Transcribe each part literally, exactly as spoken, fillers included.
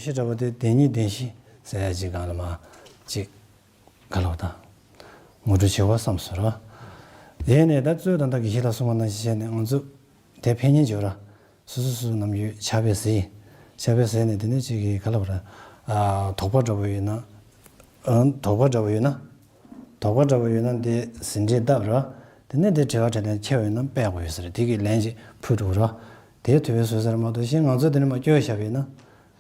ཤེས་འདྲ་པོ་དེ་བདེན་གཉིས་བདེན་བཞི་ཟེར་ཡ་ཅིག་སྒང་ལ་མར་ཅིག་ག་ལབ་དང་། ངོ་སྤྲོད་བྱེད་དགོས་བསམ་སོང་ར། དེ་ནས་ད་རྩོད་དང་ད་དགེ་བཤེས་ལགས་གསུངས་པ་ནང་བཞིན་བྱས་ནས་ང་ཚོ་དེ་ཕན་ཉེན་བརྗོད་ར། སོ་སོ་སོ་སོ་ནམ་རྒྱུན་ཕྱག་དཔེ་གཟིགས། ཕྱག་དཔེ་གཟིགས་ནས་དེ་ནས་ཅིག་གི་ག་ལབ་ར། ཨ་དོགས་པ་འདྲ་པོ་ཡོད་ན། ཨ་དོགས་པ་འདྲ་པོ་ཡོད་ན། དོགས་པ་འདྲ་པོ་ཡོད་ན་དེ་ཟིན་བྲིས་བཏབ་ར། དེ་ནས་དེ་དྲི་བ་དྲིས་ལན་འཁྱེར་བ་ཡོད་ན་སྤེལ་དགོས་ཡོད་ཟེར། དེ་གི་ལན་ཅིག་ཕུལ་འགྲོ་ར། དེ་ཐུབ་པའི་བཟོ་ཟེར་མ་གཏོགས་གཞན་ང་ཚོ་དེ་ནས་མར་སྐྱོར་བཞག་པ་ཡིན་ན།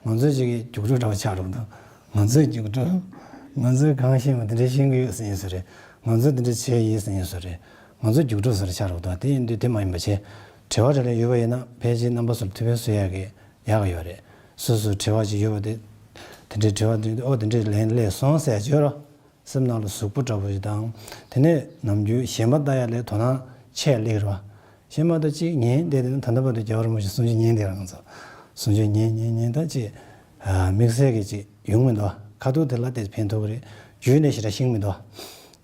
ང་ཚོས་ཅིག་གི་རྒྱུགས་སྤྲོད་འདྲ་བ་ཆགས་འགྲོ་གི་འདུག་ང་ཚོས་རྒྱུགས་སྤྲོད། ང་ཚོས་གང་ཤེས་པ་དེ་འདྲ་ཤེས་ཀྱི་ཡོད་ཟེར་ཡིན་ས་རེད། ང་ཚོས་དེ་འདྲ་བྱས་ཡིན་ཟེར་ཡིན་ས་རེད། ང་ཚོ་རྒྱུགས་སྤྲོད་ཟེར་ཆགས་འགྲོ་གི་འདུག་དེ་ཡིན་དུས་དེ་མ་ཡིན་པ་བྱས། དྲི་བ་དྲིས་ལན་ཡོད་པ་ཡིན་ན་ཕལ་ཆེར་རྣམ་པ་ཚོར་ཐུབ་པའི་བཟོ་ཡག་གི་ཡག་གི་ཡོད་རེད། སོ་སོར་དྲི་བ་ཅིག་ཡོད་པ་དེ། དེ་འདྲའི་དྲི་བ་དེ་ཨོ་དེ་འདྲའི་ལན་སླེབས་སོང་ཟེར་བརྗོད་རོགས། སེམས་ནང་ལ་གཟུགས་པོ་འདྲ་པོ་ཞིག་དང་། དེ་ནས་ནམ་རྒྱུན་གཞན་པ་ལྟ་ཡ་ལས་དོ་སྣང་ཆེ་སླེབས་ར། གཞན་པ་ལྟ་ཅིག་ཉན་བསྡད་དེ་ད་ལྟ་བར་དུ་རྒྱལ་བ་རིན་པོ་ཆེ་གསུང་ཆོས་ཉན་བསྡད་ར། ང་ཚོ་གསུང་ཆོས་ཉན་ཉན་ཉན་ད་ཅིག་ཨ་དམིགས་བསལ་གྱི་ཅིག་ཡོང་མི་འདུག་ཁ་ཐུག་དེ་ལ་དེ་ཕན་ཐོགས་ཀྱི་རེད། རྒྱུད་ནས་ཞེ་དྲག་ཤེས་མི་འདུག་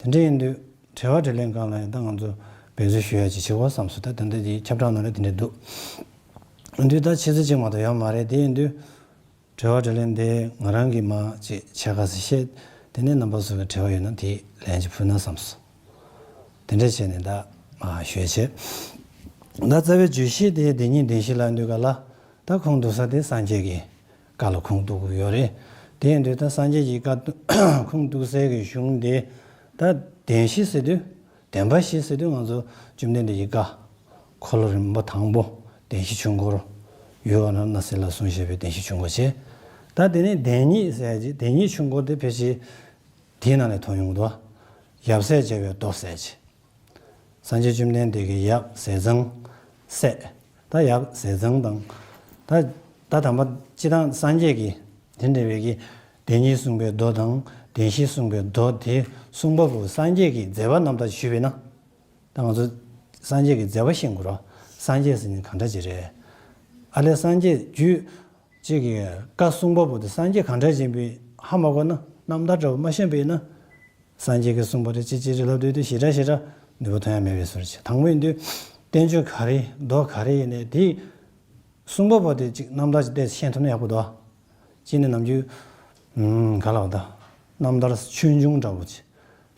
དེ་འདྲ་ཡིན་དུས་དྲི་བ་དྲིས་ལན་སྒང་ལ་ཡང་ད་ང་ཚོ་འབད་རྩོལ་ཞུ་ཡ་ཅིག་བྱེད་དགོས་བསམ་སོང་། ད་དེ་འདྲ་དེ་ཁྱབ་བསྒྲགས་ནང་ལ་དེ་འདྲ་འདུག་འདུག་ད་ཆུ་ཚོད་གཅིག་མ་གཏོགས་ཡོད་མ་རེད། དེ་ཡིན་དུས། དྲི་བ་དྲིས་ལན་དེ་ང་རང་གིས་མར་ཅིག་ཕྱེད་ཀ་ཙམ་བཤད། དེ་ནས་རྣམ་པ་ཚོ་གི་དྲི་བ་ཡོད་ན་དེའི་ལན་ཅིག་ཕུལ་ན་བསམས་སོང་། དེ་འདྲ་བྱས་ནས་ད་མར་ཞུས་བྱས། ད་རྩ་བའི་བརྗོད་གཞི་དེ་བདེན་གཉིས་བདེན་བཞི་ལབ་དུས་ག་ལ། ད་ཁུངས་གཏུགས་ས་དེ་སངས་རྒྱས་ཀྱི་བཀའ་ལ་ཁུངས་གཏུགས་དགོས་ཡོད་རེད། དེ་ཡིན་དུས་ད་སངས་རྒྱས་ཀྱི་བཀའ་ཁུངས་གཏུགས་སའི་གི་གཞུང་དེ་ད་བདེན་བཞི་ཟེར་དུས། བདེན་པ་བཞི་ཟེར་དུས་ང་ཚོ་བཅོམ་ལྡན་འདས་ཀྱི་བཀའ། འཁོར་ལོ་རིམ་པ་དང་པོ་བདེན་བཞི་ཆོས་འཁོར། ཡུལ་བ་ར་ཎ་སི་ལ་གསུངས་བཞག་པའི་བདེན་བཞི་ཆོས་འཁོར་བྱས། ད་དེ་ནས་བདེན་གཉིས་ཟེར་ཡ་ཅིག་བདེན་གཉིས་ཆོས་འཁོར་དེ་ཕལ་ཆེར་དེའི་ནང་ནས་ཐོན་ཡོང་གི་འདུག་ཡབ་སྲས་བྱ་བའི་མདོ་ཟེར་ཅིག་སངས་རྒྱས་བཅོམ་ལྡན་འདས་ཀྱི་ཡབ་ཟས་གཙང་སྲས། ད་ཡབ་ཟས་གཙང་དང་། ད་ད་དམ་པ་སྤྱི་བཏང་སངས་རྒྱས་ཀྱི་དེ་འདྲ་བའི་གི་བདེན་གཉིས་གསུངས་པའི་མདོ་དང་བདེན་བཞི་གསུངས་པའི་མདོ་དེ་གསུངས་པ་པོ་སངས་རྒྱས་ཀྱི་མཛད་པ་རྣམ་ཐར་ཞུས་པས་ན། ད་ང་ཚོ་སངས་རྒྱས་ཀྱི་མཛད་པ་ཤེས་དགོས་རོ། སངས་རྒྱས་ཟེར་ནི་གང་འདྲ་ཅིག་རེད། ཨ་ལས་སངས་རྒྱས་རྒྱུད་གཅིག་གི་བཀའ་གསུང་པ་པོ་དེ་སངས་རྒྱས་གང་འདྲ་ཅིག་ཡིན་པའི་ཧ་མ་གོ་ན། རྣམ་ཐར་འདྲ་པོ་མ་ཤེས་པ་ཡིན་ན། སངས་རྒྱས་ཀྱིས་གསུངས་པ་རེད་ཅེས་ཅེས་རེ་ལབ་དུས་དེ་ཞེ་དྲག་ཞེ་དྲག་ནུས་པ་ཐོན་ཡ་མེད་པའི་བཟོ་འདྲ་ཅིག་དང་པོ་ཡིན་དུས་བསྟན་བཅོས་ག་རེ་མདོ་ག་རེ་ཡིན་ནའི་དེ་གསུང་པ་པོ་དེ་ཅིག་རྣམ་ཐར་ཅིག་བལྟས་ཤེས་ཐུབ་ན་ཡག་པོ་འདུག་གཅིག་ནས་ནམ་རྒྱུན་ཨུམ་ག་ལབ་ད། རྣམ་ཐར་ཆོས་འབྱུང་འདྲ་པོ་ཅིག་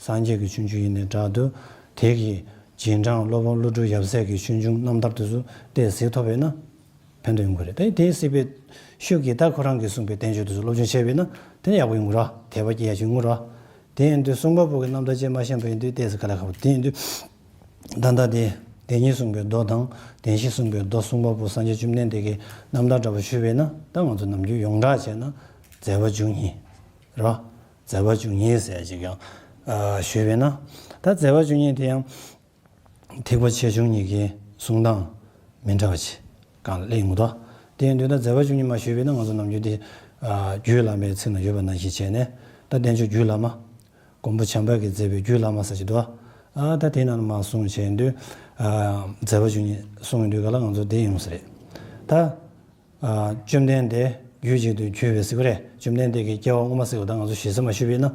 སངས་རྒྱས་ཀྱི་ཆོས་འབྱུང་ཡིན་ནའི་འདྲ་འདུག་དེ་གི་རྗེས་འབྲང་སློབ་དཔོན་ཀླུ་སྒྲུབ་ཡབ་སྲས་ཀྱི་ཆོས་འབྱུང་རྣམ་ཐར་དེ་ཚོ་བལྟས་གཟིགས་ཐུབ་པས་ན་ཕན་ཐོགས་ཡོང་གི་རེད། དེ་དེ་གཟིགས་པའི་ཤུགས་ཀྱིས་ད་ཁོ་རང་གིས་གསུངས་པའི་བསྟན་བཅོས་དེ་ཚོ་སློབ་སྦྱོང་བྱས་པས་ན་དེ་ནི་ཡག་པོ་ཡོང་གི་རེད། དད་པ་སྐྱེ་ཡ་ཅིག་ཡོང་གི་རེད། དེ་ཡིན་དུས་གསུང་པ་པོ་གི་རྣམ་ཐར་ཅིག་མ་ཤེས་པ་ཡིན་དུས་བལྟས་ཚེ་དཀའ་ལས་ཁག་པོ། དེ་ཡིན་དུས་ད་ལྟ་དེ་བདེན་གཉིས་གསུངས་པའི་མདོ་དང་བདེན་བཞི་གསུངས་པའི་མདོ་གསུང་པ་པོ་སངས་རྒྱས་བཅོམ་ལྡན་འདས་ཀྱི་རྣམ་ཐར་འདྲ་པོ་ཞུས་པས་ན་ད་ང་ཚོ་ནམ་རྒྱུན་ཡོངས་གྲགས་བྱས་ན་མཛད་པ་བཅུ་གཉིས་རེད། མཛད་པ་བཅུ་གཉིས་ཟེར་ཅིག་ཡང་ཨ་ཞུས་པས་ན། ད་མཛད་པ་བཅུ་གཉིས་དེ་ཡང་ཐེག་པ་ཆེ་ཆུང་གཉིས་ཀའི་གསུང་སྟངས་མི་འདྲ་བ་ཅིག་གང་ལ་སླེབས་ཡོང་གི་འདུག་དེ་ཡིན་དུས་ད་མཛད་པ་བཅུ་གཉིས་མ་ཞུས་པས་ན་ང་ཚོ་ནམ་རྒྱུན་དེ་ཨ་རྒྱུད་བླ་མའི་ཚིག་ན་ཡོད་པ་ནང་བཞིན་བྱས་ནས་ད་བསྟན་བཅོས་རྒྱུད་བླ་མ། མགོན་པོ་བྱམས་པ་གིས་མཛད་པའི་རྒྱུད་བླ་མ་ཟེར་གྱི་འདུག་ཨ་ད་དེ་ནང་ལ་མར་གསུངས་བྱས་དུས་ཨ་མཛད་པ་བཅུ་གཉིས་གསུངས་ཡོང་དུས་ག་ལ་ང་ཚོ་དེ་ཡོང་ས་རེད། ད། ཨ་བཅོམ་ལྡན་འདས་རྒྱུད་གཅིག་ཏུ་གྱུར་པའི་ཟེར་བ་རེད། བཅོམ་ལྡན་འདས་ཀྱི་སྐྱེ་བ་སྔོན་མ་ཟེར་བ་ད་ང་ཚོ་ཞེ་ས་མ་ཞུས་པས་ན།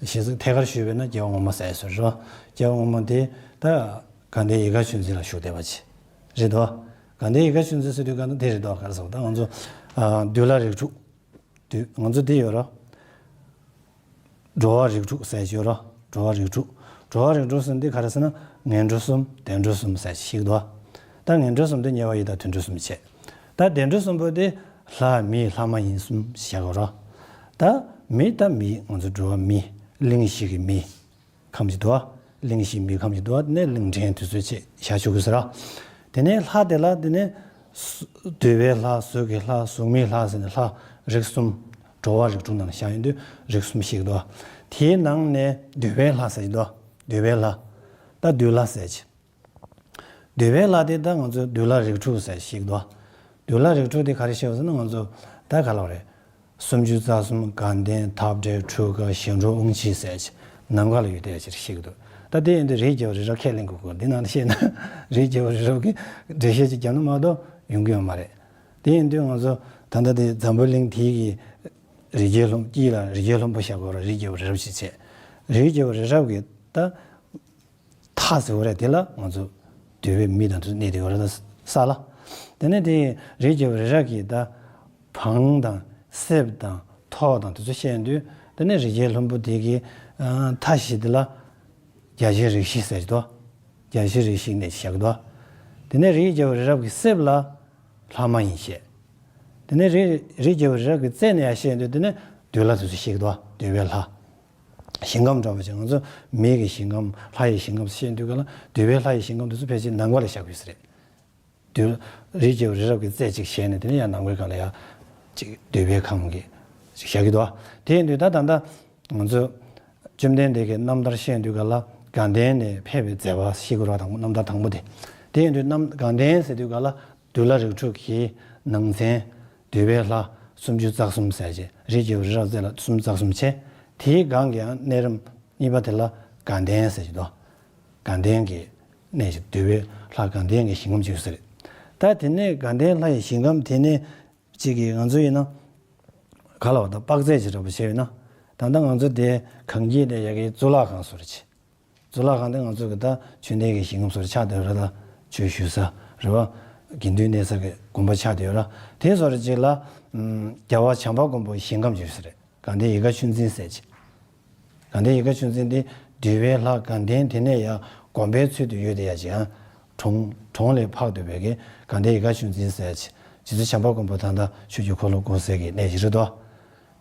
ཞེ་ས་ཐད་ཀར་ཞུས་པས་ན་སྐྱེ་བ་སྔོན་མ་ཟེར་ཟེར་རོ། སྐྱེ་བ་སྔོན་མ་དེ་ད་དགའ་ལྡན་ཡིད་དགའ་ཆོས་འཛིན་ལ་བཞུགས་བསྡད་པ་ཅིག་རེད་དོ། དགའ་ལྡན་ཡིད་དགའ་ཆོས་འཛིན་ཟེར་དུས་ག་ན་དེ་རེད་དོ། ག་རེ་ཟེར་བ་ད་ང་ཚོ་ཨ་འདུལ་བ་རིགས་དྲུག་འདུལ་ང་ཚོ་འདི་ཡོད་རོ། འགྲོ་བ་རིགས་དྲུག་ཟེར་གྱི་ཡོད་རོ། འགྲོ་བ་རིགས་དྲུག་འགྲོ་བ་རིགས་དྲུག་ཟེར་འདི་ག་རེ་ཟེར་ན་ངན་འགྲོ་གསུམ་བདེ་འགྲོ་གསུམ་ཟེར་ཞིག་འདུག་ད་ངན་འགྲོ་གསུམ་དེ་དམྱལ་བ་ཡི་དྭགས་དུད་འགྲོ་གསུམ་བྱས། ད་བདེ་འགྲོ་གསུམ་པོ་དེ་ལྷ་མི་ལྷ་མ་ཡིན་གསུམ་བྱས་གོ་རོ། ད་མི་ད་མི་ང་ཚོ་འགྲོ་བ་མི་གླིང་བཞི་གི་མི་ཁམས་ཀྱི་འདུག་གླིང་བཞི་མི་ཁམས་ཀྱི་འདུག་ནས་གླིང་ཕྲན་དུས་ཚོད་ཆེ་བཞག་ཆོག་གི་ཟེར་ར། དེ་ནས་ལྷ་དེ་ལ་དེ་ནས་སུ་འདོད་པའི་ལྷ་གཟུགས་ཀྱི་ལྷ་གཟུགས་མེད་ལྷ་ཟེར་ནས་ལྷ་རིགས་གསུམ། འགྲོ་བ་རིགས་དྲུག་ནང་བཞག་ཡོང་དུས་རིགས་གསུམ་ཞིག་འདུག་དེའི་ནང་ནས་འདོད་པའི་ལྷ་ཟེར་གྱི་འདུག་འདོད་པའི་ལྷ། ད་འདོད་ལྷ་ཟེར་གྱི། འདོད་པའི་ལྷ་དེ་ད་ང་ཚོ་འདོད་ལྷ་རིགས་དྲུག་ཟེར་ཞིག་འདུག་འདོད་ལྷ་རིགས་དྲུག་དེ་ག་རེ་ཤེས་པ་ཟེར་ན་ང་ཚོ་ད་ག་ལབ་རེད། སུམ་ཅུ་རྩ་གསུམ་དགའ་ལྡན་འཐབ་བྲལ་འཁྲུལ་དགའ་གཞན་གྲོགས་དབང་ཆེན་ཟེར་གྱི་ནམ་མཁའ་ལ་ཡོད་བསྡད་ཡ་ཅིག་ཤེས་ཀྱི་འདུག་ད་དེ་ཡིན་དུས་རིགས་རྒྱལ་བ་རི་རབ་ཁས་ལེན་དགོས་ཀྱི་འདི་ནང་ལ་བཤད་ན་རིགས་རྒྱལ་བ་རི་རབ་ཀྱི་འགྲེལ་བཤད་ཅིག་བརྒྱབ་ན་མ་གཏོགས་ཡོང་གི་ཡོད་མ་རེད། དེ་ཡིན་དུས་ང་ཚོ་ད་ལྟ་དེ་འཛམ་བུ་གླིང་དེའི་གི་རི་རྒྱལ་ལྷུན་དཀྱིལ་ལ་རི་རྒྱལ་ལྷུན་པོ་བཞག་དགོས་ར། རིགས་རྒྱལ་བ་རི་རབ་ཅིག་བྱས། རིགས་རྒྱལ་བ་རི་རབ་ཀྱི་ད་མཐའ་ཟེར་བ་རེད། དེ་ལ་ང་ཚོ་འདོད་པའི་མི་དང་དུ་གནས་བསྡད་ཡོད་རེད། ད་ས་ལ། དེ་ནས་དེ་རིགས་རྒྱལ་བ་རི་རབ་ཀྱི་ད་བང་དང་ གསེབ་དང་ཐོག་དང་དེ་ཚོ་བཤད་དུས། དེ་ནས་རི་རྒྱལ་ལྷུན་པོ་དེ་གི་ཨ་མཐའ་བཞི་དེ་ལ་རྒྱ་ཆེན་རིགས་བཞི་ཟེར་གྱི་འདུག་རྒྱ་ཆེན་རིགས་བཞི་གནས་བཞག་གི་འདུག་དེ་ནས་རིའི་རྒྱལ་པོ་རི་རབ་ཀྱི་གསེབ་ལ་ལྷ་མ་ཡིན་བཤད། དེ་ནས་རི་རིའི་རྒྱལ་པོ་རི་རབ་ཀྱི་རྩེ་ནས་ཡར་བཤད་དུས། དེ་ནས་འདོད་ལྷ་དེ་ཚོ་བཤད་ཀྱི་འདུག་འདོད་པའི་ལྷ། ཞིང་ཁམས་འདྲ་བ་ཅིག་ང་ཚོ་མི་གི་ཞིང་ཁམས་ལྷ་ཡི་ཞིང་ཁམས་བཤད་དུས་ག་ལ། འདོད་པའི་ལྷ་ཡི་ཞིང་ཁམས་དེ་ཚོ་ཕལ་ཆེར་ནང་པ་ལ་བཞག་ཡོད་ས་རེད། འདོད། རིའི་རྒྱལ་པོ་རི་རབ་ཀྱི་རྩེ་གཅིག་བྱས་ནས། དེ་ནས་ཡང་ནང་པའི་སྒང་ལ་ཡང་གཅིག་འདོད་པའི་ཁམས་ཀྱི་གཅིག་བཞག་གི་འདུག་དེ་ཡིན་དུས་ད་ད་ལྟ་ང་ཚོ་བཅོམ་ལྡན་འདས་ཀྱི་རྣམ་ཐར་བཤད་དུས་ག་ལ། དགའ་ལྡན་ནས་ཕེབས་པའི་མཛད་པ་ཤེས་དགོས་ར། དང་པོ་རྣམ་ཐར་དང་པོ་དེ། དེ་ཡིན་དུས་རྣམ་དགའ་ལྡན་ཟེར་དུས་ག་ལ། འདོད་ལྷ་རིགས་དྲུག་གི་ནང་ཚན་འདོད་པའི་ལྷ་སུམ་ཅུ་རྩ་གསུམ་ཟེར་བྱས། རིའི་རྒྱལ་པོ་རི་རབ་རྩེ་ལ་སུམ་ཅུ་རྩ་གསུམ་བྱས། དེའི་སྒང་གི་ཡང་གནས་རིམ་གཉིས་པ་དེ་ལ་དགའ་ལྡན་ཟེར་གྱི་འདུག་དགའ་ལྡན་གྱི་གནས་ཤིག་འདོད་པའི་ལྷ་དགའ་ལྡན་གྱི་ཞིང་ཁམས་ཅིག་ཡོད་ས་རེད། ད་དེ་ནས་དགའ་ལྡན་ལྷ་ཡི་ཞིང་ཁམས་དེ་ནས་གཅིག་གིས་ང་ཚོ་ཡིན་ན་ག་ལ་བ་དང་དཔག་ཚད་ཅིག་འདྲ་པོ་བྱས་ཡོད་ན། ད་ལྟ་ང་ཚོ་དེ་གངས་སྐྱིད་དེ་ཡ་གི་གཙུག་ལག་ཁང་བཟོ་རེད་བྱས། གཙུག་ལག་ཁང་དེ་ང་ཚོ་གི་ད་ཆོས་ལྡན་གྱི་ཞིང་ཁམས་བཟོ་རེད་ཆགས་བསྡད་ཡོད་ར། ད་ཆོས་ཞུ་ས་རེད་བ། དགེ་འདུན་གནས་ས་གི་དགོན་པ་ཆགས་བསྡད་ཡོད་ར། དེ་བཟོ་རེད་ཅིག་ལ། ཨམ། རྒྱལ་བ་བྱམས་པ་མགོན་པོའི་ཞིང་ཁམས་ཅིག་ཡོད་ས་རེད། དགའ་ལྡན་ཡིད་དགའ་ཆོས་འཛིན་ཟེར་བྱས། དགའ་ལྡན་ཡིད་དགའ་ཆོས་འཛིན་དེ་འདོད་པའི་ལྷ་དགའ་ལྡན་དེ་ནས་ཡང་དགོན་པའི་ཚུལ་དུ་ཡོད་དེ་ཡ་ཅིག་ཡང་གྲོང་གྲོང་ལས་ཕག་འདོད་པའི་གི་དགའ་ལྡན་ཡིད་དགའ་ཆོས་འཛིན་ཟེར་བྱས། རྗེ་བཙུན་བྱམས་པ་མགོན་པོ་ད་ལྟ་ཆོས་ཀྱི་འཁོར་ལོ་བསྐོར་སའི་གི་གནས་ཅིག་རེད་དོ།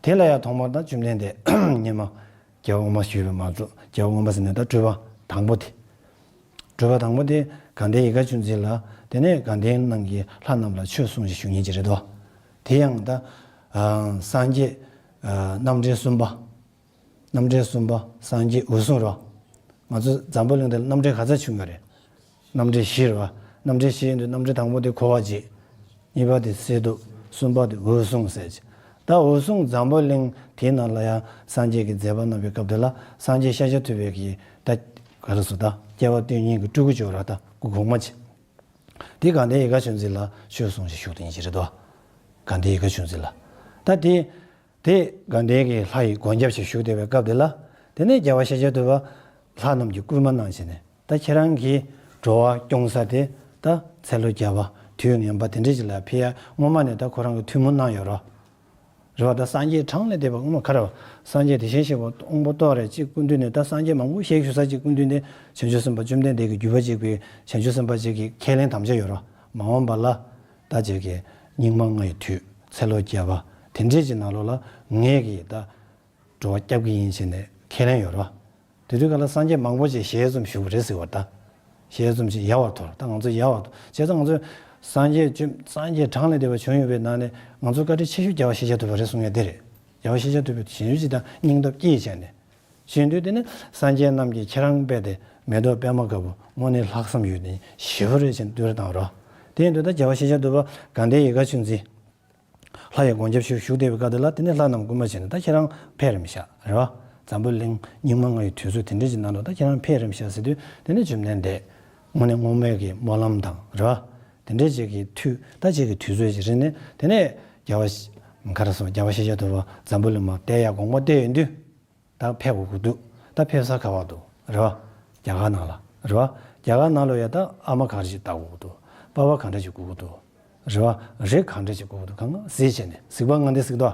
དེ་ལ་ཡང་ཐོག་མར་ད་བཅོམ་ལྡན་འདས་སྔོན་མ་རྒྱལ་བ་འོག་མ་ཞུས་པའི་མ་གཏོགས། རྒྱལ་བ་འོག་མ་ཟེར་ནས་ད་སྤྲུལ་པ་དང་པོ་དེ། སྤྲུལ་པ་དང་པོ་དེ་དགའ་ལྡན་ཡིད་དགའ་ཆོས་འཛིན་ལ། དེ་ནས་དགའ་ལྡན་རྣམས་ཀྱིས་ལྷ་རྣམས་ལ་ཆོས་གསུངས་ཞེས་ཞུ་མཁན་ཅིག་རེད་དོ། དེ་ཡང་ད་ཨ་སངས་རྒྱས་ཨ་རྣམ་འདྲེན་གསུམ་པ། རྣམ་འདྲེན་གསུམ་པ་སངས་རྒྱས་འོད་སྲུང་རོ། ང་ཚོ་འཛམ་བུ་གླིང་འདིར་རྣམ་འདྲེན་ག་ཚོད་བྱུང་ཡོད་རེད། རྣམ་འདྲེན་བཞི་རེད་བ། རྣམ་འདྲེན་བཞི་ཡིན་དུས་རྣམ་འདྲེན་དང་པོ་དེ་འཁོར་བ་འཇིག་གཉིས་པ་དེ་གསེར་གདུགས། གསུམ་པ་དེ་འོད་སྲུང་ཟེར་གྱི། ད་འོད་སྲུང་འཛམ་བུ་གླིང་དེའི་ནང་ལ་ཡང་སངས་རྒྱས་ཀྱི་མཛད་པ་གནང་བའི་སྐབས་དེ་ལ། སངས་རྒྱས་ཤཱཀྱ་ཐུབ་པའི་གི་ད་ག་རེ་ཟེར། ད་སྐྱེ་བ་སྟོན་མཁན་གྱི་སྤྲུལ་སྐུ་ཅིག་ཡོད་ར། ད་སྐུ་གོང་མ་ཅིག་དེ་དགའ་ལྡན་ཡིད་དགའ་ཆོས་འཛིན་ལ་ཆོས་གསུངས་ཞེས་ཞུ་དེ་ཡིན་གྱི་རེད་དོ། དགའ་ལྡན་ཡིད་དགའ་ཆོས་འཛིན་ལ། ད་དེ་དེ་དགའ་ལྡན་གྱི་ལྷ་ཡི་མགོན་སྐྱབས་ཞེས་ཞུ་བསྡད་པའི་སྐབས་དེ་ལ། དེ་ནས་རྒྱལ་བ་ཤཱཀྱ་ཐུབ་པ་ལྷ་རྣམས་ཀྱིས་བསྐུལ་མ་གནང་བྱས་ནས། ད་ཁྱེད་རང་གིས་འགྲོ་བ་སྐྱོང་ས་དེ་ད་ཚེ་ལོ་བརྒྱ་པ་དུས་ངན་པ་དེ་འདྲས་ཅིག་ལ་ཕེབས་ཡ་སྔོན་མ་ནས་ད་ཁོ་རང་གིས་ཐུགས་སྨོན་གནང་ཡོད་རོ། རེད་བ། ད་སངས་རྒྱས་གྲངས་ལས་འདས་པ་སྔོན་མ་ག་རེ་བ། སངས་རྒྱས་དེ་བཞིན་གཤེགས་པ་དབང་པོ་ཏོག་རེ་གཅིག་སྐུ་མདུན་ནས། ད་སངས་རྒྱས་མང་པོ་ཞིག་བཞུགས་ས་གཅིག་སྐུ་མདུན་ནས་བྱང་ཆུབ་སེམས་དཔའ་བཅོམ་ལྡན་འདས་ཀྱི་བརྒྱུད་པ་གཅིག་པའི་བྱང་ཆུབ་སེམས་དཔའ་གཅིག་གི་ཁས་ལེན་དམ་བཅའ་ཡོད་རོ། མ་འོངས་པ་ལ་ད་ཅིག་གི་སྙིགས་མ་ལྔ་ཡི་དུས་ཚེ་ལོ་བརྒྱ་པ་དེ་འདྲས་ཀྱི་ནང་ལོགས་ལ་ངས་ཀྱིས་ད་འགྲོ་བ་སྐྱབས་ཀྱི་ཡིན་བྱས་ནས་ཁས་ལེན་ཡོད་རེད་བ། དེ་དུས་སྐབས་ལ་སངས་རྒྱས་མང་པོ་ཅིག་ཞལ་འཛོམས་བཞུགས་པ་རེད་ཟེར་བ། ད་ཞལ་འཛོམས་ཅིག་ཡལ་བར་དོར། ད་ང་ཚོ་ཡལ་བར་དོར། བྱས་ཙང་ང་ཚོས་སངས་རྒྱས་བཅོམ། སངས་རྒྱས་གྲངས་ལས་འདས་པ་བྱོན་ཡོད་པའི་ནང་ནས་ང་ཚོ་བཀའ་དྲིན་ཆེ་ཤོས་རྒྱལ་བ་ཤཱཀྱ་ཐུབ་པ་རེད་གསུང་ཡ་དེ་རེད། རྒྱལ་བ་ཤཱཀྱ་ཐུབ་པའི་ཞལ་འཛོམས་ཅིག་དང་སྙིང་སྟོབས་སྐྱེས་བྱས་ནས་བྱོན་དུས། དེ་ནི་སངས་རྒྱས་རྣམས་ཀྱིས་ཁྱེད་རང་དཔེ་དེ་མེ་ཏོག་པད་མ་དཀར་པོ་དངོས་གནས་ལྷག་བསམ་ཡོད་ནི་ཞེ་པོ་རེད་ཅེས་བསྟོད་ར་བཏང་རོ། དེ་ཡིན་དུས་ད་རྒྱལ་བ་ཤཱཀྱ་ཐུབ་པ་དགའ་ལྡན་ཡིད་དགའ་ཆོས་འཛིན། ལྷ་ཡི་མགོན་སྐྱབས་ཞུ་བཞུགས་བསྡད་པའི་སྐབས་དེ་ལ། དེ་ནས་ལྷ་རྣམས་བསྐུལ་མ་བྱས་ནས། ད་ཁྱེད་རང་ཕེབས་རིམ་བཞག་རེད་བ། འཛམ་བུ་གླིང་སྙིགས་མ་ལྔ་ཡི་དུས་ཚོད་དེ་འདྲས་ཀྱི་ནང་ལ་ད་ཁྱེད་རང་ཕེབས་རིམ་བཞག་ཟེར་དུས། དེ་ནས་བཅོམ་ལྡན་འདས་དངོས་གནས་དངོས་མེད་ཀྱི་སྨོན་ལམ་དང་རེད་བ། དེ་འདྲས་ཅིག་གི་མཐུས། ད་ཅིག་གི་དུས་ཚོད་ཅིག་རིང་ནས། དེ་ནས་རྒྱལ་བ་ཤ་ག་རེ་ཟེར། རྒྱལ་བ་ཤཱཀྱ་ཐུབ་པ་འཛམ་བུ་གླིང་མར་བསྡད་ཡ་དགོངས་པ་བསྡད་ཡོད་དུས། ད་ཕེབས་དགོས་ཀྱི་འདུག་ད་ཕེབས་ས་ག་པར་འདུག་རེད་བ། རྒྱ་གར་ནང་ལ་རེད་བ། རྒྱ་གར་ནང་ལ་ཡ་ད་ཨ་མ་ག་རེ་ཅིག་ལྟ་དགོས་ཀྱི་འདུག་པ་ཕ་ག་འདྲ་ཅིག་དགོས་ཀྱི་འདུག་རེད་བ། རིགས་ག་འདྲ་ཅིག་དགོས་ཀྱི་འདུག་གང་ག་གཟིགས་བྱས་ནས། གཟིགས་པ་ལྔ་ལྡན་གཟིགས་དོ།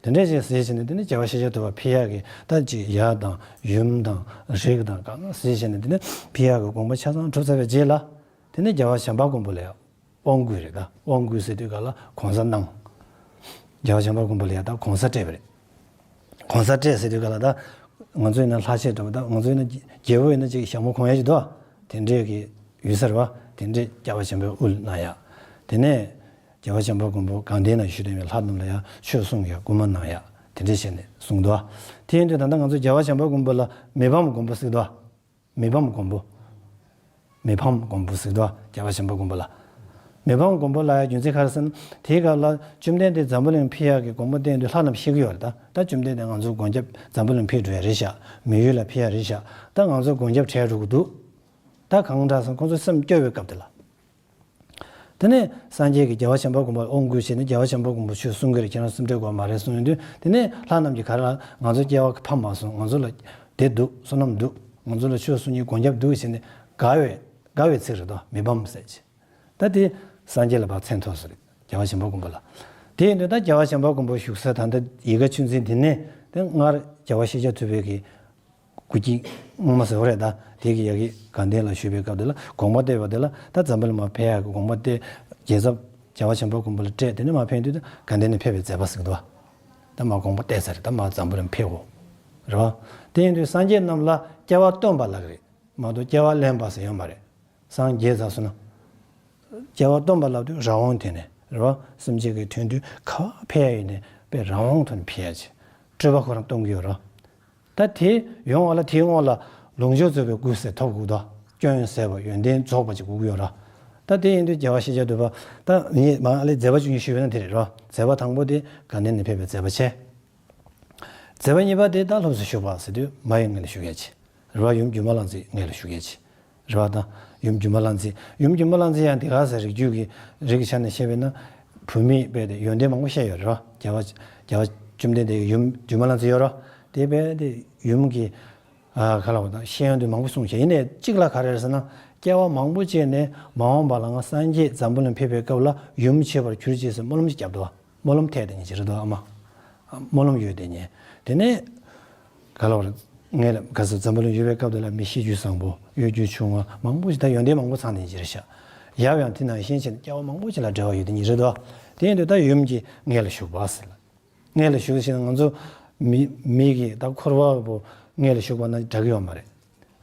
དེ་འདྲས་ཅིག་གཟིགས་བྱས་ནས། དེ་ནས་རྒྱལ་བ་ཤཱཀྱ་ཐུབ་པ་ཕེབས་ཡག་གི་ད་ཅིག་ཡབ་དང་ཡུམ་དང་རིགས་དང་གང་ག་གཟིགས་བྱས་ནས། དེ་ནས་ཕེབས་ཡག་གི་དགོངས་པ་ཆ་ཚང་གྲུབ་ཚར་བའི་རྗེས་ལ། དེ་ནས་རྒྱལ་བ་བྱམས་པ་མགོན་པོ་ལ་ཡ་དབང་བསྐུར་རེད། ད་དབང་བསྐུར་ཟེར་དུས་ག་ལ་གོང་ས་གནང་། རྒྱལ་བ་བྱམས་པ་མགོན་པོ་ལ་ཡ་ད་གོང་ས་སྤྲད་པ་རེད། གོང་ས་སྤྲད་ཟེར་དུས་ག་ལ། ད་ང་ཚོ་ཡིན་ན་ལྷ་ཆས་འདྲ་པོ། ད་ང་ཚོ་ཡིན་ན་རྒྱལ་པོ་ཡིན་ན་ཅིག་ཞྭ་མོ་གོན་ཡ་ཅིག་འདུག་དེ་འདྲས་ཀྱི་ཡོད་ས་རེད་བ། དེ་འདྲས་རྒྱལ་བ་བྱམས་པས་དབུ་གནང་ཡ། དེ་ནས་རྒྱལ་བ་བྱམས་པ་མགོན་པོ་དགའ་ལྡན་ན་བཞུགས་བསྡད་པའི་ལྷ་རྣམས་ལ་ཡང་ཆོས་གསུང་ཡ་བསྐུལ་མ་གནང་ཡ། དེ་འདྲས་བྱས་ནས་གསུངས་འདུག་དེ་ཡིན་དུས་ད་ལྟ་ང་ཚོ་རྒྱལ་བ་བྱམས་པ་མགོན་པོ་ལ་མི་ཕམ་མགོན་པོ་ཟེར་འདུག་མི་ཕམ་མགོན་པོ། མི་ཕམ་མགོན་པོ་ཟེར་འདུག་རྒྱལ་བ་བྱམས་པ་མགོན་པོ་ལ། མི་ཕམ་མགོན་པོ་ལ་ཡ་རྒྱུ་མཚན་ག་རེ་ཟེར་ན། དེའི་སྐབས་ལ་བཅོམ་ལྡན་འདས་འཛམ་བུ་གླིང་ཕེབས་ཡག་གི་དགོངས་པ་བསྟན་དུས་ལྷ་རྣམས་ཤེས་ཀྱི་ཡོད་རེད། ད་ད་བཅོམ་ལྡན་འདས་ང་ཚོའི་མགོན་སྐྱབས་འཛམ་བུ་གླིང་ཕེབས་འགྲོ་ཡ་རེད་ཤག་མི་ཡུལ་ལ་ཕེབས་ཡ་རེད་ཤག་ད་ང་ཚོའི་མགོན་སྐྱབས་བྲལ་འགྲོ་གི་འདུག་ད་གང་འདྲ་ཟེར་ན། ཁོང་ཚོ་སེམས་སྐྱོ་བའི་སྐབས་དེ་ལ། དེ་ནས་སངས་རྒྱས་ཀྱིས་རྒྱལ་བ་བྱམས་པ་མགོན་པོ་ལ་དབང་བསྐུར་བྱས་ནས། རྒྱལ་བ་བྱམས་པ་མགོན་པོ་ཆོས་གསུང་གི་རེད། ཁྱེད་རང་སེམས་ཁྲལ་དགོས་མ་རེད་གསུངས་ཡོང་དུས། དེ་ནས་ལྷ་རྣམས་ཀྱིས་ག་རེ་ལ། ང་ཚོ་སྐྱེ་བ་ཕམ་མ་སོང་། ང་ཚོ་ལ་དེ་འདུག་བསོད་ནམས་འདུག་ང་ཚོ་ལ་ཆོས་གསུང་མཁན་མགོན་སྐྱབས་འདུག་བྱས་ནས་དགའ་བའི་དགའ་བའི་ཚིག་རེད་དོ། མི་ཕམ་ཟེར་གྱི། ད་དེ་སངས་རྒྱས་ལ་ཕར་མཚན་ཐོགས་སོང་རེད། རྒྱལ་བ་བྱམས་པ་མགོན་པོ་ལ། དེ་ཡིན་དུས་ད་རྒྱལ་བ་བྱམས་པ་མགོན་པོ་བཞུགས་ས་ད་ལྟ་ཡིད་དགའ་ཆོས་འཛིན་དེ་ནས་དེ་སྔར་རྒྱལ་བ་ཤཱཀྱ་ཐུབ་པའི་གི་སྐུ་སྐྱིད་སྔོན་མ་ཟེར་བ་རེད། ད་དེ་གི་ཡ་གི་དགའ་ལྡན་ལ་ཞུས་པའི་སྐབས་དེ་ལ་དགོངས་པ་གཏད་པ་དེ་ལ་ད་འཛམ་བུ་གླིང་མར་ཕེབས་ཡག་གི་དགོངས་པ་གཏད། རྒྱལ་ཚབ་རྒྱལ་བ་བྱམས་པ་མགོན་པོ་ལ་སྤྲད། དེ་ནས་མར་ཕེབས་དུས་ད་དགའ་ལྡན་ནས་ཕེབས་པའི་མཛད་པ་ཟེར་གི་འདུག་ད་མར་དགོངས་པ་གཏད་ཚར་རེད། ད་མར་འཛམ་བུ་གླིང་ཕེབས་འོ་རེད་བ། དེ་ཡིན་དུས་སངས་རྒྱས་རྣམས་ལ་སྐྱེ་བ་སྟོན་པ་ལབ་ཀྱི་རེད་མ་གཏོགས་སྐྱེ་བ་ལེན་པ་ཟེར་ཡོད་མ་རེད། སངས་རྒྱས་ཟེར་སོང་ན། སྐྱེ་བ་སྟོན་པ་ལབ་དུས་རང་དབང་དོན་ནས་རེད་བ། སེམས་ཅན་གྱི་དོན་དུ་ག་པར་ཕེབས་ཡ་ཡིན་ནའི་དཔེ་རང་དབང་དོན་ཕེབས་ཡ་ཅིག་སྤྲུལ་པ་ཁོ་རང་སྟོན་གྱི་ཡོད་རེད། ད་དེ་ཡོང་བ་ལ་དེའི་སྔོན་ལ་ལོངས་སྤྱོད་རྫོགས་པའི་སྐུ་ཟེར་ཐོབ་དགོས་དོ། སྐྱོན་ཡོན་ཟད་པ་ཡོན་ཏན་རྫོགས་པ་ཅིག་དགོས་ཀྱི་ཡོད་རེད། ད་དེ་ཡིན་དུས་རྒྱལ་བ་ཤཱཀྱ་ཐུབ་པ་ད་ངས་མ་ཨ་ལས་མཛད་པ་བཅུ་གཉིས་ཞུས་པ་ན་དེ་རེད་རེད་བ། མཛད་པ་དང་པོ་དེ་དགའ་ལྡན་ནས་ཕེབས་པའི་མཛད་པ་བྱས། མཛད་པ་གཉིས་པ་དེ་ད་ལྷུམས་སུ་ཞུགས་པ་ཟེར་དུས་མ་ཡི་མངལ་ལ་ཞུགས་ཡ་ཅིག་རེད་བ། ཡུམ་སྒྱུ་མ་ལྷ་མཛེས་མངལ་ལ་ཞུགས་ཡ་ཅིག་རེད་བ། དང་ཡུམ་སྒྱུ་མ་ལྷ་མཛེས། ཡུམ་སྒྱུ་མ་ལྷ་མཛེས་ཡང་དེ་ག་ཟེར་རིགས་རྒྱུད་ཀྱི་རིགས་ཆ་ནས་བཤད་པས་ན། བུད་མེད་དཔེ་དེ་ཡོན་ཏན་མང་པོ་བཤད་ཡོད་རེད་བ། རྒྱལ་བ་རྒྱལ་བ་བཅོམ་ལྡན་འདས་ཀྱི་ཡུམ་སྒྱུ་མ་ལྷ་མཛེས་ཡོད་རེད་བ། དེ་དཔེ་དེ་ཡུམ་གྱི་ཨ་ག་ལ་བ་དང་ཤེས་ཡོན་དེ་མང་པོ་གསུངས་བྱས། ཡིན་ནའི་གཅིག་ལ་ག་རེ་རེད་ཟེར་ན། སྐྱེ་བ་མང་པོ་སྐྱེས་ནས་མ་འོངས་པ་ལ་ང་སངས་རྒྱས་འཛམ་བུ་གླིང་ཕེབས་པའི་སྐབས་ལ་ཡུམ་མཆོད་པར་གྱུར་ཅིག་ཟེར་སྨོན་ལམ་ཞིག་བརྒྱབ་འདུག་བ། སྨོན་ལམ་ཐེབས་དེ་ཉིད་ཅིག་རེད་འདུག་ཨ་མ། སྨོན་ལམ་ཡོད་དེ་ཉིད། དེ་ནས་ག་ལ་བར་ངས་ལ་ག་ཚོད་འཛམ་བུ་གླིང་ཡོད་པའི་སྐབས་དེ་ལ་མི་གཤིས་རྒྱུད་བཟང་པོ་གཡོ་སྒྱུ་ཆུང་བ་མང་པོ་ཞིག་ད་ཡོན་ཏན་མང་པོ་ཚང་དེ་ཉིད་ཅིག་རེད་ཤག་ཡབ་ཡང་དེ་ནང་བཞིན་བྱས་ནས་སྐྱེ་བ་མང་པོ་ཞིག་ལ་འབྲེལ་བ་ཡོད་དེ་ཉིད་རེད་འདུག་དེ་ཡིན་དུས་ད་ཡུམ་གྱི་མངལ་ལ་ཞུགས་པ་ཟེར་ལ། མངལ་ལ་ཞུགས་ཞེས་ང་ཚོ་མི་མི་གི་ད་འཁོར་བ་པོ་མངལ་ལ་ཞུགས་པ་ན་འདྲ་གི་ཡོད་མ་རེད།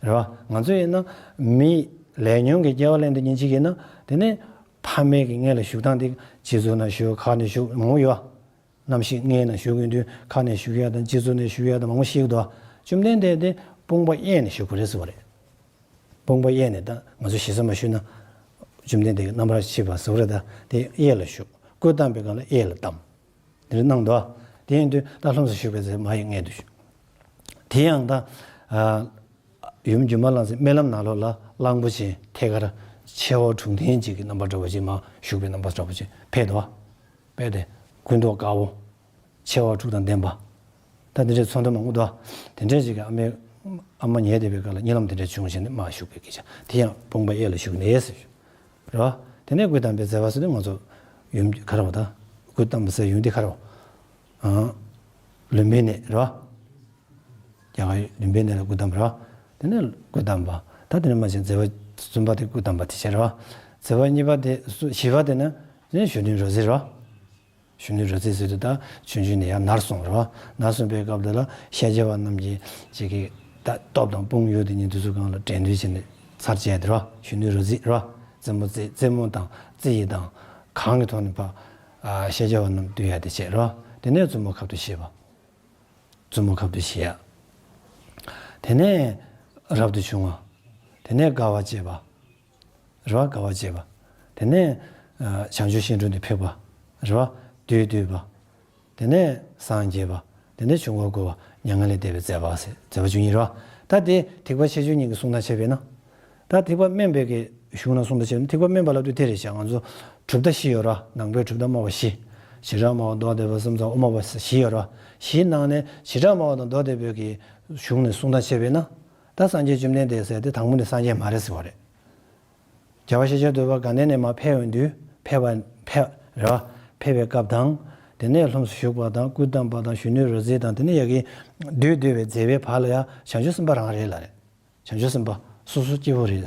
རེད་བ། ང་ཚོ་ཡིན་ན་མི་ལས་ཉོན་གྱི་སྐྱེ་བ་ལེན་དུས་ཉིན་གཅིག་ཡིན་ན་དེ་ནས་ཕ་མའི་གི་མངལ་ལ་ཞུགས་སྟངས་དེ་སྤྱི་གཙུག་ན་ཞུགས། ཁ་ནས་ཞུགས་མང་པོ་ཡོད། གནམ་གཤིས་མངལ་ན་ཞུགས་ཡོང་དུས་ཁ་ནས་ཞུགས་ཡ་དང་སྤྱི་གཙུག་ནས་ཞུགས་ཡ་དང་མང་པོ་ཞིག་འདུག་བཅོམ་ལྡན་འདས་དེ་དཔུང་པ་གཡས་ནས་ཞུགས་པ་རེད་ཟེར་བ་རེད། དཔུང་པ་གཡས་ནས་ད་ང་ཚོ་ཞེ་ས་མ་ཞུས་ན། བཅོམ་ལྡན་འདས་ཀྱི་རྣམ་པར་ཤེས་པ་ཟེར་བ་རེད། ད་དེ་གཡས་ལ་ཞུགས། སྐུ་བལྟམས་པའི་སྒང་ལ་གཡས་ལ་བལྟམས། དེ་འདྲ་གནང་འདུག་དེ་ཡིན་དུས་ད་ལྷུམས་སུ་ཞུགས་པའི་ཚེ་མ་ཡི་མངལ་དུ་ཞུགས། དེ་ཡང་ད། ཨ། ཡུམ་སྒྱུ་མ་ལྷ་མཛེས་སྨོན་ལམ་ནང་ལོགས་ལ་གླང་པོ་ཆེ་ཐད་ཀར་མཆེ་བ་དྲུག་ལྡན་ཅིག་གི་རྣམ་པ་འདྲ་བོ་ཅིག་མར་བཞུགས་པའི་རྣམ་པ་འདྲ་བོ་ཅིག་ཕེབས་འདུག་དཔེ་དེ་སྐུ་མདོག་དཀར་པོ། མཆེ་བ་དྲུག་དང་ལྡན་པ། ད་དེ་འདྲའི་ཚོན་མདོག་མང་པོ་འདུག་དེ་འདྲའི་ཅིག་གི་ཨ་མའི་ཨ་མ་ཉལ་བསྡད་པའི་སྐབས་ལ་གཉིད་ལམ་དེ་འདྲ་བྱུང་བྱས་ནས་མར་བཞུགས་པའི་སྐད་ཆ་དེ་ཡང་དཔུང་པ་གཡས་ལ་བཞུགས་ནས་ཟེར། རེད་བ། དེ་ནས་སྐུ་བལྟམས་པའི་མཛད་པ་ཟེར་དུས་ང་ཚོ་ཡུམ་ག་རེ་བ་དང་སྐུ་བལྟམས་པའི་ས་ཡོང་དེ་ག་རེ་བ། ཨང་། ལུམ་བི་ནི་རེད་བ། རྒྱ་གར་ལུམ་བི་ནི་ལ་སྐུ་བལྟམས་པ་རེད་བ། དེ་ནས་སྐུ་བལྟམས་པ། ད་དེ་ནས་མ་བྱན་མཛད་པ་གསུམ་པ་དེ་སྐུ་བལྟམས་པ་དེ་བྱས་རེད་བ། མཛད་པ་གཉིས་པ་དེ་སུ་བཞི་པ་དེ་ནས་དེ་ནས་གཞོན་ནུའི་རོལ་རྩེད་རེད་བ། གཞོན་ནུའི་རོལ་རྩེད་ཟེར་དུས་ད་ཆུང་ཆུང་ནས་ཡར་ནར་སོང་རེད་བ། ནར་སོང་པའི་སྐབས་དེ་ལ་ཤཱཀྱ་པ་རྣམས་ཀྱི་ཅིག་གི་ད་སྟོབས་དང་དཔུང་གཡོ་དེ་ཉིད་དུས་ཚོད་གང་ལ་འགྲན་བསྡུར་བྱས་ནས་ཚར་བཅད་དེ་རེད་བ། གཞོན་ནུའི་རོལ་རྩེད་རེད་བ། རྩེད་མོ་རྩེ་རྩེད་མོ་དང་རྩེ་ཡི་དང་གང་གི་ཐོག་ནས་ཕ། ཨ། ཤཱཀྱ་པ་རྣམས་འདུལ་ཡ་དེ་བྱས་རེད་བ། དེ་ནས་བཙུན་མོ་ཁབ་ཏུ་བཞེས་པ། བཙུན་མོ་ཁབ་ཏུ་བཞེས་ཡ། དེ་ནས་རབ་ཏུ་བྱུང་བ། དེ་ནས་དགའ་བ་བསྐྱེད་པ། རེད་བ། དགའ་བ་བསྐྱེད་པ། དེ་ནས་ཨ་བྱང་ཆུབ་ཤིང་དྲུང་དུ་ཕེབས་པ། རེད་བ། བདུད་འདུལ་བ། དེ་ནས་སངས་རྒྱས་པ། དེ་ནས་འབྱུང་བ་བསྐུར་བ། མྱ་ངན་ལས་འདས་པའི་མཛད་པ་ཟེར་མཛད་པ་བཅུ་གཉིས་རེད་བ། ད་དེ་ཐེག་པ་ཆེ་ཆུང་གཉིས་ཀྱི་གསུང་སྟངས་བྱས་པས་ན། ད་ཐེག་པ་དམན་པའི་གི་གཞུང་ན་གསུང་སྟངས་བྱས་ན་ཐེག་པ་དམན་པ་ལབ་དུས་དེ་རེད་ཤག་ང་ཚོ་གྲུབ་མཐའ་བཞི་ཡོད་རེད་བ། ནང་པའི་གྲུབ་མཐའ་སྨྲ་བ་བཞི། བྱེ་བྲག་སྨྲ་བ་མདོ་སྡེ་པ་སུམ་ཚོགས་དབུ་མ་པ་བཞི་ཡོད་རེད་བ། བཞིའི་ནང་ནས་བྱེ་བྲག་སྨྲ་བ་དང་མདོ་སྡེ་པའི་གི་གཞུང་ནས་གསུང་སྟངས་བྱས་པས་ན། ད་སངས་རྒྱས་བཅོམ་ལྡན་འདས་ཟེར་དེ་དང་པོ་ནས་སངས་རྒྱས་མ་རེད་ཟེར་བ་རེད། རྒྱལ་བ་ཤཱཀྱ་ཐུབ་པ་དགའ་ལྡན་ནས་མར་ཕེབས་ཡོང་དུས་ཕེབས་པ་ཕེབས་རེད་བ། ཕེབས་པའི་སྐབས་དང་། དེ་ནས་ལྷུམས་སུ་ཞུགས་པ་དང་སྐུ་བལྟམས་པ་དང་གཞོན་ནུའི་རོལ་རྩེད་དང་དེ་ནས་ཡ་གི་བདུད་འདུལ་བའི་མཛད་པའི་བར་ལ་ཡང་བྱང་ཆུབ་སེམས་དཔའ་རང་རེད་ལ་རེད། བྱང་ཆུབ་སེམས་དཔའ་སོ་སོ་སྐྱེ་བོ་རེད།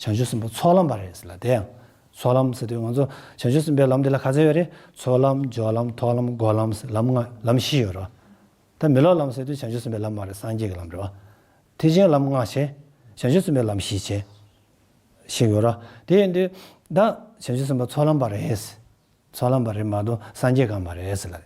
བྱང་ཆུབ་སེམས་དཔའ་ཚོགས་ལམ་པ་རེད་ལ་དེ་ཡང་། ཚོགས་ལམ་ཟེར་དུས་ང་ཚོ་བྱང་ཆུབ་སེམས་དཔའི་ལམ་འདི་ལ་ག་ཚོད་ཡོད་རེད། ཚོགས་ལམ་སྦྱོར་ལམ་ཐོགས་ལམ་སྒོམ་ལམ་ཟེར་ལམ་ལྔ་ལམ་བཞི་ཡོད་རེད་བ། ད་མི་སློབ་ལམ་ཟེར་དུས་བྱང་ཆུབ་སེམས་དཔའི་ལམ་མ་རེད། སངས་རྒྱས་ཀྱི་ལམ་རེད་བ། ཐེག་ཆེན་ལམ་ལྔ་བྱས། བྱང་ཆུབ་སེམས་དཔའི་ལམ་བཞི་བྱས། ཞིག་ཡོད་ར། དེ་ཡིན་དུས་ད་བྱང་ཆུབ་སེམས་དཔའ་ཚོགས་ལམ་པ་རེད། ཚོགས་ལམ་པ་རེད་མ་གཏོགས་སངས་རྒྱས་གང་མ་རེད་ཟེར་ལ།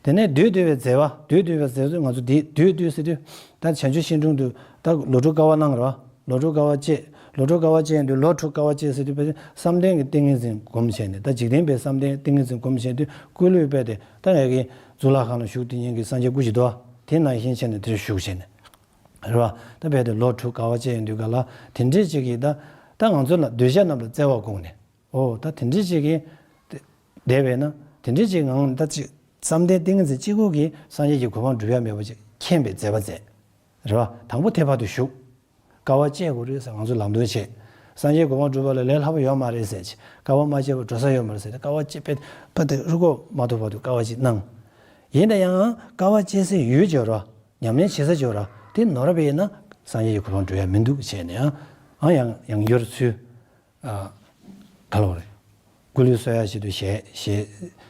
དེ་ནས་བདུད་འདུལ་བའི་མཛད་པ། བདུད་འདུལ་བའི་མཛད་པ་ང་ཚོ་འདི་བདུད་འདུལ་ཟེར་དུས་ད་བྱང་ཆུབ་ཤིང་དྲུང་དུ་ད་ལོ་དྲུག་དཀའ་བ་གནང་ར། ལོ་དྲུག་དཀའ་བ་སྤྱད། ལོ་དྲུག་དཀའ་བ་སྤྱད་ཡིན་དུས་ལོ་དྲུག་དཀའ་བ་སྤྱད་ཟེར་དུས་བསམ་གཏན་གྱི་ཏིང་ངེ་འཛིན་སྒོམ་བྱས་ནས་ད་འཇིག་རྟེན་པའི་བསམ་གཏན་ཏིང་ངེ་འཛིན་སྒོམ་བྱས་དུས་སྐུ་ལུས་པས་དེ་ད་ངེད་ཀྱི་གཙུག་ལག་ཁང་ལ་བཞུགས་དེ་ཉིན་གྱི་སངས་རྒྱས་སྐུ་ཅིག་འདུག་དེ་ནང་བཞིན་བྱས་ནས་དེར་བཞུགས་བྱས་ནས། རེད་བ། ད་རྦད་དེ་ལོ་དྲུག་དཀའ་བ་སྤྱད་ཡོང་དུས་ག་ལ་དེ་འདྲས་ཅིག་གིས་ད་ད་ང་ཚོ་ལ་འདོད་ཆགས་རྣམས་ལ་བརྩེ་བ་བསྐུངས་ནས། ཨོ་ད་དེ་འདྲས་ཅིག་གིས་བསྡད་པས་ན་དེ་འདྲས་ཅིག་ངང་ད་ཅིག་བསམ་གཏན་ཏིང་ངེ་འཛིན་གཅིག་པུ་གིས་སངས་རྒྱས་ཀྱི་གོ་འཕང་སྒྲུབ་ཡ་མེད་པ་ཅིག་མཁྱེན་པའི་མཛད་པ་མཛད། རེད་བ། དང་པོ་དེ་བར་དུ་བཞུགས། དཀའ་བ་སྤྱད་དགོས་རེད་ཟེར་ང་ཚོ་ལམ་སྟོན་བྱས། སངས་རྒྱས་གོ་འཕང་སྒྲུབ་པ་ལ་ལས་སླ་པོ་ཡོད་མ་རེད་ཟེར་གྱི། དཀའ་བ་མ་སྤྱད་པར་འགྲོ་ས་ཡོད་མ་རེད་ཟེར་ཏེ། དཀའ་བ་སྤྱད་པས་ཕ་དེ་རུ་ཀོ་མ་ཐུག་བར་དུ་དཀའ་བ་ཅིག་གནང་། ཡིན་ན་ཡང་དཀའ་བ་སྤྱད་སའི་ཡུལ་ཅིག་ཡོད་རོ། ཉམས་ལེན་བྱེད་ས་ཅིག་ཡོད་རོ། དེ་ནོར་བ་ཡིན་ན་སངས་རྒྱས་ཀྱི་གོ་འཕང་འགྲོ་ཡ་མི་འདུག་བྱས་ནས་ཡང་ཨང་ཡང་ཡང་སྐྱར་ཚུལ། ཨ། ག་ལ་བ་རེད། སྐུ་ལུས་གསོ་ཡ་ཆེད་དུ་ཞལ་ཞལ་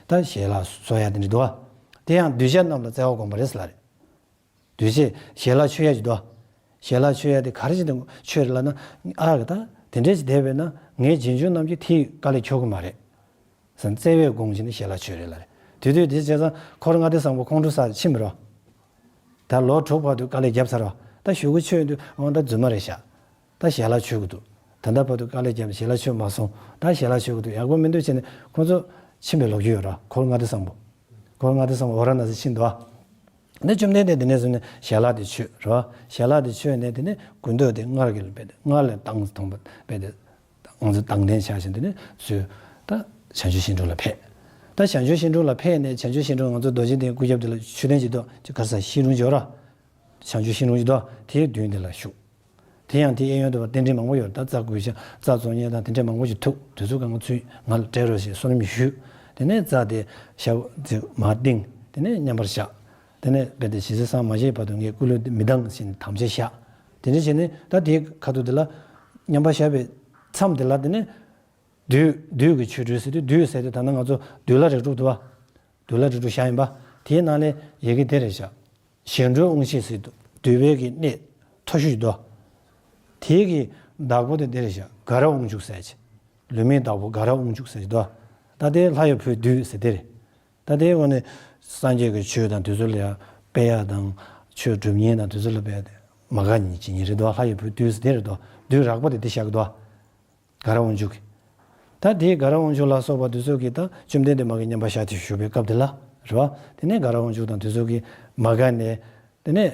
ད་ཞལ་ལག་གསོ་ཡ་དེ་འདྲ་འདུག་བ། དེ་ཡང་གདུལ་བྱ་རྣམས་ལ་བརྩེ་བ་བསྒོམ་པ་རེད་ཟེར་ལ་རེད། གདུལ་བྱའི་ཞལ་ལག་མཆོད་ཡ་ཅིག་འདུག་བ། ཞལ་ལག་མཆོད་ཡ་དེ་ག་རེ་བྱས་ཏེ་མཆོད་རེད་ལབ་ན། ཨ་གི་ད་དེ་འདྲས་ཅིག་བསྡད་པས་ན་ངའི་རྗེས་འཇུག་རྣམས་ཀྱིས་དེའི་དཀའ་ལས་ཁྱོག་གི་མ་རེད། ཟེར་བརྩེ་བས་བསྒོམས་བྱས་ནས་ཞལ་ལག་མཆོད་རེད་ལ་རེད། དེ་དུས་དེ་བྱས་ཙང་འཁོར་ལྔ་སྡེ་བཟང་པོ་ཁོང་ཁྲོ་ཟ་ཕྱིན་པ་རོ། ད་ལོ་དྲུག་བར་དུ་དཀའ་ལས་བརྒྱབ་ཚར་བ། ད་གཞུག་གུ་མཆོད་དུས་འོ་ད་རྫུན་མ་རེད་ཤག་ད་ཞལ་ལག་མཆོད་གི་འདུག་ད་ལྟ་བར་དུ་དཀའ་ལས་བརྒྱབ་ཞལ་ལག་མཆོད་མ་སོང་། ད་ཞལ་ལག་མཆོད་གི་འདུག་ཡག་པོ་མི་འདུག་བྱས་ནས་ཁོང་ཚོ་ཕྱིན་པའི་ལོ་རྒྱུས་ཡོད་ར། འཁོར་ལྔ་སྡེ་བཟང་པོ། འཁོར་ལྔ་སྡེ་བཟང་པོ་ཝཱ་ར་ཎ་སི་ཕྱིན་འདུག་ཨ། ནས་བཅོམ་ལྡན་འདས་དེ་ནས་བཟུང་ནས་ཞལ་ལག་དེ་མཆོད་ར། ཞལ་ལག་དེ་མཆོད་ནས་དེ་ནས་དགུན་སྟོད་དེ་སྔར་གྱི་ལ་དཔེ་དེ་སྔར་ལས་གདངས་སུ་ཐོན་པ་དཔེ་དེ། ང་ཚོ་དང་ལྡན་ཆགས་ཤིང་དེ་ནས་ཚུར་ད་བྱང་ཆུབ་ཤིང་དྲུང་ལ་ཕེབས། ད་བྱང་ཆུབ་ཤིང་དྲུང་ལ་ཕེབས་ནས་བྱང་ཆུབ་ཤིང་དྲུང་ང་ཚོ་རྡོ་རྗེ་གདན་སྐུ་རྒྱབ་དེ་ལ་མཆོད་རྟེན་ཅིག་འདུག་ཅིག་ག་རེ་ཟ་ཤིང་དྲུང་ཅིག་ཡོད་ར། བྱང་ཆུབ་ཤིང་དྲུང་ཅིག་འདུག་དེའི་མདུན་དེ་ལ་བཞུགས། དེ་ཡང་དེའི་གཡས་གཡོན་དུ་བ་རྟེན་འབྲེལ་མང་པོ་ཡོད་ར། ད་རྩྭ་བརྐོ་ཡ་ད་རྩྭ་བཙོང་མཁན་དང་དེ་འདྲས་མང་པོ་ཞིག་ཐུག་དུས་ཚོད་གང་ག་ཚུད་ང་ལ་སྤྲད་རོགས་ཞེས་བསོད་ནམས་ཞུས། དེ་ནས་རྩྭ་དེ་ཞབས་ཅིག་མར་བཏིང་། དེ་ནས་མཉམ་པར་བཞག་དེ་ནས་རྦད་དེ་ཞེ་ས་སངས་མ་རྒྱས་བར་དུ་ངས་སྐུ་ལུས་འདི་མི་ལྡང་ཞེས་ནས་དམ་བཅའ་བཞག་དེ་འདྲ་བྱས་ནས་ད་དེའི་ཁ་ཐུག་དེ་ལ་མཉམ་པར་བཞག་པའི་མཚམས་དེ་ལ་དེ་ནས་བདུད་བདུད་ཀྱི་ཆོ་འཕྲུལ་ཟེར་དུས། བདུད་ཟེར་དུས་ད་ནང་ང་ཚོ་འདུལ་བ་རིགས་དྲུག་འདུག་བ། འདུལ་བ་རིགས་དྲུག་བཞག་ཡིན་པ། དེའི་ནང་ལས་ཡི་གེ་དེ་རེད་བཞག་བཞད་སྒྲོན་དབང་ཕྱུག་ཟེར་དུས་འདུལ་བའི་གི་གནས་མཐོ་ཤོས་ཅིག་འདུག་དེའི་གི་བདག་པོ་དེ་འདི་རེད་བཞག་དགའ་རབ་དབང་ཕྱུག་ཟེར་ཅིག་ལུས་མེད་བདག་པོ་དགའ་རབ་དབང་ཕྱུག་ཟེར་ཅིག་འདུག་ད་དེ་ལྷ་ཡི་བུའི་བདུད་ཟེར་དེ་རེད། ད་དེའི་འོག་ནས་སངས་རྒྱས་ཀྱི་ཆོས་དང་དེ་ཚོ་ལ་ཡང་སྤེལ་ཡ་དང་ཆོས་སྒྲུབ་མཁན་དང་དེ་ཚོ་ལ་སྤེལ་ཡ་དེ་མ་ག་ཉིན་གཅིག་ཉིན་རེད་འདུག་ལྷ་ཡི་བུའི་བདུད་ཟེར་དེ་རེད་འདུག་བདུད་རགས་པ་དེ་དེ་བཞག་གི་འདུག་དགའ་རབ་དབང་ཕྱུག་གི། ད་དེའི་དགའ་རབ་དབང་ཕྱུག་ལ་སོགས་པ་དེ་ཚོ་གིས་ད་བཅོམ་ལྡན་འདས་མ་གི་མཉམ་པར་བཞག་སྟེ་བཞུགས་པའི་སྐབས་དེ་ལ་རེད་བ། དེ་ནས་དགའ་རབ་དབང་ཕྱུག་དང་དེ་ཚོ་གིས་མ་ག་ནས་དེ་ནས་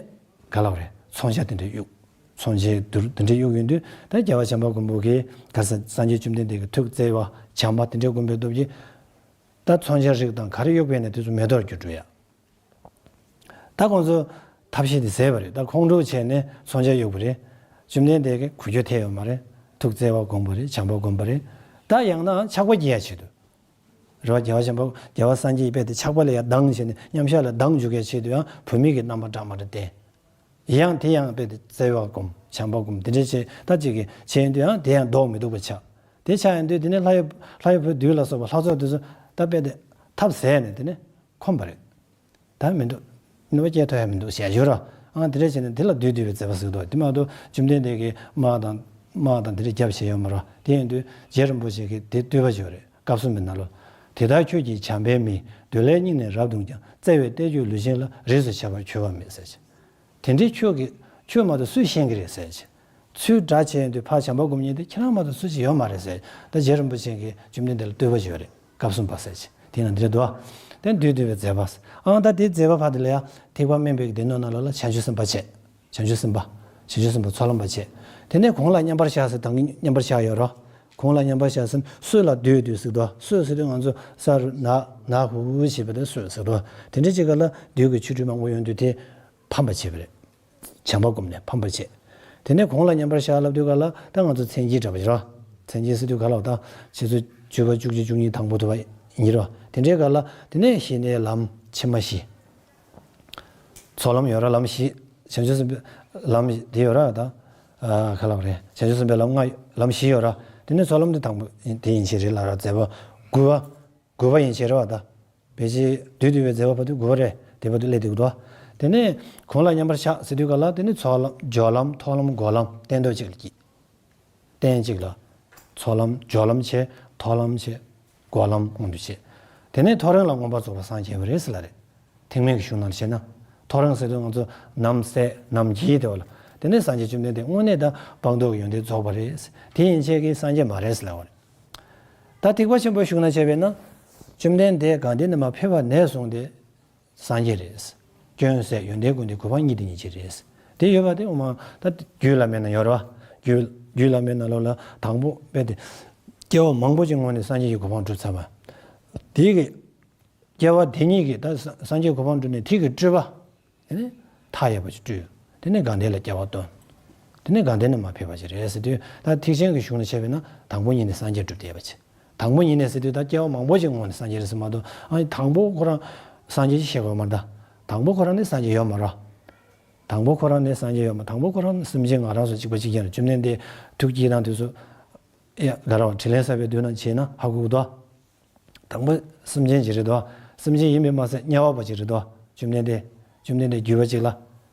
ག་ལ་བ་རེད། མཚོན་ཆ་དེ་འདྲ་གཡུགས། མཚོན་ཆའི་རྡུལ་དེ་འདྲ་གཡུགས་ཡོང་དུས་ད་རྒྱལ་བ་བྱམས་པ་མགོན་པོ་གིས་ག་ས་སངས་རྒྱས་བཅོམ་ལྡན་འདས་ཀྱི་ཐུགས་བརྩེ་བ་བྱམས་པ་དེ་འདྲ་བསྒོམས་པའི་སྟོབས་ཀྱིས་ད་མཚོན་ཆ་རིགས་དང་ག་རེ་གཡུགས་པས་ནས་དེ་ཚོ་མེ་ཏོག་གྱུར་འགྲོ་ཡ། ད་ཁོང་ཚོ་ཐབས་ཤེས་དེ་ཟད་པ་རེད། ད་ཁོང་ཁྲོ་བྱས་ནས་མཚོན་ཆ་གཡུགས་པ་རེད། བཅོམ་ལྡན་འདས་ཀྱིས་གུ་གྱུར་ཐེབས་ཡོད་མ་རེད། ཐུགས་བརྩེ་བ་བསྒོམས་པ་རེད། བྱམས་པ་བསྒོམས་པ་རེད། ད་ཡང་ན་ཆགས་པ་སྐྱེ་ཡ་ཆེད་དུ་རེད་བ། རྒྱལ་བ་བྱམས་པ་རྒྱལ་བ་སངས་རྒྱས་ཀྱི་དཔེ་དེ་ཆགས་པ་ལ་ཡང་སྡང་བྱས་ནས་མཉམ་བཞག་ལ་སྡང་འཇུག་ཡ་ཆེད་དུ་ཡང་བུད་མེད་ཀྱི་རྣམ་པ་འདྲ་མ་འདྲ་བསྟན། ཡང་དེ་ཡང་དཔེ་དེ་བརྩེ་བ་བསྒོམ་བྱམས་པ་བསྒོམ་དེ་འདྲ་བྱས་ད་ཅིག་གི་བྱས་ཡོང་དུས་ཡང་དེ་ཡང་ལྡོག་མི་ཐུབ་པ་ཆགས། དེ་ཆགས་ཡོང་དུས་དེ་ནས་ལྷ་ཡི་ལྷ་ཡི་བུ་བདུད་ལ་སོགས་པ་ལྷ་ཚོགས་དེ་ཚོ་ད་དཔེ་དེ་ཐབས་ཟད་ནས་དེ་ནས་འཁོམས་པ་རེད། ད་མི་འདུག་ནུས་པ་སྐྱེ་ཐུབ་ཡ་མི་འདུག་ཞེས་བརྗོད་ར། ཨང་དེ་འདྲ་བྱས་ནས་དེ་ལ་བདུད་འདུལ་བའི་མཛད་པ་ཟེར་འདུག་དེ་མ་གཏོགས་བཅོམ་ལྡན་འདས་ཀྱིས་དམག་དང་དམག་དང་དེ་འདྲ་རྒྱབ་བྱས་ཡོད་མ་རེད། དེ་ཡིན་དུས་རྗེ་རིན་པོ་ཆེ་གིས་དེ་བསྟོད་པ་བརྗོད་རེད། སྐབས་གསུམ་པའི་ནང་ལོ། དེ་ལྟར་ཁྱོད་ཀྱིས་བྱམས་པའི་མིག་བདུད་ལས་སྙིང་ནས་རབ་བརྡུངས་ཀྱང་། བརྩེ་བས་གཏད་གྱུར་ལུས་ཅན་ལ། རིས་སུ་ཆད་པར་གྱུར་པ་མེད་ཟེར། དེ་འདྲའི་ཁྱོད་ཀྱིས་ཁྱོད་མ་གཏོགས་སུས་ཤེས་ཀྱི་རེད་ཟེར་གྱི། ཚུལ་འདྲ་བྱས་ཡོང་དུས་ཕར་བྱམས་པ་སྒོམ་མཁན་དེ་ཁྱེད་རང་མ་གཏོགས་སུ་ཅིག་ཡོད་མ་རེད་ཟེར། ད་རྗེ་རིན་པོ་ཆེ་གིས་བཅོམ་ལྡན་འདས་ལ་བསྟོད་པ་བརྗོད་རེད། སྐབས་གསུམ་པ་ཟེར་གྱི་དེ་ན་འདི་རེད་འདུག་དེ་བདུད་འདུལ་བའི་མཛད་པ། ཨང་ད་དེའི་མཛད་པ་ཕར་དེ་ལ་ཡང་ཐེག་པ་དམན་པའི་སྡེ་སྣོད་ནང་ལོགས་ལ་བྱང་ཆུབ་སེམས་དཔའ་བྱས། བྱང་ཆུབ་སེམས་དཔའ། བྱང་ཆུབ་སེམས་དཔའ་ཚོགས་ལམ་པ་བྱས། དེ་ནས་གོང་ལ་མཉམ་པར་བཞག་ཟེར་དང་མཉམ་པར་བཞག་ཡོད་རོ། གོང་ལ་མཉམ་པར་བཞག་ཟེར་གསོད་ལ་བདུད་འདུལ་ཟེར་དོ། གསོད་ཟེར་དུས་ང་ཚོ་ས་རུ་ནག་ནག་ཧུ་ཧུ་བྱེད་པ་དེ་གསོད་ཟེར་དོ། དེ་འདྲ་ཅིག་ག་ལ་བདུད་ཀྱི་ཆོ་འཕྲུལ་མང་པོ་ཡོང་དུས་དེ་ཕམ་པ་བྱས་པ་རེད། བྱམས་པ་བསྒོམས་ནས་ཕམ་པ་བྱས། དེ་ནས་གོང་ལ་མཉམ་པར་བཞག་ལབ་དུས་ག་ལ་ད་ང་ཚོ་མཚན་བཅས་འདྲ་བ་ཡིན་རོ། མཚན་བཅས་ཟེར་དུས་ག་ལ་ད་ཆུ་ཚོད་བཅུ་པ་བཅུ་གཅིག་བཅུ་གཉིས་དང་པོ་དུ་བ་ཡིན་རོ། དེ་འདྲའི་ག་ལ་དེ་ནས་ཞི་གནས་ལམ་ཕྱི་མ་བཞི། ཚོགས་ལམ་ཡོད་ར་ལམ་བཞི། བྱང་ཆུབ་སེམས་དཔའི་ལམ་དེ་ཡོད་ར་ད། ཨ་ག་ལབ་རེད། བྱང་ཆུབ་སེམས་དཔའི་ལམ་ལྔ་ལམ་བཞི་ཡོད་ར། དེ་ནས་ཚོགས་ལམ་དེ་དང་པོ་དེ་ཡན་ཆད་རེད་ལབ་ར། མཛད་པ་དགུ་པ། དགུ་པ་ཡན་ཆད་རེད་བ་ད། ཕལ་ཆེར་བདུད་འདུལ་བའི་མཛད་པ་བར་དུ་དགུ་པ་རེད། དེ་བར་དུ་སླེབས་བསྡད་ཀྱི་འདུག་དེ་ནས་གོང་ལ་མཉམ་པར་བཞག་ཟེར་དུས་ག་ལ་དེ་ནས་ཚོགས་ལམ་སྦྱོར་ལམ་མཐོང་ལམ་སྒོམ་ལམ་སྟན་ཐོག་གཅིག་ལ་སྐྱེས། སྟན་གཅིག་ལ། ཚོགས་ལམ་སྦྱོར་ལམ་བྱས། མཐོང་ལམ་བྱས། སྒོམ་ལམ་དབང་དུ་བྱས། དེ་ནས་ཐོ་རངས་ལ་མངོན་པར་རྫོགས་པར་སངས་རྒྱས་པ་རེད་ཟེར་ལ་རེད། ཐེག་དམན་གྱི་གཞུང་ནང་བཤད་ན། ཐོ་རངས་ཟེར་དུས་ང་ཚོ་ནམ་གསལ་ནམ་གྱི་དེ་བ་ལ། དེ་ནས་སངས་རྒྱས་བཅོམ་ལྡན་འདས་དངོས་གནས་དང་སྤངས་རྟོགས་ཀྱི་ཡོན་ཏན་རྫོགས་པ་རེད། དེ་ཡན་ཆད་ཀྱིས་སངས་རྒྱས་མ་རེད་ཟེར་ལ་བ་རེད། ད་ཐེག་པ་ཆེན་པོའི་གཞུང་ན་བྱས་པས་ན། བཅོམ་ལྡན་འདས་གང་འདི་ནས་མ་ཕེབས་པ་ནས་བཟུང་སྟེ། སངས་རྒྱས་རེད། སྐྱོན་ཟད་ཡོན་ཏན་ཀུན་ལྡན་གོ་འཕང་གཉིས་དེ་ཉིད་ཀྱིས་རེད། དེ་ཡོད་པ་དེ་འོ་མ་ད་རྒྱུད་བླ་མའི་ནང་ཡོད་རེད་བ། རྒྱུད་རྒྱུད་བླ་མའི་ནང་ལོགས་ལ་དང་པོ་དཔེ་དེ། སྐྱེ་བ་མང་པོ་ཅིག་སྔོན་ནས་སངས་རྒྱས་ཀྱི་གོ་འཕང་བསྒྲུབས་ཚར་བ། དེ་གི་སྐྱེ་བ་དེ་ཉིད་ཀྱིས་ད་སངས་རྒྱས་གོ་འཕང་བསྒྲུབས་ནས་དེ་གི་སྤྲུལ་པ། དེ་ནས་མཐའ་ཡས་པ་ཅིག་སྤྲུལ། དེ་ནས་དགའ་ལྡན་ལ་སྐྱེ་བ་སྟོན། དེ་ནི་དགའ་ལྡན་ནས་མར་ཕེབས་པ་ཅིག་རེད་ཟེར་དུས། ད་ཐེག་ཆེན་གྱི་གཞུང་ལ་བྱས་པས་ན་དང་པོ་ཉིད་ནས་སངས་རྒྱས་སྒྲུབ་བསྡད་པ་ཅིག་དང་པོ་ཉིད་ནས་ཟེར་དུས་ད་སྐྱེ་བ་མང་པོ་ཅིག་སྔོན་ནས་སངས་རྒྱས་རེད་ཟེར་མ་གཏོགས། ཨ་ནི་དང་པོ་ཁོ་རང་སངས་རྒྱས་ཅིག་ཤེས་དགོས་མ་རེད། ད་དང་པོ་ཁོ་རང་ནས་སངས་རྒྱས་ཡོད་མ་རེད། དང་པོ་ཁོ་རང་ནས་སངས་རྒྱས་ཡོད་མ། དང་པོ་ཁོ་རང་སེམས་ཅན་ང་རང་ཚོ་གཅིག་པ་གཅིག་རྐྱང་རེད། བཅོམ་ལྡན་འདས་ཐུགས་བསྐྱེད་དང་དུས་སུ། ཡ་ག་ར་བ་དྲིན་ལན་གསབ་པའི་དུས་ན་བྱས་ན་ཧ་གོ་གི་འདུག་དང་པོ་སེམས་ཅན་ཅིག་རེད་དོ། སེམས་ཅན་ཡིན་པས་མ་ཟད་དམྱལ་བ་པོ་ཅིག་རེད་དོ། བཅོམ་ལྡན་འདས། བཅོམ་ལྡན་འདས་བརྒྱུད་པ་ཅིག་ལ་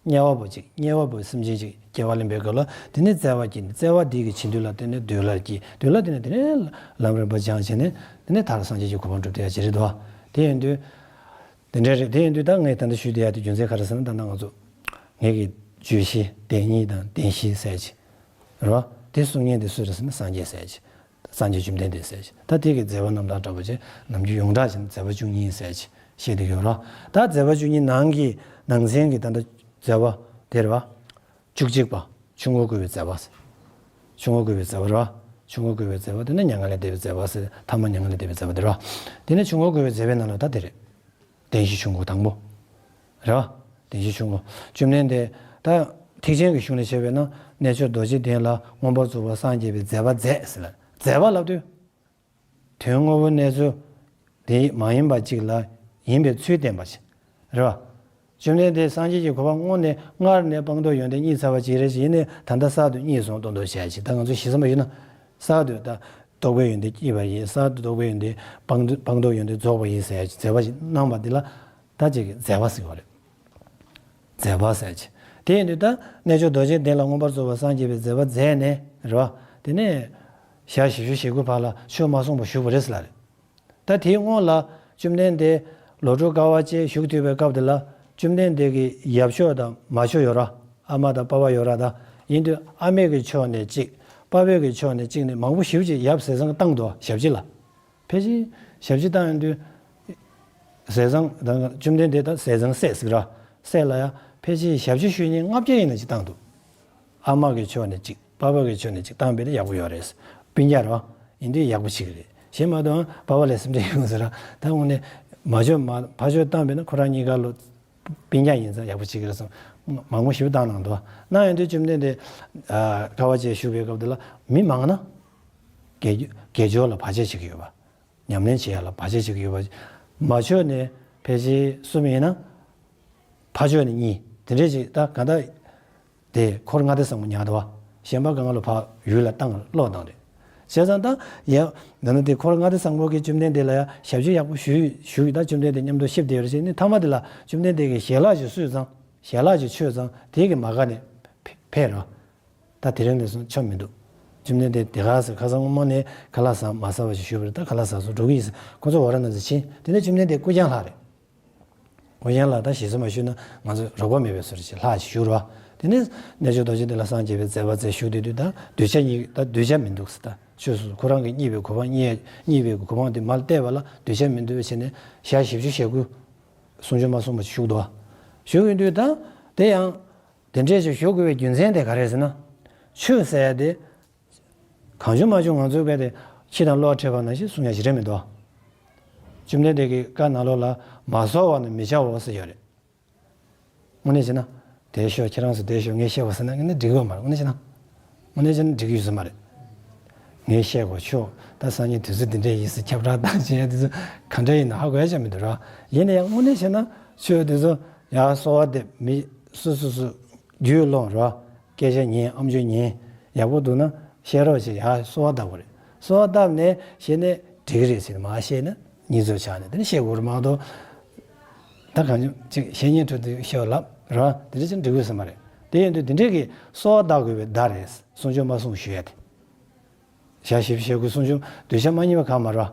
དམྱལ་བ་པོ་ཅིག་དམྱལ་བ་པོའི་སེམས་ཅན་ཅིག་སྐྱེ་བ་ལེན་པའི་སྐབས་ལ། དེ་ནས་བཙལ་བ་སྐྱེས་ནས། བཙལ་བ་དེ་གི་བྱིན་མཐུ་ལ་བརྟེན་ནས་འདོད་ལྷ་སྐྱེས། འདོད་ལྷ་དེ་ནས་དེ་ནས་ལམ་རིམ་པ་སྦྱངས་བྱས་ནས། དེ་ནས་མཐར་སངས་རྒྱས་ཀྱི་གོ་འཕང་སྒྲུབ་བསྡད་ཡ་ཅིག་རེད་དོ། དེ་ཡིན་དུས། དེ་འདྲ་རེད། དེ་ཡིན་དུས་ད་ངས་ད་ལྟ་ཞུས་བསྡད་ཡ་དེ་རྒྱུ་མཚན་ག་རེ་ཟེར་ན། ད་ལྟ་ང་ཚོ་ངེད་ཀྱི་བརྗོད་གཞི་བདེན་གཉིས་དང་བདེན་བཞི་ཟེར་ཅིག་རེད་བ། དེ་གསུང་མཁན་དེ་སུ་རེད་ཟེར་ན་སངས་རྒྱས་ཟེར་ཅིག་སངས་རྒྱས་བཅོམ་ལྡན་འདས་ཟེར་ཅིག་ད་དེ་གི་མཛད་པ་རྣམ་ཐར་འདྲ་པོ་ཅིག་ནམ་རྒྱུན་ཡོངས་གྲགས་བྱས་ན་མཛད་པ་བཅུ་གཉིས་ཟེར་ཅིག་བཤད་བསྡད་ཡོད་རེད་བ། ད་མཛད་པ་བཅུ་གཉིས་ནང་གི་ནང་ཚན་གྱི་ད་ལྟ་མཛད་པ་དེ་རེད་བ། བཅུ་གཅིག་པ། ཆུ་འགོ་བསྐོལ་བའི་མཛད་པ་ཟེར། ཆུ་འགོ་བསྐོལ་བའི་མཛད་པ་རེད་བ། ཆུ་འགོ་བསྐོལ་བའི་མཛད་པ་དེ་ནི་མྱ་ངན་ལས་འདས་པའི་མཛད་པ་ཟེར། ཐ་མ་མྱ་ངན་ལས་འདས་པའི་མཛད་པ་དེ་རེད་བ། དེ་ནི་ཆུ་འགོ་བསྐོལ་བའི་མཛད་པའི་ནང་ལ་ད་དེ་རེད། བདེན་བཞི་ཆུ་འགོ་དང་པོ། རེད་བ། བདེན་བཞི་ཆུ་འགོ། བཅོམ་ལྡན་འདས་ད་ཐེག་ཆེན་གྱི་གཞུང་ལ་བྱས་པས་ན་རྣལ་འབྱོར་རྡོ་རྗེ་གདན་ལ་མངོན་པར་རྫོགས་པར་སངས་རྒྱས་པའི་མཛད་པ་མཛད་ཟེར་ལ། མཛད་པ་ལབ་དུས། དོན་དངོས་པོ་གནས་ཚུལ་དེ་མ་ཡིན་པ་ཅིག་ལ་ཡིན་པའི་ཚུལ་བསྟན་པ་ཞིག་རེད་བ། བཅོམ་ལྡན་འདས་སངས་རྒྱས་ཀྱི་གོ་འཕང་དངོས་གནས་སྔར་ནས་སྤངས་རྟོགས་ཡོན་ཏན་རྙེད་ཚར་བ་ཅིག་རེད་ཅེས། ཡིན་ནའི་ད་ལྟ་གསར་དུ་རྙེད་སོང་སྟོན་ཐོག་བྱས་ཅིག་ད་ང་ཚོ་ཞིབ་ཚགས་པ་ཞུས་ན། གསར་དུ་ད་རྟོགས་པའི་ཡོན་ཏན་རྙེད་པ་ཡིན། གསར་དུ་རྟོགས་པའི་ཡོན་ཏན་སྤངས་སྤངས་རྟོགས་ཡོན་ཏན་རྫོགས་པ་ཡིན་ཟེར་ཡ་ཅིག་མཛད་པ་ཞིག་གནང་བ་འདི་ལ་ད་ཅིག་གི་མཛད་པ་ཟེར་བ་རེད། མཛད་པ་ཟེར་ཅིག་དེ་ཡིན་དུས་ད་རྣལ་འབྱོར་རྡོ་རྗེ་གདན་ལ་མངོན་པར་རྫོགས་པར་སངས་རྒྱས་པའི་མཛད་པ་མཛད་ནས་རེད་བ། དེ་ནས་ཞག་བཞི་བཅུ་ཞེ་དགུ་བར་ལ་ཆོས་མ་གསུངས་པར་བཞུགས་པ་རེད་ཟེར་ལ་རེད། ད་དེའི་སྔོན་ལ་བཅོམ་ལྡན་འདས་ལོ་དྲུག་དཀའ་བ་སྤྱད་བཞུགས་བསྡད་པའི་སྐབས་དེ་ལ། བཅོམ་ལྡན་འདས་ཀྱི་ཡབ་མཆོག་དང་མ་མཆོག་ཡོད་ར། ཨ་མ་དང་པ་ཕ་ཡོད་ར། ད་ཡིན་དུས་ཨ་མའི་གི་ཕྱོགས་ནས་གཅིག་པ་ཕའི་གི་ཕྱོགས་ནས་གཅིག་ནས་མང་པོ་ཞེ་པོ་ཅིག་ཡབ་ཟས་གཙང་བཏང་འདུག་ཞབས་ཕྱི་ལ། ཕལ་ཆེར་ཞབས་ཕྱི་བཏང་ཡོང་དུས། ཟས་གཙང་དང་བཅོམ་ལྡན་འདས་དང་ཟས་གཙང་སྲས་ཟིག་ར། སྲས་ལ་ཡང་ཕལ་ཆེར་ཞབས་ཕྱི་ཞུ་མཁན་ལྔ་བརྒྱ་ཡིན་ན་ཅིག་བཏང་འདུག་ཨ་མ་གི་ཕྱོགས་ནས་གཅིག་པ་ཕ་གི་ཕྱོགས་ནས་གཅིག་བཏང་བས་ན་ཡག་པོ་ཡོད་རེད། སྤུན་ཀྱག་རེད་བ། ཡིན་དུས་ཡག་པོ་ཞིག་རེད། གཞན་མ་གཏོགས་པ་ཕ་ལ་སེམས་ཁྲལ་ཡོང་ཟེར་ར། ད་དངོས་གནས་མ་ཕྱོགས་མ་ཕ་ཕྱོགས་བཏང་བས་ན་ཁོ་རང་གཉིས་ཀ་ལོ་སྤུན་ཀྱག་ཡིན་ཙང་ཡག་པོ་ཞིག་རེད་བསམ། མང་པོ་ཞིག་བཏང་གནང་འདུག་གནང་ཡོང་དུས་བཅོམ་ལྡན་འདས་དཀའ་བ་སྤྱད་བཞུགས་པའི་སྐབས་དེ་ལ་མི་མང་ན་དགེ་དགེ་སྦྱོར་ལ་བར་ཆད་བྱེད་ཀྱི་ཡོད་པ། ཉམས་ལེན་བྱེད་ཡ་ལ་བར་ཆད་བྱེད་ཀྱི་ཡོད་པ། མ་ཕྱོགས་ནས་ཕལ་ཆེར་གསུམ་ཡིན་ན། ཕ་ཕྱོགས་ནས་གཉིས། དེ་འདྲས་ཅིག་ད་གང་ལྟར། དེ་འཁོར་ལྔ་སྡེ་བཟང་པོ་ཉར་འདུག་བ། གཞན་པ་གང་ལ་ཕར་ཡུལ་ལ་བཏང་ལོག་བཏང་རེད། བྱས་ཙང་ད་ཡ། འདི་ནི་དེ་འཁོར་ལྔ་སྡེ་བཟང་པོ་གི་བཅོམ་ལྡན་འདས་ལ་ཡ་ཞབས་ཕྱི་ཡག་པོ་ཞུས་ཞུས་ད་བཅོམ་ལྡན་འདས་མཉམ་དུ་གཤིབས་བསྡད་ཡོད་རེད་ཅེས་ནི་མཐའ་མ་དེ་ལ་བཅོམ་ལྡན་འདས་ཀྱིས་ཞལ་ལག་ཅིག་གསོས་ཙང་ཞལ་ལག་ཅིག་མཆོད་ཙང་དེ་གི་མ་དགའ་ནས་ཕེབས་རོ། ད་དེ་རིང་ནས་བཟུང་ཆོ་མི་འདུག་བཅོམ་ལྡན་འདས་དེ་ག་ཟེར་ཁ་སང་སྔོན་མ་ནས་ཁ་ལག་ཟ་མ་ཟ་བ་ཞིག་ཞུས་པ་རེད། ད་ཁ་ལག་ཟ་སོང་འགྲོ་གི་ཡིན་ཟེར་ཁོ་ཚོ་འོ་ར་ན་ཟེར་ཕྱིན། དེ་ནས་བཅོམ་ལྡན་འདས་སྐུ་རྐྱང་ལྷག་རེད། སྐུ་རྐྱང་ལྷག་ད་ཞེ་ས་མ་ཞུས་ན་ང་ཚོ་རོགས་པ་མེད་པའི་བཟོ་འདྲ་ཞིག་ལྷག་ཞིག་ཞུ་རོགས། དེ་ནས་རྣལ་འབྱོར་རྡོ་རྗེ་གདན་ལ་སངས་རྒྱས་པའི་མཛད་པ་མཛད་བཞུགས་བསྡད་དུས་ད་གདུལ་བྱ་གཉིས་ད་གདུལ་བྱ་མི་འདུག་ཟེར། ད་ཆོས་སོ་སོ་ཁོ་རང་གིས་རྙེད་པའི་གོ་འཕང་རྙེད་རྙེད་པའི་གོ་འཕང་དེ་མར་བལྟས་པ་ལ་གདུལ་བྱ་མི་འདུག་བྱས་ནས་ཞག་བཞི་བཅུ་ཞེ་དགུ་གསུང་ཆོས་མ་གསུངས་པ་ཞིག་བཞུགས་འདུག་བ། བཞུགས་ཡོང་དུས་ད་དེ་ཡང་། དེ་འདྲས་ཅིག་ཞུ་དགོས་པའི་རྒྱུ་མཚན་དེ་ག་རེ་ཟེར་ན། ཆོས་ཟེར་ཡ་དེ། གང་བྱུང་མ་བྱུང་ང་ཚོའི་བས་དེ་ཁྱི་དང་གློག་འཕྲད་པ་ནང་བཞིན་གསུང་ཡ་ཞིག་རེད་མི་འདུག་བཅོམ་ལྡན་འདས་ཀྱི་བཀའ་ནང་ལོགས་ལ་མ་གསོལ་བ་ནི་མི་བྱའོ་ཟེར་ཡོད་རེད། དངོས་གནས་བྱས་ན། དེ་ཤོག་ཁྱེད་རང་ཚོ་དེ་ཤོག་ངས་བཤད་པ་ཟེར་ན་ངས་ནི་འགྲིག་ཡོད་མ་རེད། དངོས་གནས་བྱས་ན། དངོས་གནས་བྱས་ན་འགྲིག་ཡོད་ཟེར་མ་རེད། ངས་བཤད་དགོས་ཆོག་ད་སང་ཉིན་དུས་ཚོད་འདི་འདྲས་ཡིན་ཟེར་ཁྱབ་བསྒྲགས་བཏང་བྱས་དུས་ཚོད་ག་འདྲ་ཡིན་ན་ཧ་གོ་ཡ་ཆ་མི་འདུག་ར། ཡིན་ན་ཡང་དངོས་གནས་བྱས་ན་ཆོས་དུས་ཚོད་ཡར་གསོལ་བ་འདེབས་མི་སུ་སུ་སུ་རྒྱུས་ལོངས་ར། སྐད་ཆ་ཉན་ཨམ་ཅོག་ཉན་ཡག་པོ་འདུག་ན་བཤད་རོགས་བྱེད། ཡར་གསོལ་བ་བཏབ་དགོས་རེད། གསོལ་བ་བཏབ་ནས་བཤད་ནས་འགྲིག་གི་རེད་ཟེར་མ་བཤད་ན་གཉིས་ཚོད་ཆགས་ནས་དེ་ནས་བཤད་དགོས་རེད་མ་གཏོགས། ད་གང་བྱུང་ཅིག་བཤད་ཉན་ཁྲོད་དུ་བཤད་ལབ་ར་དེ་འདྲ་ཅིག་འགྲིག་གི་ཟེར་མ་རེད། དེ་ཡིན་དུས་དེ་འདྲས་ཀྱི་གསོལ་བ་བཏབ་དགོས་པའི་བརྡ་རེད། གསུང་ཆོས་མ་གསུངས་ཞུ་ཡ་དེ། ཞག་བཞི་བཅུ་ཞེ་དགུ་གསུང་ཆོས་གདུལ་བྱ་མ་རྙེད་པ་གང་མ་རེད།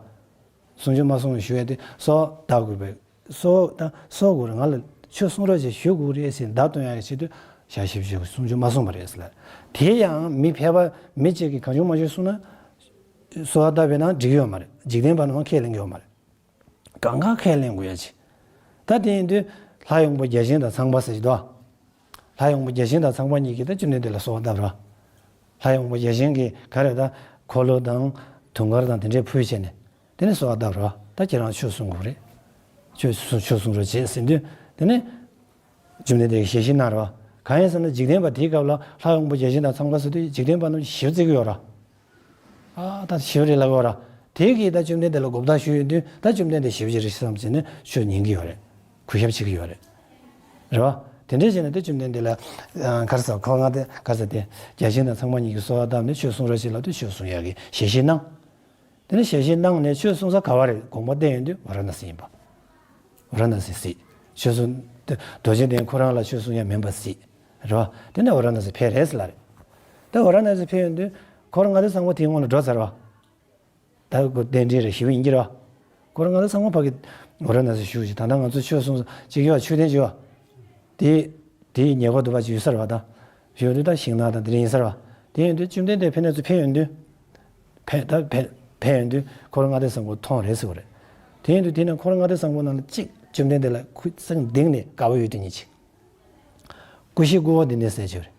གསུང་ཆོས་མ་གསུངས་ཞུ་ཡ་དེ་གསོལ་བ་བཏབ་དགོས་པའི། གསོལ་ད་གསོལ་དགོས་རེད། ང་ལ་ཆོས་གསུང་རོགས་བྱེད་ཞུ་དགོས་རེད་ཟེར་བརྡ་སྟོན་ཡ་གི་ཆེད་དུ་ཞག་བཞི་བཅུ་གསུང་ཆོས་མ་གསུངས་པ་རེད་ཟེར་ལ། དེ་ཡང་མི་ཕལ་པ་མི་གཅིག་གིས་གང་བྱུང་མ་བྱུང་གསུངས་ན། གསོལ་བ་བཏབ་པས་ན་འགྲིག་ཡོད་མ་རེད། འཇིག་རྟེན་པ་རྣམས་ཁས་ལེན་གྱི་ཡོད་མ་རེད། གང་ག་ཁས་ལེན་དགོས་ཡ་ཆེ། ད་དེ་ཡིན་དུས་ལྷ་ཡོང་པོ་བརྒྱ་བྱིན་དང་ཚངས་པ་ཟེར་གྱི་འདུག་ལྷ་ཡོང་པོ་བརྒྱ་བྱིན་དང་ཚངས་པ་གཉིས་ཀྱིས་ད་བཅོམ་ལྡན་འདས་ལ་གསོལ་བ་བཏབ་ར། ལྷ་ཡོང་པོ་བརྒྱ་བྱིན་གྱིས་ག་རེ་ད་འཁོར་ལོ་དང་དུང་དཀར་དང་དེ་འདྲས་ཕུལ་བྱས་ནས། དེ་ནས་གསོལ་བ་བཏབ་རོགས། ད་ཁྱེད་རང་ཆོས་གསུང་དགོས་རེད། ཆོས་གསུང་ཆོས་གསུང་རོགས་བྱེད་ཟེར་དུས་དེ་ནས། བཅོམ་ལྡན་འདས་ཀྱིས་ཞལ་བཞེས་གནང་རོགས། གང་ཡིན་ཟེར་ན་འཇིག་རྟེན་པ་དེའི་སྐབས་ལ་ལྷ་དབང་པོ་བརྒྱ་བྱིན་དང་ཚངས་པ་ཟེར་དུས་འཇིག་རྟེན་པ་རྣམས་ཞེ་པོ་བརྩི་གི་ཡོད་ར། ཨ་ད་ཞེ་པོ་རེད་ལབ་ཡོད་ར། དེ་གིས་ད་བཅོམ་ལྡན་འདས་ལ་མགོ་བཏགས་ཞུས་ཡོང་དུས་ད་བཅོམ་ལྡན་འདས་ཞེ་པོ་ཅིག་རེད་བསམ་བྱས་ནས་ཆོས་ཉན་གི་ཡོད་རེད། གུས་ཞབས་བྱེད་ཀྱི་ཡོད་རེད། རེད་བ། དེ་འདྲས་བྱས་ནས་ད་བཅོམ་ལྡན་འདས་ལ་ཨ་ག་རེ་ཟེར། འཁོར་ལྔ་སྡེ་ག་རེ་ཟེར་དེ་བརྒྱ་བྱིན་དང་ཚངས་པ་གཉིས་ཀྱིས་གསོལ་བ་བཏབ་ནས་ཆོས་གསུང་རོགས་བྱེད་ལབ་དུས་ཆོས་གསུང་ཡག་གི་ཞལ་བཞེས་གནང་། དེ་ནས་ཞལ་བཞེས་གནང་ནས་ཆོས་གསུང་ས་ག་བ་རེད། དགོངས་པ་བསྟན་ཡོང་དུས་ཝཱ་ར་ཎ་སི་ཡིན་པ། ཝཱ་ར་ཎ་སི་གཟིགས། ཆོས་གསུང་དེ་རྡོ་རྗེ་གདན་ཁོ་རང་ལ་ཆོས་གསུང་ཡ་མིན་པ་གཟིགས། རེད་བ། དེ་ནས་ཝཱ་ར་ཎ་སི་ཕེབས་རེད་ཟེར་ལ་རེད། ད་ཝཱ་ར་ཎ་སི་ཕེབས་ཡོང་དུས་འཁོར་ལྔ་སྡེ་ཚང་མ་དེའི་སྔོན་ལ་འགྲོ་ཚར་བ། ད་ཁོ་གདན་འདྲེན་རེ་ཞུས་པ་ཡིན་གྱི་རེད་བ། འཁོར་ལྔ་སྡེ་ཚང་མ་ཕ་གི་ཝཱ་ར་ཎ་སི་བཞུགས་ཤིག་ད་ལྟ་ང་ཚོ་ཆོས་གསུང་ས་གཅིག་ཡོད་བ། མཆོད་རྟེན་གཅིག་ཡོད་བ། དེ་དེའི་ཉེ་འཁོར་དུ་ཕར་ཅིག་ཡོད་ས་རེད་བ། ད་ཡོད་དུས་ད་ཤིང་ནགས་དང་དེ་འདྲ་ཡིན་ས་རེད་བ། དེ་ཡིན་དུས་བཅོམ་ལྡན་འདས་ཕེབས་ནས་ཚུར་ཕེབས་ཡོང་དུས། ཕེབས་ད་ཕེབས་ཕེབས་ཡོང་དུས་འཁོར་ལྔ་སྡེ་བཟང་པོ་མཐོང་རེད་ཟེར་བ་རེད། དེ་ཡིན་དུས་དེ་ནས་འཁོར་ལྔ་སྡེ་བཟང་པོ་ནང་ལ་གཅིག་བཅོམ་ལྡན་འདས་ལ་ཁོའི་སེམས་གཏིང་ནས་དགའ་བོ་ཡོད་དེ་ཉིད་ཅིག་ཀུ་ཤའི་ཀུ་ཧོ་འདི་ནས་ཟེར་གྱི་རེད།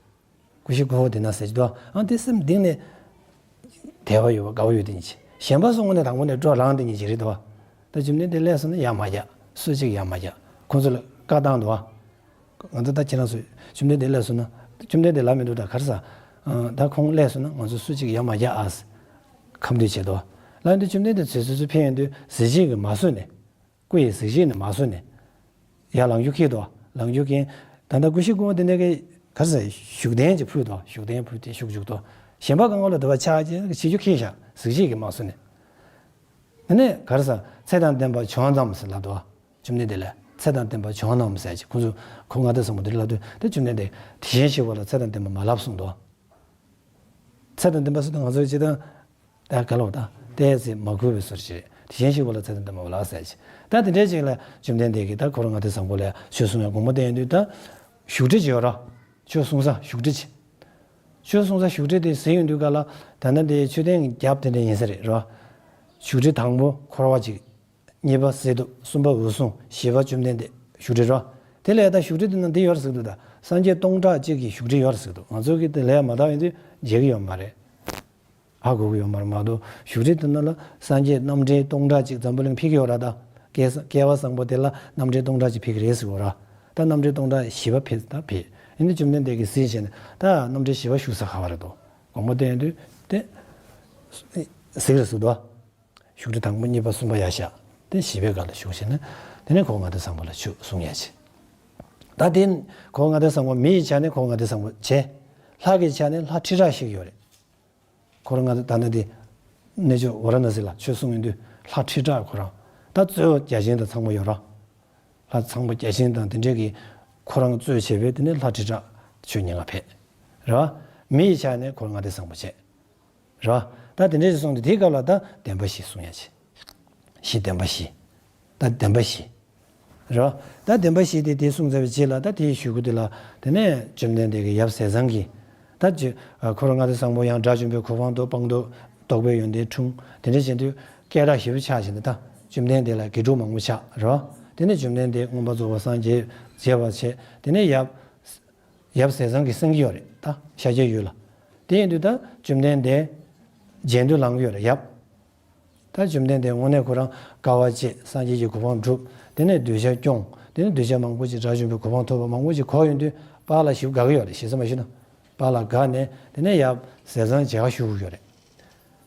ཀུ་ཤའི་ཀུ་ཧོ་འདི་ན་ཟེར་གྱི་འདུག་ཨ་དེ་སེམས་གཏིང་ནས་དད་པ་ཡོད་པ་དགའ་བོ་ཡོད་དེ་ཉིད་ཅིག་གཞན་པ་སོང་ནས་དང་པོ་ནས་སྤྲོ་ལངས་དེ་ཉིད་ཅིག་རེད་འདུག་ད་བཅོམ་ལྡན་འདས་སླེབས་སོང་ན་ཡ་མ་བརྒྱབ། སུ་གཅིག་ཡ་མ་བརྒྱབ། ཁོང་ཚོ་ལ་བཀའ་བཏང་འདུག་ང་ཚོ་ད་ཁྱེད་རང་ཚོས་བཅོམ་ལྡན་འདས་སླེབས་སོང་ན། བཅོམ་ལྡན་འདས་ལབ་མི་འདུག་ད་ག་རེ་ཟ། ཨ་ད་ཁོང་སླེབས་སོང་ན་ང་ཚོ་སུ་གཅིག་ཡ་མ་བརྒྱབ་ཨ་ཟེར། ཁ་མདུད་བྱས་འདུག་ལབ་ཡོང་དུས་བཅོམ་ལྡན་འདས་ཚོས་ཚོས་ཚོས་ཕེབས་ཡོང་དུས་གཟི་བརྗིད་ཀྱིས་མ་བཟོད་ནས། སྐུ་ཡི་གཟི་བརྗིད་ནི་མ་བཟོད་ནས། ཡར་ལངས་རྒྱུ་ཁེལ་འདུག་ལངས་རྒྱུ་ཁེལ། ད་ལྟ་ཀུ་ཤའི་ཀུ་ཧོ་དེ་ནས་གི་ག་རེ་ཟ། བཞུགས་གདན་ཅིག་ཕུལ་འདུག་བཞུགས་གདན་ཕུལ་ཏེ་བཞུགས་བཅུག་འདུག་གཞན་པ་གང་ག་ལ་དུ་བ་ཆགས་ཀྱི་བྱེད་རྒྱུ་ཁེལ་ཤག་གཟི་བརྗིད་ཀྱིས་མ་བཟོད་ནས། དེ་ནས་ག་རེ་ཟ། ཚེ་དང་ལྡན་པ་བྱོན་ནམ་ཟེར་ལབ་འདུག་བཅོམ་ལྡན་འདས་ལ་ཚེ་དང་ལྡན་པ་བྱོན་ནམ་ཟེར་ཅིག་ཁོང་ཚོ་འཁོར་ལྔ་སྡེ་བཟང་པོ་འདི་ལ་ལབ་དུས་དེ་བཅོམ་ལྡན་འདས་དེ་བཞིན་གཤེགས་པ་ལ་ཚེ་དང་ལྡན་པ་མ་ལབ་གསུངས་འདུག་ཚེ་དང་ལྡན་པ་ཟེར་དུས་ང་ཚོ་སྤྱིར་བཏང་ད་ག་ལ་བ་ད་ཏོག་ཙམ་མ་གུས་པའི་བཟོ་ཞིག་དེ་བཞིན་གཤེགས་པ་ལ་ཚེ་དང་ལྡན་པ་མ་ལབ་ཟེར་ཅིག་ད་དེ་འདྲའི་ཅིག་ལ་བཅོམ་ལྡན་འདས་ཀྱིས་ད་འཁོར་ལྔ་སྡེ་བཟང་པོ་ལ་ཆོས་གསུང་ཡ་དགོངས་པ་བསྟན་ཡོང་དུས་ད་བཞུགས་ཁྲི་ཅིག་ཡོད་ར། ཆོས་གསུང་ས་བཞུགས་ཁྲི་ཅིག་ཆོས་གསུང་ས་བཞུགས་ཁྲི་དེ་ཟེར་ཡོང་དུས་ག་ལ་ད་ལྟ་འདི་མཆོད་རྟེན་རྒྱབ་དེ་འདྲ་ཡིན་ས་རེད་ར། བཞུགས་ཁྲི་དང་པོ་འཁོར་བ་ཅིག་གཉིས་པ་ཟེར་དུ། གསུམ་པ་འོད་སྲུང་། བཞི་པ་བཅོམ་ལྡན་འདས་བཞུགས་ཁྲི་རོ། དེ་ལས་ད་བཞུགས་ཁྲི་དེ་ནང་འདི་ཡོད་རེད་ཟེར་འདུག་ད་སངས་རྒྱས་སྟོང་ཕྲག་གཅིག་གི་བཞུགས་ཁྲི་ཡོད་རེད་ཟེར་འདུག་ང་ཚོ་གི་དེ་ལས་མ་དག་ཡིན་དུས་མཇལ་གི་ཡོད་མ་རེད། ཧ་གོ་གི་ཡོད་མ་རེད། མ་གཏོགས་བཞུགས་ཁྲི་དེ་ནང་ལ་སངས་རྒྱས་རྣམ་འདྲེན་སྟོང་ཕྲག་གཅིག་འཛམ་བུ་གླིང་ཕེབས་ཀྱི་ཡོད་རེད། ད་སྐལ་བ་སྐལ་བ་བཟང་པོ་དེ་ལ་རྣམ་འདྲེན་སྟོང་ཕྲག་གཅིག་ཕེབས་ཀྱི་རེད་ཟེར་གོ་ར། ད་རྣམ་འདྲེན་སྟོང་ཕྲག་བཞི་པ་ཕེབས་ད་ཕེབས། ཡིན་དུས་བཅོམ་ལྡན་འདས་ཀྱིས་གཟིགས་བྱས་ནས་ད་རྣམ་འདྲེན་བཞི་པ་བཞུགས་ས་ག་བ་རེད་འདུག་དགོངས་པ་བསྟན་དུས་དེ་གཟིགས་རེད་ཟེར་འདུག་བཞུགས་ཁྲི་དང་པོ་གཉིས་པ་གསུམ་པ་ཡར་བཞག་དེ་བཞི་པའི་སྒང་ལ་བཞུགས་བྱས་ནས་དེ་ནས་འཁོར་ལྔ་སྡེ་བཟང་པོ་ལ་ཆོས་གསུང་ཡ་བྱས། ད་དེ་འཁོར་ལྔ་སྡེ་བཟང་པོ་མི་ཡི་ཆ་ནས་འཁོར་ལྔ་སྡེ་བཟང་པོ་བྱས། ལྷ་གི་ཆ་ནས་ལྷ་ཁྲི་ཕྲག་ཞིག་ཡོད་རེད། འཁོར་ལྔ་སྡེ་ད་ནི་དེ་གནས་མཆོག་ཝཱ་ར་ཎ་སི་ལ་ཆོས་གསུང་ཡོང་དུས་ལྷ་ཁྲི་ཕྲག་ཁོ་རང་ད་གཙོས་བརྒྱ་བྱིན་དང་ཚང་མ་ཡོད་ར། ལྷ་ཚངས་པ་བརྒྱ་བྱིན་དང་དེ་འདྲས་ཀྱིས་ཁོ་རང་གཙོས་བྱས་པའི་དེ་ནས་ལྷ་ཁྲི་ཕྲག་ཆོས་ཉན་ག་ཕེབས། རེད་བ། མི་ཡི་ཆ་ནས་འཁོར་ལྔ་སྡེ་བཟང་པོ་བྱས། རེད་བ། ད་དེ་འདྲས་ཀྱི་སོང་དུས་དེའི་སྐབས་ལ་ད་བདེན་པ་བཞི་གསུང་ཡ་བྱས། བཞི་བདེན་པ་བཞི། ད་བདེན་པ་བཞི། རེད་བ། ད་བདེན་པ་བཞི་དེ་དེ་གསུངས་ཚར་བའི་རྗེས་ལ་ད་དེའི་གཞུག་གུ་དེ་ལ་དེ་ནས་བཅོམ་ལྡན་འདས་ཀྱིས་ཡབ་ཟས་གཙང་གིས་ད་ཅི་འཁོར་ལྔ་སྡེ་བཟང་པོ་ཡང་དགྲ་བཅོམ་པའི་གོ་འཕང་ཐོབ། སྤངས་རྟོགས་རྟོགས་པའི་ཡོན་ཏན་འཁྲུངས། དེ་འདྲས་བྱེད་དུས་སྐད་གྲགས་ཞེ་པོ་ཆགས་བྱས་ནས་ད་བཅོམ་ལྡན་འདས་ལ་དགེ་ཕྲུག་མང་པོ་ཆགས། རེད་བ། དེ་ནས་བཅོམ་ལྡན་འདས་མངོན་པར་རྫོགས་པར་སངས་རྒྱས་རྒྱས་པར་བྱས། དེ་ནས་ཡབ་ཡབ་ཟས་གཙང་གིས་གསན་གྱི་ཡོད་རེད་ད་ཤཱཀྱའི་ཡུལ་ལ། དེ་ཡིན་དུས་ད་བཅོམ་ལྡན་འདས་མཇལ་འདོད་ལངས་ཀྱི་ཡོད་རེད་ཡབ། ད་བཅོམ་ལྡན་འདས་དངོས་གནས་ཁོ་རང་དཀའ་བ་སྤྱད་སངས་རྒྱས་ཀྱི་གོ་འཕང་བསྒྲུབས། དེ་ནས་གདུལ་བྱ་སྐྱོང་། དེ་ནས་གདུལ་བྱ་མང་པོ་ཅིག་དགྲ་བཅོམ་པའི་གོ་འཕང་ཐོབ་པ་མང་པོ་ཅིག་གོ་ཡོང་དུས་པཱ་ལགས་ཞེ་པོ་དགའ་གི་ཡོད་རེད། ཞེ་ས་མ་ཞུ་ན། པཱ་ལགས་དགའ་ནས་དེ་ནས་ཡབ་ཟས་གཙང་མཇལ་ཁ་ཞུ་དགོས་ཀྱི་ཡོད་རེད།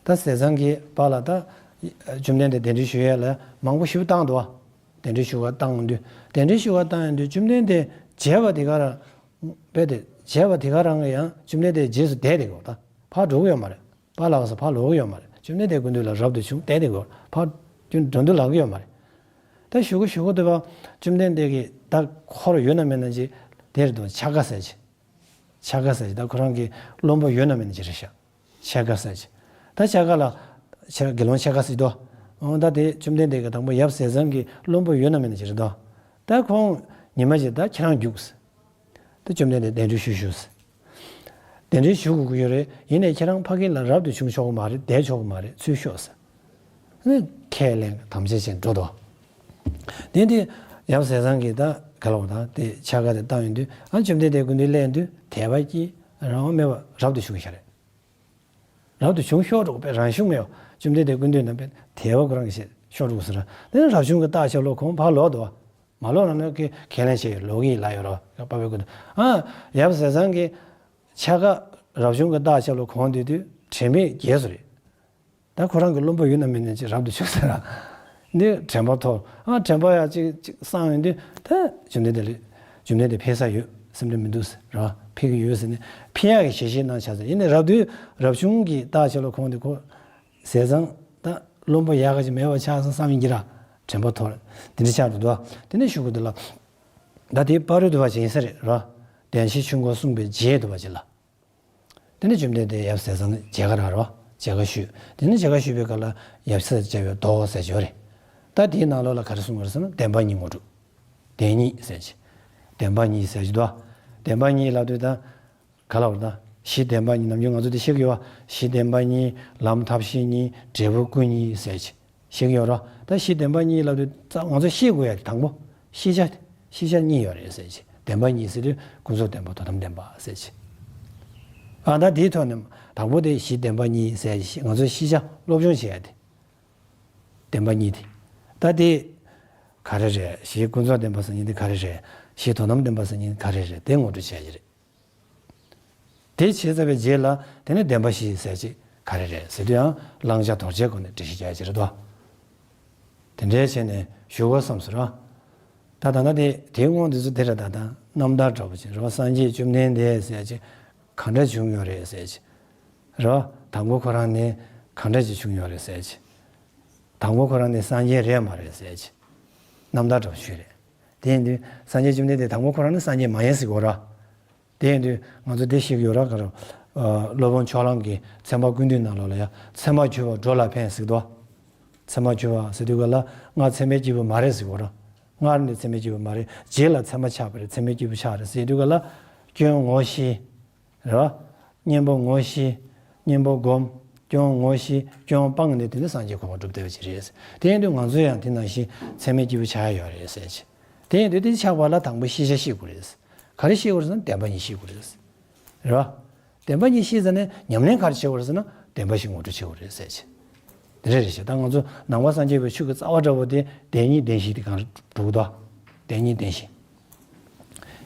ད་ཟས་གཙང་གིས་པཱ་ལགས་ད་བཅོམ་ལྡན་འདས་གདན་འདྲེན་ཞུ་ཡས་ལ་མང་པོ་ཞེ་པོ་བཏང་འདུག་བ། གདན་འདྲེན་ཞུ་བ་བཏང་ཡོང་དུས་གདན་འདྲེན་ཞུ་བ་བཏང་ཡོང་དུས་བཅོམ་ལྡན་འདས་མཇལ་བ་དེ་ག་རང་། དཔེ་དེ་མཇལ་བ་དེ་ག་རང་གི་ཡང་བཅོམ་ལྡན་འདས་རྗེས་སུ་བསྡད་དེ་གོ་ད་ཕར་འགྲོ་གི་ཡོད་མ་རེད། པཱ་ལགས་ས་ཕར་ལོག་གི་ཡོད་མ་རེད། བཅོམ་ལྡན་འདས་སྐུ་མདུན་ལ་རབ་ཏུ་བྱུང་བསྡད་དེ་གོ་ཕར་ཀུན་འགྲོ་འདུག་ལག་གི་ཡོད་མ་རེད། ད་ཞུ་གི་ཞུ་གི་འདུག་བ། བཅོམ་ལྡན་འདས་ཀྱི་ད་འཁོར་ཡོད་ན་མེད་ན་ཅིག་དེར་དུ་ཕྱག་ཀ་ཟེར་ཅིག་ཕྱག་ཀ་ཟེར་ཅིག་ད་ཁོ་རང་གི་བློན་པོ་ཡོད་ན་མེད་ན་ཅིག་རེད་ཤག་ཕྱག་ཀ་ཟེར་ཅིག་ད་ཕྱག་ཀ་ལ་ཕྱག་དགེ་སློང་ཕྱག་ཀ་ཟེར་དོ། འོ་ད་དེ་བཅོམ་ལྡན་འདས་ཀྱི་དང་པོ་ཡབ་ཟས་གཙང་གི་བློན་པོ་ཡོད་ན་མེད་ན་ཅིག་རེད་དོ། ད་ཁོང་ཉི་མ་ཅིག་ད་ཁྱེད་རང་རྒྱུགས། ད་བཅོམ་ལྡན་འདས་གདན་འདྲེན་ཞུ་ཞུ་ཟེར། གདན་འདྲེན་ཞུ་དགོས་ཀྱི་ཡོད་རེད། ཡིན་ནའི་ཁྱེད་རང་ཕ་གི་ལ་རབ་ཏུ་བྱུང་ཆོག་གི་མ་རེད། བསྡད་ཆོག་གི་མ་རེད། ཚུར་ཤོག་ཟེར། ནི་ཁས་ལེན་དམ་བཅའ་བྱས་འགྲོ་དོ། དེ་དེ་ཡབ་ཟས་གཙང་གིས་ད་ག་ལ་བ་དང་དེ་ཕྱག་ཀ་དེ་བཏང་ཡོང་དུས་ཨ་བཅོམ་ལྡན་འདས་སྐུ་མདུན་སླེབས་དུས་དད་པ་སྐྱེས་རང་དབང་མེད་པར་རབ་ཏུ་བྱུང་ཤག་རེད། རབ་ཏུ་བྱུང་ཤོག་འགྲོ་དཔེ་རང་བྱུང་མེད་པ་བཅོམ་ལྡན་འདས་སྐུ་མདུན་ན་དཔེ་དད་པ་ཁོ་རང་གིས་བྱས་ཤོག་འགྲོ་ཟེར། དེ་ནི་རབ་བྱུང་གི་རྟགས་ཤར་ལོ་ཁོང་ཕར་ལོག་འདུག་བ། མ་ལོག་རང་ནས་ཀྱི་ཁས་ལེན་བྱས་ཡོད། ལོག་གི་ལ་ཡོད་རོ། པ་པའི་སྐུ་དུ། ཨ། ཡབ་ཟས་གཙང་གི་ཕྱྭ་ཁ་རབ་བྱུང་གི་རྟགས་ཆ་ལ་གོང་དེ་དུས་དྲན་པས་རྒྱས་སོ་རེད། ད་ཁོ་རང་གི་བློན་པོ་ཡོད་ན་མེད་ན་ཅིག་རབ་ཏུ་བྱུང་ཟེར་ར། འདི་དྲན་པ་ཐོབ། ཨ། དྲན་པ་ཡང་ཅིག་ཅིག་སངས་ཡོང་དུས་ད་བཅོམ་ལྡན་འདས་ལ། བཅོམ་ལྡན་འདས་ཕེབས་ས་ཡོད། སེམས་ཁྲལ་མི་འདུག་ཟེར་ར། ཕེབས་ཀྱི་ཡོད་ཟེར་ནས་ཕེབས་ཡག་གི་ཞལ་བཞེས་གནང་ཆ་ཟེར། ཡིན་ནའི་རབ་ཏུ་རབ་བྱུང་གི་རྟགས་ཆ་ལ་གོང་དེ་ཁོ། ཟས་གཙང་ད་བློན་པོ་ཡག་ག་ཅིག་མེད་པ་ཆགས་སོང་བསམ་ཡིན་གྱི་ར། དྲན་པ་ཐོར། དེ་འདྲ་ཆགས་འགྲོ་འདུག་དེ་ནས་ཞུ་དགོས་འདུག་ལ། ད་དེ་ཕ་རོལ་ཏུ་བ་ཅིག་ཡིན་ས་རེད་ར། བདེན་བཞིའི་ཆོས་འཁོར་གསུངས་པའི་རྗེས་ཟློས་པ་ཅིག་ལ། དེ་ནས་བཅོམ་ལྡན་འདས་ཡབ་ཟས་གཙང་མཇལ་ཁ་རག་ར། མཇལ་ཁ་ཞུས། དེ་ནས་མཇལ་ཁ་ཞུས་པའི་སྐབས་ལ་ཡབ་སྲས་བཅས་པའི་མདོ་ཟེར་གྱི་ཡོད་རེད། ད་དེའི་ནང་ལོགས་ལ་ག་རེ་གསུངས་པ་རེད་ཟེར་ན། བདེན་པ་གཉིས་ངོ་སྤྲོད། བདེན་གཉིས་ཟེར་གྱི། བདེན་པ་གཉིས་ཟེར་གྱི་འདུག་བདེན་པ་གཉིས་ལབ་དུས་ད། ག་ལ་བར་ད། གཞི་བདེན་པ་གཉིས། ནམ་རྒྱུན་ང་ཚོ་འདི་ཤེས་ཀྱི་ཡོད་པ། གཞི་བདེན་པ་གཉིས། ལམ་ཐབས་ཤེས་གཉིས། འབྲས་བུ་སྐུ་གཉིས་ཟེར་གྱི་ཤེས་ཀྱི་ཡོད་ར། ད་གཞི་བདེན་པ་གཉིས་ལབ་དུས་ད་ང་ཚོ་ཤེས་དགོས་ཡ་དེ་དང་པོ། ཤེས་བྱ། ཤེས་བྱ་གཉིས་ཡོད་རེད་ཟེར་གྱི། བདེན་པ་གཉིས་ཟེར་དུས་ཀུན་རྫོབ་བདེན་པ་དོན་དམ་བདེན་པ་ཟེར་གྱི། ཨ། ད་དེའི་ཐོག་ནས་དང་པོ་དེ་གཞི་བདེན་པ་གཉིས་ཟེར་གྱི་ང་ཚོ་ཤེས་བྱ་སློབ་སྦྱོང་བྱེད་ཡ་དེ། བདེན་པ་གཉིས་དེ། ད་དེ་ག་རེ་རེད། གཞི་ཀུན་རྫོབ་བདེན་པ་ཟེར་མཁན་དེ་ག་རེ་རེད། གཞི་དོན་དམ་བདེན་པ་ཟེར་མཁན་ག་རེ་རེད། དེ་ངོ་སྤྲོད་བྱེད་ཡ་གྱི་རེད། དེ་བྱས་ཚར་བའི་རྗེས་ལ་དེ་ནས་བདེན་པ་བཞི་ཟེར་ཅིག་ག་རེ་རེད་ཟེར་དུས་ཡང་བླང་བྱ་དོར་བྱའི་སྒོ་ནས་འགྲེལ་བཤད་རྒྱག་ཅིག་རེད་དོ། དེ་འདྲའི་བྱས་ནས་ཞུ་དགོས་བསམ་སོང་ར། ད་ད་ལྟ་དེ་དེའི་དབང་དུ་ཚུད་དེ་རེད། ད་ད་རྣམ་ཐར་འདྲ་པོ་ཅིག་རེད་བ། སངས་རྒྱས་བཅོམ་ལྡན་འདས་ཟེར་ཅིག་ག་འདྲ་བྱུང་ཡོད་རེད་ཟེར་ཅིག་རེད་བ། དང་པོ་ཁོ་རང་ནས་ག་འདྲ་ཅིག་བྱུང་ཡོད་རེད་ཟེར་ཅིག་དང་པོ་ཁོ་རང་ནས་སངས་རྒྱས་རེད་མ་རེད་ཟེར་ཅིག་རྣམ་ཐར་འདྲ་པོ་ཞུས་རེད། དེ་ཡིན་དུས་སངས་རྒྱས་བཅོམ་ལྡན་འདས་དང་པོ་ཁོ་རང་ནས་སངས་རྒྱས་མ་ཡིན་ཟེར་གོ་ར། དེ་ཡིན་དུས་ང་ཚོ་དེ་ཤེས་ཀྱི་ཡོད་ར། ག་རེ། ཨ། སློབ་དཔོན་ཕྱོགས་གླང་གིས་ཚད་མ་ཀུན་བཏུས་ནང་ལོགས་ལ་ཡ། ཚད་མར་གྱུར་པ་འགྲོ་ལ་ཕན་ཟེར་གི་འདུག་ཚད་མར་གྱུར་པ་ཟེར་དུས་ག་ལ་སྔར་ཚད་མའི་སྐྱེས་བུ་མ་རེད་ཟེར་གི་ཡོད་ར། སྔར་ནས་ཚད་མའི་སྐྱེས་བུ་མ་རེད། རྗེས་ལ་ཚད་མ་ཆགས་པ་རེད། ཚད་མའི་སྐྱེས་བུ་ཆགས་རེད་ཟེར་དུས་ག་ལ་སྐྱོན་ངོ་ཤེས། རེད་བ། གཉེན་པོ་ངོ་ཤེས། གཉེན་པོ་སྒོམ། སྐྱོན་ངོ་ཤེས། སྐྱོན་སྤངས་ནས་དེ་ནི་སངས་རྒྱས་གོ་འཕང་སྒྲུབ་བསྡད་པ་ཅིག་རེད། དེ་ཡིན་དུས་ང་ཚོ་ཡང་དེ་ནང་བཞིན་ཚད་མའི་སྐྱེས་བུ་ཆགས་ཡ་ཡོད་རེད་ཟེར་གྱི། དེ་ཡིན་དུས་དེ་ཆགས་པ་ལ་དང་པོ་ཤེས་བྱ་ཤེས་དགོས་རེད། ག་རེ་ཤེས་དགོས་རེད་ཟེར་ན་བདེན་པ་གཉིས་ཤེས་དགོས་རེད། རེད་བ། བདེན་པ་གཉིས་ཤེས་ཚར་ནས་ཉམས་ལེན་ག་རེ་བྱེད་དགོས་རེད་ཟེར་ན་བདེན་པ་བཞི་ངོ་སྤྲོད་བྱེད་དགོས་རེད་ཟེར་གྱི། དེ་འདྲ་རེད་ཤག་ད་ང་ཚོ་ནང་པ་སངས་རྒྱས་པའི་ཆོས་ཀྱི་རྩ་བ་འདྲ་པོ་དེ་བདེན་གཉིས་བདེན་བཞི་དེ་གང་འགྲོ་གི་འདུག་བདེན་གཉིས་བདེན་བཞི།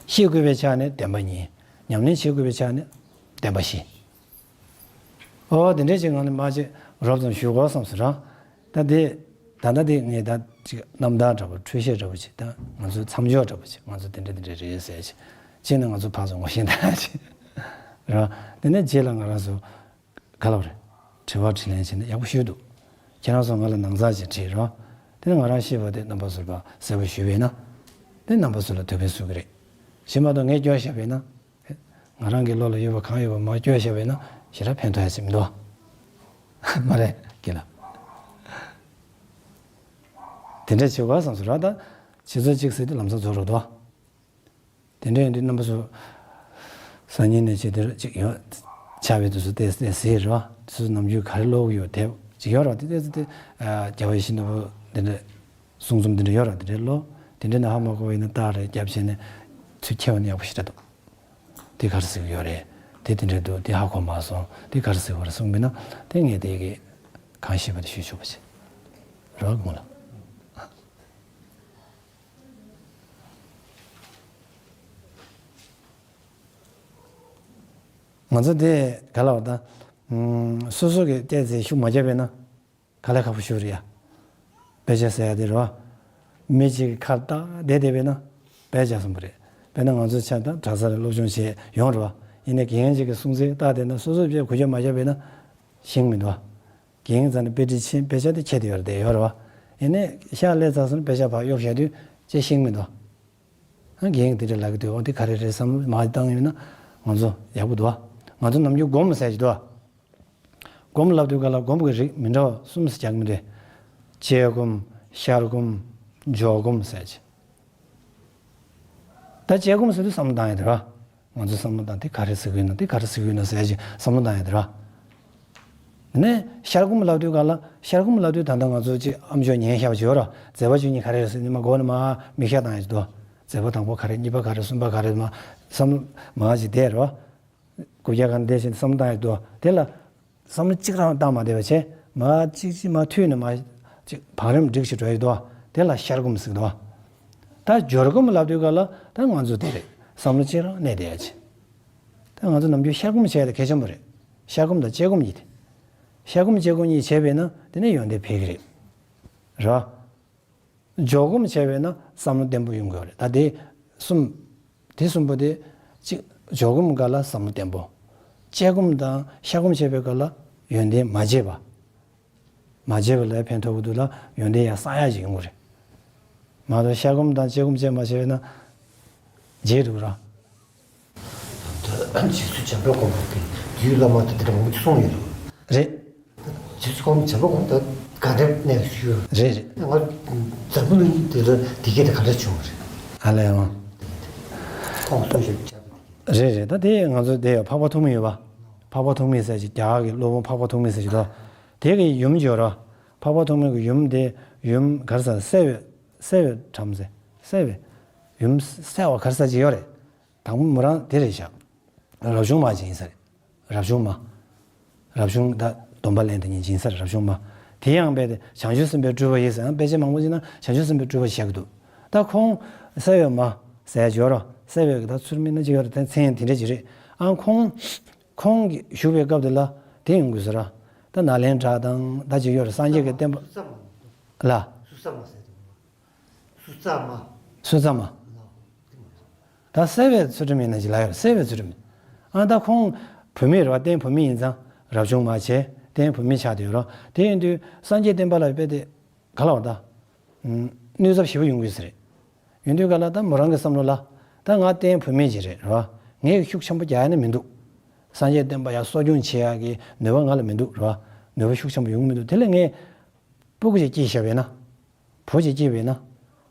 ཤེས་དགོས་པའི་ཆ་ནས་བདེན་པ་གཉིས། ཉམས་ལེན་བྱེད་དགོས་པའི་ཆ་ནས་བདེན་པ་བཞི། ཨོ་དེ་འདྲའི་ཅིག་ངང་ནས་མ་ཅིག་རོབ་ཙམ་ཞུ་དགོས་བསམ་སོང་ར། ད་དེ་ད་ལྟ་དེ་ངས་ད་ཅིག་རྣམ་ཐར་འདྲ་པོ་འཕྲོས་བཤད་འདྲ་པོ་ཅིག་ད་ང་ཚོའི་མཚམས་སྦྱོར་འདྲ་པོ་ཅིག་ང་ཚོ་དེ་འདྲ་དེ་འདྲ་རེད་ཟེར་ཅིག་ཅིག་ནས་ང་ཚོ་ཕར་ཚུར་ངོ་ཤེས་འདྲ་ཅིག་ར། དེ་ནས་རྗེས་ལ་ང་རང་ཚོ་ག་ལབ་རེད། དྲི་བ་དྲིས་ལན་བྱས་ན་ཡག་པོ་ཞུས་འདུག་ཁྱེད་རང་ཚོ་ང་ལ་ནང་ཚགས་ཅིག་དྲིས་རོགས། དེ་ནས་ང་རང་ཤེས་པ་དེ་རྣམ་པ་ཚོར་ཕར་གསལ་པོ་ཞུས་པས་ན། དེ་རྣམ་པ་ཚོ་ལ་ཐུགས་ཕན་གསོས་ཀྱི་རེད། གཞན་མ་གཏོགས་ངས་སྐྱོར་བཞག་པས་ན། ང་རང་གི་བློ་ལ་ཡོད་པ་གང་ཡོད་པ་མར་སྐྱོར་བཞག་པས་ན་ཞེ་དྲག་ཕན་ཐོགས་ཡ་ཅིག་མི་འདུག་བ། མ་རེད་ཀི་ལ། དེ་འདྲ་བྱེད་དགོས་བསམ་སོང་ར། ད་བྱེད་ཚོད་གཅིག་ཟེར་དུས་ལམ་སང་རྫོགས་འགྲོ་འདུག་བ། དེ་འདྲ་ཡིན་དུས་རྣམ་པ་ཚོ་སང་ཉིན་ནས་བྱས་དེར་ཅིག་ཡོད། ཆགས་པའི་དུས་སུ་ཏོག་ཙམ་ཟེར་རོགས། དུས་སུ་ནམ་རྒྱུན་ག་རེ་ཀློག་གི་ཡོད་དེབ་ཅིག་ཡོད་རོགས། དེ་ཏོག་ཙམ་དེ་རྒྱལ་བ་ཡིད་བཞིན་ནོར་བུ་འདི་འདྲ་གསུང་རྩོམ་འདི་འདྲ་ཡོད་རོགས། དེ་འདྲ་ཀློག་དེ་འདྲ་ནས་ཧ་མ་གོ་བ་ཡིན་ན་ཏག་རེ་རྒྱབ་བྱས་ནས་ཚུར་འཁྱེར་བ་ནི་ཡག་པོ་ཞེ་དྲག་འདུག་དེ་ག་རེ་ཟེར་གི་ཡོད་རེད། དེ་དེ་འདྲ་འདུག་དེ་ཧ་གོ་མ་སོང་། དེ་ག་རེ་ཟེར་གི་ཡོད་རེད་གསུངས་པས་ན་དེ་ངས་དེ་གི་གང་ཤེས་པ་དེ་ཞུས་ཆོག་པ་བྱེད་རོགས་གོང་ལ། ང་ཚོ་དེ་ག་ལ་བ་ད། སོ་སོ་གི་བལྟས་ཚེ་ཤུགས་མ་རྒྱབ་པས་ན། ག་ལས་ཁག་པོ་ཞུ་རེད་ཡ། དཔེ་ཆ་ཟེར་ཡ་དེ་རེད་བ། མི་གཅིག་གི་ཁ་བཏགས་བསྡད་བསྡད་པས་ན། དཔེ་ཆ་གསུམ་པོ་རེད། དཔེར་ན་ང་ཚོ་ཆ་ད་གྲྭ་ས་ལ་སློབ་སྦྱོང་བྱས་ཡོང་རེད་བ། ཡིན་ནའི་དགེ་རྒན་གཅིག་གི་གསུང་ཚིག་བཏགས་བསྡད་ན་སོ་སོ་བྱས་གོ་རྒྱུ་མ་རྒྱབ་པས་ན། ཤེས་མི་འདུག་བ། དགེ་རྒན་རྩ་ནས་དཔེ་ཁྲིད་ཕྱིན་དཔེ་ཆ་དེ་ཁྱེར་དེ་ཡོད་རེད་དེ་ཡོད་རེད་བ། ཡིན་ནའི་ཤག་ལས་ཚར་སོང་ན་དཔེ་ཆ་ཕར་གཡུག་བཞག་དུས་ཅེས་ཤེས་མི་འདུག་ཨ་རྒན་དེ་འདྲ་ལབ་ཀྱི་འདུག་ཨོ་དེ་ག་རེ་རེད་བསམ་བློ་མར་བཏང་ཡོད་ན་ང་ཚོ་ཡག་པོ་འདུག་ཨ། ང་ཚོ་ནམ་རྒྱུན་སྒོམ་ཟེར་གྱི་འདུག་ཨ། སྒོམ་ལབ་དུས་ག་ལ་སྒོམ་གྱི་རིགས་མི་འདྲ་བ་གསུམ་ཞིག་རྒྱག་གི་མི་འདུག་དཔྱད་སྒོམ། ཤར་སྒོམ། འཇོག་སྒོམ་ཟེར་གྱི། ད་དཔྱད་སྒོམ་ཟེར་དུས་བསམ་བློ་བཏང་ཡོད་དེ་ར། ང་ཚོ་བསམ་བློ་བཏང་དེ་ག་རེ་ཟེར་གི་ཡོད་ན་དེ་ག་རེ་ཟེར་གི་ཡོད་ན་ཟེར་གྱི་བསམ་བློ་བཏང་ཡོད་དེ་ར། ནས་ཤར་སྒོམ་ལབ་དུས་ག་ལ་ཤར་སྒོམ་ལབ་དུས་ད་ལྟ་ང་ཚོ་ཅིག་ཨ་མཆོག་ཉན་ཤར་བ་ཅིག་ཡོད་ར། མཛད་པ་བཅུ་གཉིས་ག་རེ་རེད་ཟེར་ནས་མ་གོ་ནས་མ་མིག་ཤར་བཏང་ཡོད་ཅིག་འདུག་མཛད་པ་དང་པོ་ག་རེ་གཉིས་པ་ག་རེ་གསུམ་པ་ག་རེ་མ་བསམ་བློ་མ་ཅིག་བསྡད་ར། སྒོམ་རྒྱག་ག་འདས་ཕྱིན་བསམ་བློ་བཏང་ཡོད་འདུག་དེ་ལ། བསམ་བློ་གཅིག་རང་བཏང་མ་བསྡད་པ་བྱས་མ་གཅིག་གཅིག་མ་མཐུད་ནས་མ་ཅིག་བང་རིམ་སྒྲིག་ཞིག་འགྲོ་ཡི་འདུག་དེ་ལ་ཤར་སྒོམ་ཟེར་གི་འདུག་ད་ ད་སྦྱོར་སྒོམ་ལབ་དུས་ག་ལ་ད་ང་ཚོ་དེ་རེད། བསམ་བློ་གཅིག་རང་གནས་བསྡད་ཡ་ཆེ། ད་ང་ཚོ་ནམ་རྒྱུན་ཤར་སྒོམ་བྱས་ཏེ་གལ་ཆེན་པོ་རེད། ཤར་སྒོམ་དང་དཔྱད་སྒོམ་གཉིས་དེ། ཤར་སྒོམ་དཔྱད་སྒོམ་གཉིས་བྱས་པས་ན་དེ་ནས་ཡོན་ཏན་འཕེལ་གི་རེད། ར། འཇོག་སྒོམ་བྱས་པས་ན་བསམ་བློ་བརྟན་པོ་ཡོང་དགོས་རེད། ད་དེ་གསུམ། དེ་གསུམ་པོ་དེ་གཅིག་འཇོག་སྒོམ་ག་ལ་བསམ་བློ་བརྟན་པོ། དཔྱད་སྒོམ་དང་ཤར་སྒོམ་བྱས་པའི་ག་ལ་ཡོན་ཏན་མ་བརྗེད་པ། མ་བརྗེད་པ་ལ་ཕན་ཐོགས་ཀྱི་འདུག་ལ་ཡོན་ཏན་ཡང་བསགས་ཡག་ཅིག་ཡོང་གི་རེད། མ་གཏོགས་ཤར་སྒོམ་དང་དཔྱད་སྒོམ་བཅས་མ་བྱས་ན་བརྗེད་འདུག་ར། རྗེ་བཙུན་བྱམས་པའི་གོ་འཕང་གི་རྒྱུད་བླ་མ་དེ་འདྲ་མང་པོ་ཅིག་གསུངས་ཡོད་རེད། རེད། རྗེ་བཙུན་ཁོང་བྱམས་པའི་གོ་འཕང་ག་འདྲ་གནས་ཞུས་ཡོད། རེད་རེད། ང་འཛམ་བུ་གླིང་འདི་ལ་དེ་གས་དེ་ག་འདྲ་བྱུང་བ་རེད། ཨ་ལས་ཡང་། ཁོང་གསུངས་ཞིག་བྱ། རེད་རེད། ད་དེ་ང་ཚོ་དེ་ཡང་འཕགས་པ་ཐོགས་མེད་ཡོད་པ། འཕགས་པ་ཐོགས་མེད་ཟེར་ཅིག་རྒྱ་གར་གྱི་སློབ་དཔོན་འཕགས་པ་ཐོགས་མེད་ཟེར་ཅིག་འདུག་དེ་གི་ཡུམ་ཅིག་ཡོད་ར། འཕགས་པ་ཐོགས་མེད་ཀྱི་ཡུམ་དེ་ཡུམ་ག་རེ་ཟེར། གསལ་བའི་གསལ་བའི་བྲམ་ཟེ། གསལ་བའི་ཡུམ་གསལ་བ་ག་རེ་ཟེར་ཅིག་ཡོད་རེད། དང་པོ་མོ་རང་དེ་རེད་ཤག་རབ་བྱུང་མ་ཅིག་ཡིན་ས་རེད། རབ་བྱུང་མ། རབ་བྱུང་ད་སྡོམ་པ་ལེན་དེ་ཉིད་སྦྱིན་སར་རབ་བྱུང་མ། དེ་ཡང་རྦད་དེ་བྱང་ཆུབ་སེམས་དཔའི་སྤྲུལ་པ་ཡིན་ཟེར་ཡང་དཔེ་ཆ་མང་པོ་ཅིག་ན་བྱང་ཆུབ་སེམས་དཔའི་སྤྲུལ་པ་བཤད་ཀྱི་འདུག་ད་ཁོང་གསལ་བའི་མ་ཟེར་ཡ་ཅིག་ཡོད་ར། གསལ་བའི་གི་ད་ཚུལ་མིན་ན་ཅིག་ཡོད་ར། ད་མཚན་དེ་འདྲ་ཅིག་རེད། ཨང་ཁོང་ཁོང་གི་བཞུགས་པའི་སྐབས་དེ་ལ་དེ་ཡོང་དགོས་ཟེར་ར། ད་ནཱ་ལེནྡྲ་དང་ད་ཅིག་ཡོད་ར། སངས་རྒྱས་ཀྱི་བསྟན་པ་ལ། སུ་ཙ་མ། སུ་ཙ་མ། ད་གསལ་བའི་ཚུལ་ཁྲིམས་ཡིན་ན་ཅི་ལ་ཡོད། གསལ་བའི་ཚུལ་ཁྲིམས། ཨ་ད་ཁོང་བུད་མེད་རེད་བ། རྟེན་བུད་མེད་ཡིན་ཙང་རབ་བྱུང་མ་བྱས་རྟེན་བུད་མེད་ཆགས་བསྡད་ཡོད་ར། དེ་ཡིན་དུས་སངས་རྒྱས་བསྟན་པ་ལ་དཔེ་དེ་ག་ལ་བ་ད། གནོད་ཚབས་ཞེ་པོ་ཡོང་གི་ཟེར། ཡོང་དུས་ག་ལ་ད་མོ་རང་གི་བསམ་བློ་ལ། ད་ང་རྟེན་བུད་མེད་ཅིག་རེད་རེད་བ། ངས་ཤུགས་ཆེན་པོ་རྒྱག་ཡ་ནི་མི་འདུག་སངས་རྒྱས་བསྟན་པ་ཡར་གསོ་སྐྱོང་བྱེད་ཡ་གི་ནུས་པ་ང་ལ་མི་འདུག་རེད་བ། ནུས་པ་ཤུགས་ཆེན་པོ་ཡོང་གི་མི་འདུག་དེ་ལས་ངས་སྤུ་གུ་ཅིག་སྐྱེས་བཞག་པས་ན། བུ་ཅིག་སྐྱེས་པས་ན།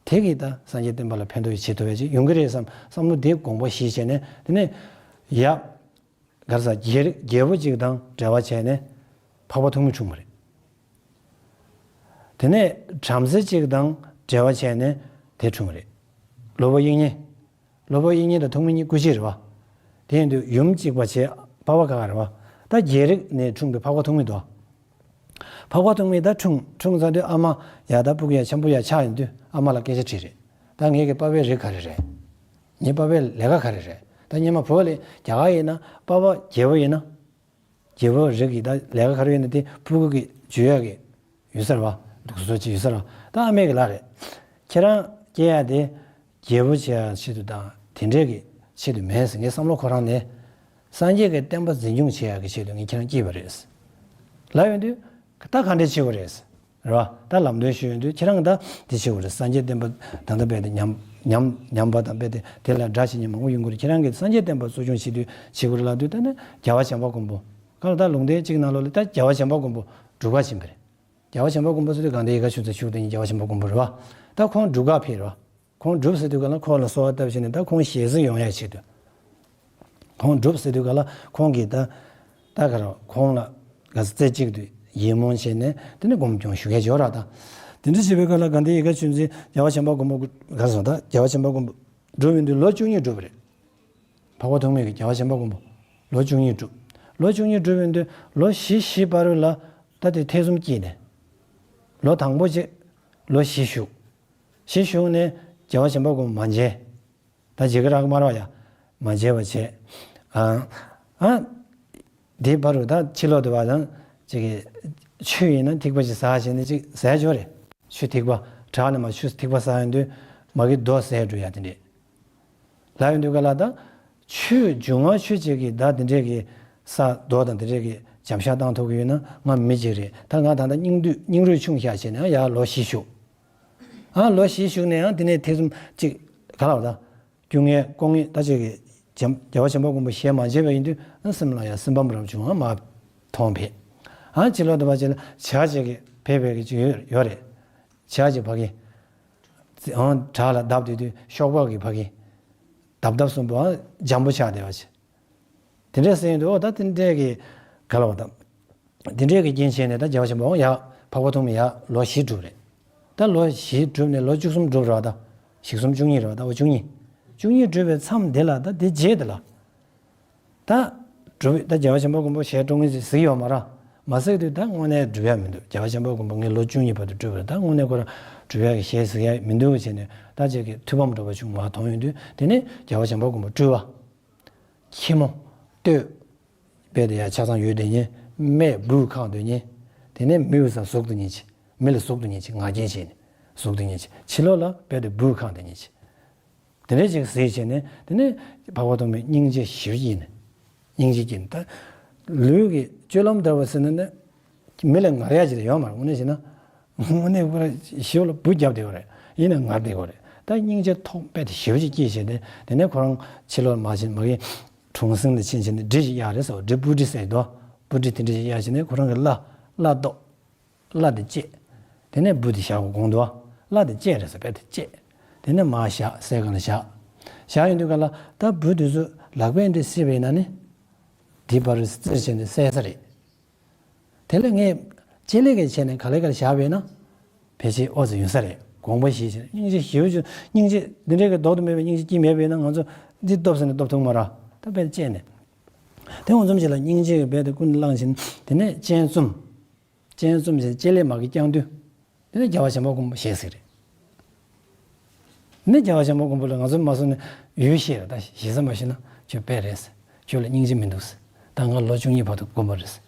དེ་གིས་ད་སངས་རྒྱས་བསྟན་པ་ལ་ཕན་ཐོགས་ཤིག་བྱེད་ཐུབ་ཡ་ཅིག་ཡོང་གི་རེད་བསམ་བསམ་བློ་དེ་དགོངས་པ་བཞེས་བྱས་ནས། དེ་ནས་ཡབ་ག་རེ་ཟ། རྒྱལ་རྒྱལ་པོ་ཅིག་དང་འབྲེལ་བ་བྱས་ནས་འཕགས་པ་ཐོགས་མེད་འཁྲུངས་པ་རེད། དེ་ནས་བྲམ་ཟེ་ཅིག་དང་འབྲེལ་བ་བྱས་ནས་དེ་འཁྲུངས་པ་རེད། སློབ་དཔོན་དབྱིག་གཉེན། སློབ་དཔོན་དབྱིག་གཉེན་དང་ཐོགས་མེད་གཉིས་སྐུ་གཅིག་རེད་བ། དེ་ཡིན་དུས་ཡུམ་གཅིག་པ་བྱས་པ་བ་ག་ག་རེད་བ། ད་རྒྱལ་རིགས་ནས་འཁྲུངས་པའི་འཕགས་པ་ཐོགས་མེད་དོ། འཕགས་པ་ཐོགས་མེད་ད་འཁྲུངས་འཁྲུངས་ཚར་དུས་ཨ་མ་ཡ་ད་སྤུ་གུ་ཡ་འཆམ་པོ་ཡ་ཆགས་ཡོང་དུས་ཨ་མ་ལ་སྐད་ཆ་དྲིས་རེད། ད་ངེད་ཀྱི་པ་བའི་རིགས་ག་རེ་རེད། ངའི་པ་བའི་ལས་ཀ་ག་རེ་རེད། ད་སྔོན་མ་བོད་ལ་རྒྱ་གར་ཡིན་ན་པ་བ་རྒྱལ་པོ་ཡིན་ན། རྒྱལ་པོ་རིགས་ཀྱི་ད་ལས་ཀ་ག་རེ་ཡོད་ན་དེ་སྤུ་གུ་གི་བརྗོད་ཡག་གི་ཡོད་ས་རེད་བ། འདུག་སེ་ཅིག་ཡོད་ས་རེད་བ། ད་ཨ་མའི་གི་ལག་རེད། ཁྱེད་རང་སྐྱེ་ཡག་དེ་རྒྱལ་པོ་བྱེད་ཡག་ཆེད་དུ་དང་དེ་འདྲས་ཀྱི་ཆེད་དུ་མེད་ཟེར། ངའི་བསམ་བློ་ཁོ་རང་ནས་སངས་རྒྱས་ཀྱི་བསྟན་པ་འཛིན་སྐྱོང་བྱེད་ཡག་གི་ཆེད་དུ་ངས་ཁྱེད་རང་སྐྱེས་པ་རེད་ལབ་ཡོང་དུས། ད་ག་འདྲས་བྱེད་དགོས་རེད། རེད་བ། ད་ལམ་སྟོན་ཞུ་ཡོང་དུས་ཁྱེད་རང་གི་ད་དེ་བྱེད་དགོས་རེད། སངས་རྒྱས་བསྟན་པ་ད་ལྟ་བས་དེ་ཉམས་ཉམས་ཉམས་པ་དང་བས་དེ་དེ་ལ་དགྲ་བྱེད་མཁན་མང་པོ་ཡོང་གི་རེད། ཁྱེད་རང་གིས་སངས་རྒྱས་བསྟན་པ་གསོ་སྐྱོང་བྱེད་དུས་བྱེད་དགོས་རེད་ལབ་དུས། ད་ནི་རྒྱལ་བ་བྱམས་པ་མགོན་པོ་ག་ལ་ད་ལུང་བསྟན་གཅིག་ནང་ལོགས་ལ་ད་རྒྱལ་བ་བྱམས་པ་མགོན་པོ་སྒྲུབ་གར་ཕྱིན་པ་རེད། རྒྱལ་བ་བྱམས་པ་མགོན་པོ་ཟེར་དུས་དགའ་ལྡན་ཡིད་དགའ་ཆོས་མཛད་ཆོས་དེ་ཉིད་རྒྱལ་བ་བྱམས་པ་མགོན་པོ་རེད་བ། ད་ཁོང་སྒྲུབ་གར་ཕེབས་རེད་བ། ཁོང་སྒྲུབ་ཟེར་དུས་ག་ལ་ཁོང་ལ་གསོལ་བ་བཏབ་བྱས་ནས་ད་ཁོང་ཞལ་གཟིགས་ཡོང་ཡག་ཆེད་དུ། ཁོང་སྒྲུབ་ཟེར་དུས་ག་ལ་ཁོང་གིས་ད་ད་ག་ར་ཁོང་ལ་ག་ས་རྩེ་གཅིག་ཏུ་ཡིད་སྨོན་བྱས་ནས་དེ་ནས་སྒོམ་སྐྱོང་ཞུ་མཁན་ཡོད་ར། ད་དེ་འདྲ་བྱེད་པའི་སྐབས་ལ་དགའ་ལྡན་ཡིད་དགའ་ཆོས་མཛད་རྒྱལ་བ་བྱམས་པ་མགོན་པོ་ག་རེ་ཟེར། ད་རྒྱལ་བ་བྱམས་པ་མགོན་པོ་སྒྲུབ་ཡོང་དུས་ལོ་བཅུ་གཉིས་སྒྲུབ་པ་རེད། འཕགས་པ་ཐོགས་མེད་ཀྱིས་རྒྱལ་བ་བྱམས་པ་མགོན་པོ་ལོ་བཅུ་གཉིས་སྒྲུབ། ལོ་བཅུ་གཉིས་སྒྲུབ་ཡོང་དུས་ལོ་བཞི་བཞི་བར་དུ་ལ་ད་དེ་ཐེ་ཚོམ་སྐྱེས་ནས་ལོ་དང་པོ་ཅིག་ལོ་བཞི་བཞུགས། བཞི་བཞུགས་ནས་རྒྱལ་བ་བྱམས་པ་མགོན་པོ་མ་མཇལ། ད་རྗེ་ཁ་རག་མར་བ་ཡ་མ་མཇལ་བ་བྱས། ཨ་ཨ་དེའི་བར་དུ་ད་ཕྱི་ལོག་ཏུ་བ་དང་ཅིག་གི་ཆུ་ཡིན་ན་ཐིགས་པ་ཅིག་ཟ་བྱས་ནས་ཅིག་ཟས་འཇོག་རེད། ཆུ་ཐིགས་པ་བྲག་ནས་མར་ཆུ་ཐིགས་པ་ཟ་ཡོང་དུས་མ་གི་རྡོ་ཟས་འགྲོ་ཡ་དེ་འདྲས་ལབ་ཡོང་དུས་ག་ལ་ད་ཆུ་འབྱུང་བ་ཆུ་ཅིག་གིས་ད་དེ་འདྲས་ཀྱི་ས་རྡོ་དང་དེ་འདྲས་ཀྱི་འཇམ་ཤ་བཏང་ཐུབ་ཀྱི་ཡོད་ན་ང་མི་ཅིག་རེད། ད་ང་ད་ལྟ་སྙིང་བསྡུས་སྙིང་རུས་ཆུང་བཞག་བྱས་ནས་ཡང་ལོ་བཞི་བཞུགས། ཨ་ལོ་བཞི་བཞུགས་ནས་ཡང་དེ་ནས་ཐེ་ཚོམ་ཅིག་ག་ལ་བ་ད། སྐྱུང་ངལ་ལྐོག་ངལ་ད་ཅིག་གི་བྱམས་རྒྱལ་བ་བྱམས་པ་མགོན་པོ་ཞལ་མ་མཇལ་བ་ཡིན་དུས་ཨ་སེམས་ལ་ཡང་སེམས་ཕམ་རབ་བྱུང་ཨ་མ་མཐོང་བས། ཨ་ཕྱི་ལོག་ཏུ་བ་ཅིག་ལ་བྱ་ཅིག་གི་ཕེབས་པའི་གི་ཅིག་ཡོད་ཡོད་རེད། བྱ་ཅིག་ཕ་གི་ཨང་བྲག་ལ་བརྡབས་དུས་དུས་གཤོག་པ་གི་ཕ་གི་བརྡབ་བརྡབ་གསུམ་པོ་ཨ་འཇམ་པོ་ཆགས་བསྡད་པ་ཅིག་དེ་འདྲས་ཟེར་ཡོང་དུས་ཨོ་ད་དེ་འདྲས་ཀྱི་ག་ལ་བ་དང་། དེ་འདྲས་ཀྱི་རྐྱེན་བྱས་ནས་ད་རྒྱལ་བ་བྱམས་པ་ཨོ་ཡ་འཕགས་པ་ཐོགས་མེད་ཡ་ལོ་བཞི་བསྒྲུབས་རེད། ད་ལོ་བཞི་བསྒྲུབས་ནས་ལོ་བཅུ་གསུམ་བསྒྲུབས་རེད་བ། ད་བཞི་གསུམ་བཅུ་གཉིས་རེད་བ། ད་འོ་བཅུ་གཉིས། བཅུ་གཉིས་བསྒྲུབས་པའི་མཚམས་དེ་ལ་ད་དེ་རྗེས་དེ་ལ། ད་བསྒྲུབས་ད་རྒྱལ་བ་བྱམས་པ་མགོན་པོ་ཞལ་དཀྲོལ་མཁན་ཞིག་གཟིགས་ཡོད་མ་རེད། མ་གསལ་དུས་ད་དངོས་གནས་སྒྲུབ་ཡ་མི་འདུག་རྒྱལ་བ་བྱམས་པ་མགོན་པོ་ངས་ལོ་བཅུ་གཉིས་བར་དུ་སྤྲུལ་བ་རེད། ད་དངོས་གནས་ཁོ་རང་སྒྲུབ་ཡ་གི་ཞལ་གཟིགས་ཡ་མི་འདུག་བྱས་ནས་ད་ཅིག་གི་ཐུགས་ཕམ་འདྲ་པོ་བྱུང་བ་མཐོང་ཡོང་དུས། དེ་ནས་རྒྱལ་བ་བྱམས་པ་མགོན་པོ་སྤྲུལ་པ། ཁྱི་མོ་སྟོད་རྦད་དེ་ཡ་ཆ་ཚང་ཡོད་དེ་ཉིན། སྨད་སྦུག་གང་དེ་ཉིན། དེ་ནས་མི་བུ་ས་ཟུག་ཏུ་ཉིན་གྱི། མི་ལ་ཟུག་ཏུ་ཉིན་གྱི་ང་རྒྱལ་བྱས་ནས་ཟུག་ཏུ་ཉིན་གྱི། ཕྱི་ལོགས་ལ་རྦད་དེ་སྦུག་གང་དེ་ཉིན་གྱི། དེ་འདྲ་ཅིག་གཟིགས་བྱས་ནས། དེ་ནས་འཕགས་པ་ཐོགས་མེད་སྙིང་རྗེ་ཞེ་པོ་སྐྱེས་ནས། སྙིང་རྗེ་སྐྱེས་ནས་ད། ལུས་ཀྱི་སྤྱོད་ལམ་འདྲ་བ་ཟེར་ན་ནི། མི་ལ་ངར་ཡ་ཅིག་ཡོད་མ་རེད། དངོས་གནས་བྱས་ན། དངོས་གནས་ཁོ་རང་ཞེ་པོ་ལ་འབུ་བརྒྱབ་བསྡད་ཡོད་རེད། ཡིན་ན་ངར་བསྡད་ཡོད་རེད། ད་སྙིང་རྗེ་ཐོགས་རྦད་དེ་ཞེ་པོ་ཅིག་སྐྱེས་བྱས་ཏེ། དེ་ནས་ཁོ་རང་ཕྱི་ལོགས་མ་ཕྱིན་མ་གི་གྲོང་གསེབ་ལ་ཕྱིན་བྱས་ནས་གྲི་ཞིག་གཡར་རེད་ཟེར། གྲི་སྤུ་གྲི་ཟེར་གྱི་འདུག་སྤུ་གྲི་དེ་འདྲ་ཞིག་གཡར་བྱས་ནས་ཁོ་རང་གི་བླ་བླ་ཏོག་བླ་དེ་བཅད། དེ་ནས་སྦུག་དེ་བཞག་གོ་དགོངས་འདུག་བླ་དེ་བཅད་རེད་ཟེར། རྦད་དེ་བཅད། དེ་ནས་མར་བཞག་སའི་སྒང་ལ་བཞག་བཞག་ཡོང་དུས་ག་ལ་ད་སྦུག་དེ་ཚོ་ལག་པས་འདི་བསིལ་བས་ན་ནི། དེ་བར་རྩེར་བྱས་ནས་བསད་ས་རེད། དེ་ལས་ངས་ལྕེ་ལེ་གས་བྱས་ནས་ག་ལེ་ག་ལེ་བཞག་པས་ན། ཕལ་ཆེར་ཨོ་ཙི་ཡོང་ས་རེད། དགོངས་པ་བཞེས་བྱས་སྙིང་རྗེ་ཞེ་པོ་ཅིག་སྙིང་རྗེ་འདི་འདྲའི་གི་ལྡོག་ཏུ་མེད་པའི་སྙིང་རྗེ་སྐྱེས་མེད་པས་ན་ང་ཚོ་འདི་སྟོབས་ཟེར་ནས་སྟོབས་ཐུབ་མ་རེད། ད་རྦད་དེ་བཅད་ནས། དེ་འོ་འཛོམས་ཅིག་ལ་སྙིང་རྗེ་གི་རྦད་དེ་ཀུན་ནས་བསླངས་བྱས་ནས། དེ་ནས་སྤྱན་བཙུམ། སྤྱན་བཙུམ་བྱས་ལྕེ་ལེ་མ་གི་བརྐྱང་དུས། དེ་ནས་རྒྱལ་བ་བྱམས་པ་མགོན་པོ་ཞལ་གཟིགས་རེད། ནས་རྒྱལ་བ་བྱམས་པ་མགོན་པོ་ལ་ང་ཚོ་མ་སོང་ནས་ཡུལ་ཤེས་རེད། ད་ཞེ་ས་མ་ཤེས་ན་ཁྱོད་དཔེ་རེད་ཟེར། ཁྱོད་ལ་སྙིང་རྗེ་མི་འདུག་ཟེར། ད་ང་ལོ་བཅུ་གཉིས་བར་དུ་སྒོམ་པ་རེད་ཟེར།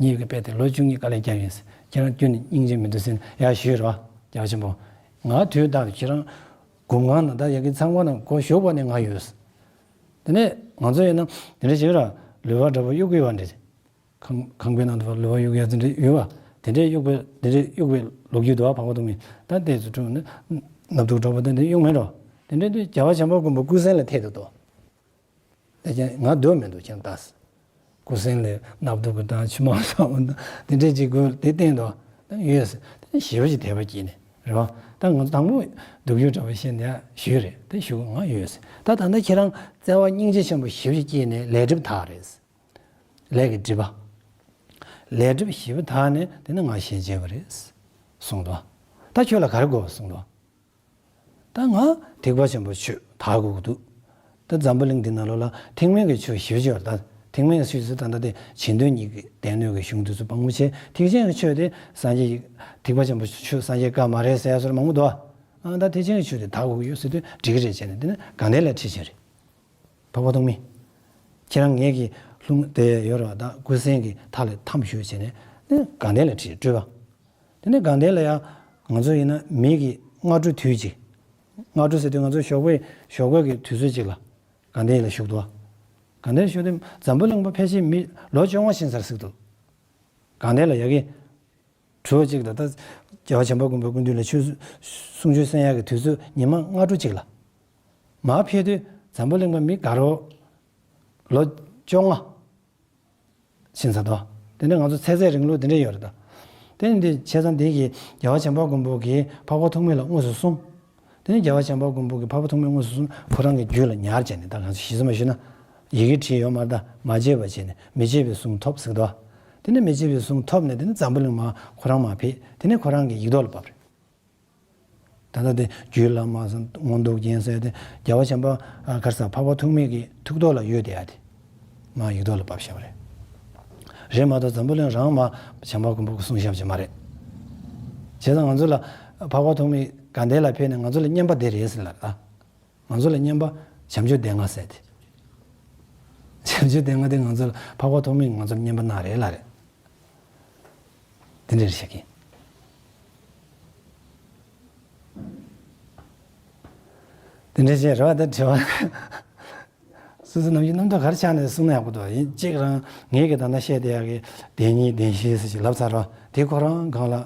ངའི་གི་དཔེ་དེ་ལོ་བཅུ་གཉིས་དཀའ་ལས་བརྒྱབ་ཡིན་ཟེར། ཁྱེད་རང་ཁྱོད་ནི་སྙིང་རྗེ་མི་འདུག་ཟེར་ནས་ཡར་ཞུས་རེད་བ། རྒྱལ་བ་ཆེན་པོ། ང་དུས་རྟག་ཏུ་ཁྱེད་རང་སྒོམ་ཁང་ནང་ད་ཡ་གི་ཚང་མ་ནང་སྒོ་ཞོག་པ་ནས་ང་ཡོད་ཟེར། དེ་ནས་ང་ཚོ་ཡིན་ན་དེ་འདྲ་བྱེད་ར། ལུས་པ་འདྲ་པོ་གཡུག་གི་ཡོད་པ་འདྲ། ཁང་ཁང་པའི་ནང་དུ་ལུས་པ་གཡུག་ཡ་དེ་འདྲ་ཡོད་པ། དེ་འདྲའི་གཡུག་པའི་དེ་འདྲའི་གཡུག་པའི་ལོ་རྒྱུས་འདུག་བ། འཕགས་པ་ཐོགས་མེད་ད་ལྟའི་ཚུལ་ཁྲིམས་ནི་ནབ་དུག་འདྲ་པོ་དེ་འདྲ་གཡུག་མེད་འགྲོ། དེ་འདྲའི་དུས་རྒྱལ་བ་བྱམས་པ་མགོན་པོ་སྐུ་གཟན་ལ་ཐད་དུ་གཏོགས། དེ་ཀྱང་ང་སྡོད་མི་འདུག་ཀྱང་ལྟ། སྐུ་གཟན་ལས་ནབ་དུག་གི་དང་ཆུ་མང་སོགས་དེ་འདྲའི་ཅིག་དགོས་དེ་བསྟན་ཏོ། ད་ཡོད་ཟེར། དེ་ཞེ་པོ་ཅིག་དད་པ་སྐྱེས་ནས་རེད་བ། ད་ང་ཚོ་དང་པོ་སྡུག་ཡུས་འདྲ་པོ་བཤད་ནས་ཞུས་རེད། དེ་ཞུ་ང་ཡོད་ཟེར། ད་ད་ལྟ་ཁྱེད་རང་བརྩེ་བ་སྙིང་རྗེ་ཆེན་པོ་ཞེ་པོ་ཅིག་སྐྱེས་ནས་ལས་སྒྲིབ་དག་རེད་ཟེར། ལས་ཀྱི་སྒྲིབ་པ། ལས་སྒྲིབ་ཞེ་པོ་དག་ནས་དེ་ནས་ང་ཞལ་མཇལ་བ་རེད་གསུངས་འདུག་ད་ཁྱོད་ལ་ག་རེ་དགོས་པ་གསུངས་འདུག་ད་ང་ཐེག་པ་ཆེན་པོའི་ཆོས་དར་དགོས་ཀྱི་འདུག་ད་འཛམ་བུ་གླིང་འདི་ནང་ལོགས་ལ་ཐེག་དམན་གྱི་ཆོས་ཞེ་པོ་ཅིག་ཡོད་རེད། ད་ཐེག་དམན་གྱི་ཆོས་ཟེར་ད་ལྟ་དེ་བྱེ་བ་དོན་གཉིས་ཀྱི་སྡེ་སྣོད་ཀྱི་གཞུང་དེ་ཚོ་སྤང་བོ་བྱས། ཐེག་ཆེན་གྱི་ཆོས་དེ་སངས་རྒྱས་ཀྱི་ཐེག་པ་ཆེན་པོའི་ཆོས་སངས་རྒྱས་བཀའ་མ་རེད་ཟེར་ཡ་སོགས་མང་པོ་འདུག་ཨ་ད་ཐེག་ཆེན་གྱི་ཆོས་དེ་དར་དགོས་ཀྱི་ཡོད་ཟེར་དུས་འགྲིག་གི་རེད་བྱས་ནས་དེ་ནས་དགའ་ལྡན་ལ་ཁྲིད་བྱས་རེད། འཕགས་པ་ཐོགས་མེད། ཁྱེད་རང་ངེད་ཀྱི་ལྷུང་དེ་ཡོད་ར། ད་སྐུ་གཟན་གྱི་མཐའ་ལ་འཐམ་ཞུས་བྱས་ནས་ནི་དགའ་ལྡན་ལ་ཁྲིད་སྤྲུལ་པ། དེ་ནས་དགའ་ལྡན་ལ་ཡང་ང་ཚོ་ཡིན་ན་མི་གི་སྔ་དྲོ་དུས་གཅིག་སྔ་དྲོ་ཟེར་དུས་ང་ཚོ་ཞོགས་པའི་ཞོགས་པའི་གི་དུས་ཚོད་གཅིག་ལ་དགའ་ལྡན་ལ་བཞུགས་འདུག་དགའ་ལྡན་བཞུགས་དུས་འཛམ་བུ་གླིང་པ་ཕལ་ཆེར་མི་ལོ་བཅོ་ལྔ་ཕྱིན་ཚར་ཟིག་འདུག་དགའ་ལྡན་ལ་ཡ་གི་གྲོགས་གཅིག་ལ་ད་རྒྱལ་བ་བྱམས་པ་མགོན་པོའི་སྐུ་མདུན་ལ་ཆོས་གསུང་ཆོས་གསན་ཡག་གི་དུས་ཚོད་ཉི་མ་སྔ་དྲོ་གཅིག་ལ། མར་ཕེབས་དུས་འཛམ་བུ་གླིང་པ་མི་དགའ་རོགས་ལོ་བཅོ་ལྔ་ཕྱིན་ཚར་དོ། དེ་ནས་ང་ཚོ་ཚེ་ཚད་རིང་ལུགས་དེ་འདྲས་ཡོད་རེད་ད། དེ་ནི་འདི་བྱས་ཙང་འདི་གི་རྒྱལ་བ་བྱམས་པ་མགོན་པོ་གིས་འཕགས་པ་ཐོགས་མེད་ལ་དངོས་སུ་གསུངས། དེ་ནས་རྒྱལ་བ་བྱམས་པ་མགོན་པོ་གིས་འཕགས་པ་ཐོགས་མེད་དངོས་སུ་གསུངས། ཁོ་རང་གི་རྒྱུད་ལ་ཉར་བྱས་ནས་ད་ང་ཚོ་ཞེ་ས་མ་ཞུས་ན། ཡི་གེ་བྲིས་ཡོད་མ་རེད་ད། མ་བརྗེད་པ་བྱས་ནས་མི་བརྗེད་པའི་གཟུངས་ཐོབ་ཟེར་དོ། དེ་ནས་མི་བརྗེད་པའི་གཟུངས་ཐོབ་ནས་དེ་ནས་འཛམ་བུ་གླིང་མར་ཁོ་རང་མར་ཕེབས། དེ་ནས་ཁོ་རང་གི་ཡིག་ཐོག་ལ་བབས་རེད། ད་ལྟ་དེ་རྒྱུད་བླ་མ་ཟེར་མངོན་རྟོགས་རྒྱན་ཟེར་དེ་རྒྱལ་བ་བྱམས་པ་ཨ་ག་རེ་ཟེར་འཕགས་པ་ཐོགས་མེད་ཀྱི་ཐུགས་ཐོག་ལ་ཡོད་དེ་ཡ་དེ། མར་ཡིག་ཐོག་ལ་ཕབ་བཞག་པ་རེད། རེད་མ་གཏོགས་འཛམ་བུ་གླིང་རང་མར་བྱམས་པ་མགོན་པོ་གིས་གསུངས་བཞག་པ་ཅིག་མ་རེད། བྱས་ཙང་ང་ཚོ་ལ་འཕགས་པ་ཐོགས་མེད་དགའ་ལྡན་ལ་ཕེབས་ནས་ང་ཚོ་ལ་བསྙེན་པ་དེ་རེད་ཟེར་ལ་ད། ང་ཚོ་ལ་བསྙེན་པ་བྱམས་ཆོས་སྡེ་ལྔ་ཟེར་ཏེ། བྱམས་ཆོས་སྡེ་ལྔ་དེ་ང་ཚོ་ལ་འཕགས་པ་ཐོགས་མེད་ང་ཚོ་ལ་བསྙེན་པ་གནང་རེད་ལ་རེད། དེ་འདྲ་རེད་ཤག་གི། དེ་འདྲ་བྱས་རེད་བ། ད་དྲི་བ་སོ་སོ་ནམ་རྒྱུན་རྣམ་དག་ག་རེ་ཆགས་ནས་གསུང་ན་ཡག་པོ་འདུག་ཡིན་གཅིག་རང་ངེད་ཀྱི་ད་ལྟ་བཤད་བསྡད་ཡག་གི་བདེན་གཉིས་བདེན་བཞི་ཟེར་ཅིག་ལབ་ཚར་བ་དེ་ཁོ་རང་སྒང་ལ།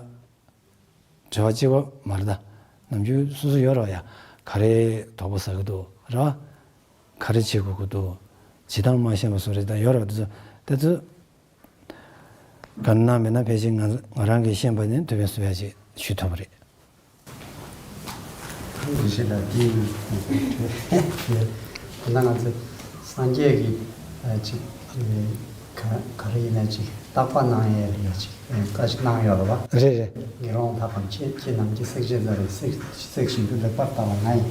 དྲི་བ་གཅིག་པོ་མ་རེད་ད། ནམ་རྒྱུན་སོ་སོ་ཡོད་རེད་བ་ཡ། ག་རེ་དོགས་པ་ཟ་གི་འདུག་རེད་བ། ག་རེ་བྱེད་དགོས་ཀྱི་འདུག་བྱེད་སྟངས་མ་ཤེས་པ་བཟོ་རེད་ད་ཡོད་རེད་བ། དེ་ཚོ་དེ་ཚོ་ག་ན་མེད་ན་ཕལ་ཆེར་ང་ང་རང་གིས་ཤེས་པ་ནི་དུ་བས་སུ་ཡ་ཞིག་ཞུ་ཐུབ་པ་རེད། ཐུགས་རྗེ་ཆེ་ལ་དེ་ཡིན། ད་ང་ཚོ་སངས་རྒྱས་ཀྱི་ཨ་ཅིག་ཨ་ནི་ག་ག་རེ་ཡིན་ན་ཅིག་བརྟག་པ་གནང་ཡས་ལ་ཡ་ཅིག་ཨ་བཀའ་ཅིག་གནང་ཡོད་རེད་བ། རེད་རེད། དགེ་སློང་དག་གམ་ཁྱེད་ཁྱེད་རྣམས་ཀྱི་བསྲེག་བཅད་ལ་རེ་བསྲེག་བསྲེག་བཞིན་དུ་ལེགས་པར་བརྟག་པ་ང་ཡིས་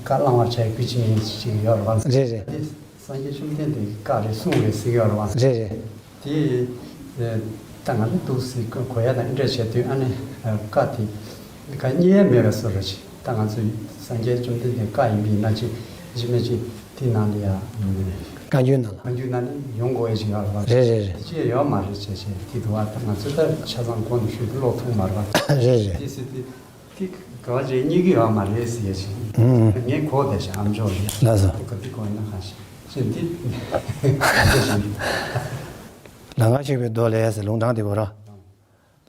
བཀའ་བླང་བར་བྱ་ཡི་གུས་ཅི་ཉན་ཅིག་ཡོད་རེད་བ། རེད་རེད། དེ་སངས་རྒྱས་བཅོམ་ལྡན་འདས་ཀྱི་བཀའ་རེད་གསུང་རེད་ཟེར་ཡོད་རེད་བ། རེད་རེད། དེ་ཨ་ ད་ང་ནི་འདུག་སེ་གོ་ཡ་དང་འདྲ་བྱས་དུས། ཨ་ནི་བཀའ་དེ་ག་རྙེད་ཡ་མེད་པའི་བཟོ་འདྲ་ཅིག་ད་ང་ཚོ་སངས་རྒྱས་བཅོམ་ལྡན་འདས་བཀའ་ཡིན་པ་ཡིན་ན་ཅིག་གཞི་མེད་ཅིག་དེ་ནང་ལ་ཡ། བཀའ་འགྱུར་ནང་ལ། བཀའ་འགྱུར་ནང་ནས་ཡོང་དགོས་ཡ་ཅིག་ཡོད་རེད་པ། རེད་རེད་རེད། དེ་ཅི་ཡང་ཡོད་མ་རེད་ཅེས་བྱས་དེ་འདུག་བ། ད་ང་ཚོ་ད་ཆ་ཚང་གོང་དུ་ཞུས་དུས་ཀློག་ཐུབ་མ་རེད་པ། རེད་རེད། དེ་སྲིད་དེ་དེ་ག་བ་ཅིག་རྙེད་ཀྱི་ཡོད་མ་རེད་ཟེར་ཡ་ཅིག་ངས་གོ་བསྡད་ཤག་ཨ་མཆོག་ལ། ལགས་སོ། ག་དུས་གོ་ཡིན་ན་གང་ཤེས་ཅེས་འདི་ལ་ང་ཞིག་པའི་མདོ་ལས་ཟེར་ལུང་དྲངས་དེ་གོ་ར།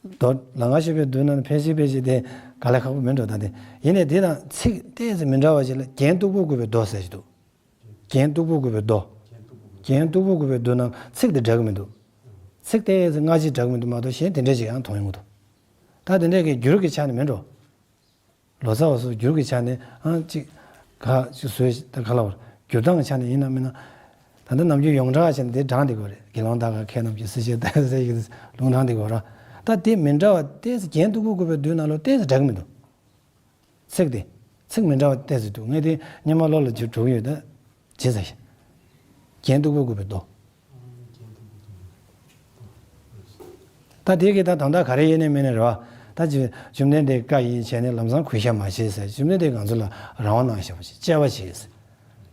མདོ་ལ་ང་ཞིག་པའི་མདོ་ནང་ཕལ་ཆེར་ཕལ་ཆེར་དེ་ག་ལ་ཁག་པོ་མིན་འགྲོ། ད་དེ་ཡིན་ནའི་དེ་དང་ཚིག་ཏོག་ཙམ་མི་འདྲ་བ་ཞིག་ལ་རྒྱན་སྟུག་པོ་དགོས་པའི་མདོ་ཟེར་གྱི་འདུག་རྒྱན་སྟུག་པོ་དགོས་པའི་མདོ། རྒྱན་སྟུག་པོ་དགོས་པའི་མདོ་ནང་ཚིག་དེ་འདྲ་གི་མི་འདུག་ཚིག་ཏོག་ཙམ་སྔ་ཕྱི་འདྲ་གི་མི་འདུག་མ་གཏོགས་གཞན་དེ་འདྲ་ཞིག་ཡང་མཐོང་ཡོང་གི་འདུག་ད་དེ་འདྲ་གི་འགྱུར་གྱི་ཆ་ནས་མིན་འགྲོ། ལོ་ཙཱ་བ་སོགས་འགྱུར་གྱི་ཆ་ནས་ཨང་ཅིག་ག་ཅིག་བཟོས་ད་ག་ལ་བར་འགྱུར་སྟངས་ཀྱི་ཆ་ནས་ཡིན་ན་མིན་ན། ད་ལྟ་ནམ་རྒྱུན་ཡོངས་གྲགས་བྱས་ནས་དེ་དྲངས་དེ་གོ་རེད། དགེ་སློང་དག་ག་མཁས་རྣམས་ཀྱིས་སྲིད་ཞིའི་ཟེར་གྱི་ལུང་དྲངས་དེ་གོ་ར། ད་དེ་མི་འདྲ་བ་ཏོག་ཙམ་རྒྱན་སྟུག་པོ་དགོས་པའི་མདོ་ནང་ལོ་ཏོག་ཙམ་འདྲ་གི་མི་འདུག་ཚིག་དེ། ཚིག་མི་འདྲ་བ་ཏོག་ཙམ་འདུག་ངས་དེ་སྔོན་མ་བློ་ལ་འཇུག་འགྲོ་གི་ཡོད། ད་བརྗེད་ཚར་ཤག་རྒྱན་སྟུག་པོ་དགོས་པའི་མདོ། ད་དེ་གི་ད་དོན་དག་ག་རེ་ཡིན་ནའི་མིན་ནའི་རེད་པ། ད་ཅི་བཅོམ་ལྡན་འདས་བཀའ་ཡིན་བྱས་ནས་ལམ་སང་གུས་ཞབས་མ་བྱེད་ཟེར། བཅོམ་ལྡན་འདས་ང་ཚོ་ལ་རང་དབང་གནང་བཞག་པ་ཞིག་དཔྱད་པ་བྱེད་ཟེར།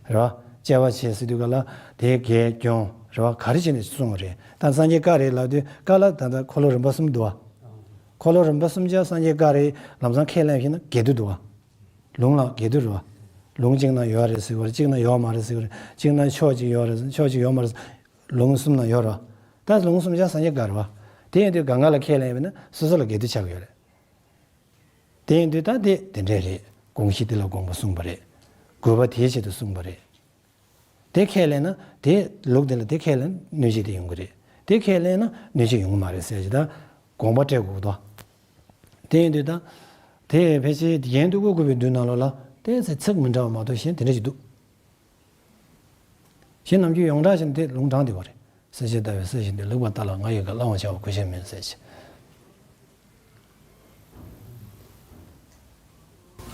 རེད་པ། དཔྱད་པ་བྱེད་ཟེར་དུས་ག་ལ་དེ་གས་སྐྱོང་རེད་པ། ག་རེ་བྱས་ནས་གསུངས་པ་རེད། ད་སངས་རྒྱས་བཀའ་རེད་ལབ་དུས་བཀའ་ལ་ད་ལྟ་འཁོར་ལོ་རིམ་པ་གསུམ་འདུག་པ། འཁོར་ལོ་རིམ་པ་གསུམ་ཆར་སངས་རྒྱས་བཀའ་རེད་ལམ་སང་ཁས་ལེན་ཞིག་ན་འགལ་འདུ་འདུག་པ། ལུང་ལ་འགལ་འདུ་རེད་པ། ལུང་གཅིག་ན་ཡོད་རེད་ཟེར་གྱི་ཡོད་རེད། གཅིག་ན་ཡོད་མ་རེད་ཟེར་གྱི་ཡོད་རེད། གཅིག་ན་ཕྱོགས་གཅིག་ཡོད་རེད། ཕྱོགས་གཅིག་ཡོད་མ་རེད། ལུང་གསུམ་ན་ཡོད་རེད་པ། ད་ལུང་གསུམ་ཆར་སངས་རྒྱས་བཀའ་རེད་པ། དེ་ཡིན་དུས་གང་ག་ལ་ཁས་ལེན་ཡོད་ན་སོ་སོ་ལ་འགལ་འདུ་ཆགས་ཀྱི་ཡོད་རེད། དེ་ཡིན་དུས་ད་དེ་དེ་འདྲས་རེད། དགོངས་གཞི་དེ་ལ་དགོངས་པ་གསུངས་པ་རེད། དགོས་པ་དེའི་ཆེད་དུ་གསུངས་པ་རེད། དེ་ཁས་ལེན་ན་དེ་ལུགས་དེ་ལ་དེ་ཁས་ལེན་གནོད་བྱེད་དེ་ཡོང་གི་རེད། དེ་ཁས་ལེན་ན་གནོད་བྱེད་ཡོང་གི་མ་རེད་ཟེར་གྱི་ད་དགོངས་པ་སྤྲད་དགོས་ཀྱི་འདུག་དེ་ཡིན་དུས་ད་དེ་ཕལ་ཆེར་རྒྱན་སྟུག་པོ་དགོས་པའི་མདོ་ནང་ལོགས་ལ་ཏོག་ཙམ་ཚིག་མི་འདྲ་བ་མ་གཏོགས་གཞན་དེ་འདྲ་ཞིག་འདུག་གཞན་ནམ་རྒྱུན་ཡོངས་གྲགས་བྱས་ནས་དེ་ལུང་དྲངས་བསྡད་པ་རེད། སྲིད་ཞིར་ལྟ་བའི་སྲིད་ཞིའི་མདོས། ལེགས་པར་བལྟ་ལ་ང་ཡི་བཀའ། བླང་བར་བྱ་བ་གུས་ཞབས་མིན་ཟེར་ཞིང་།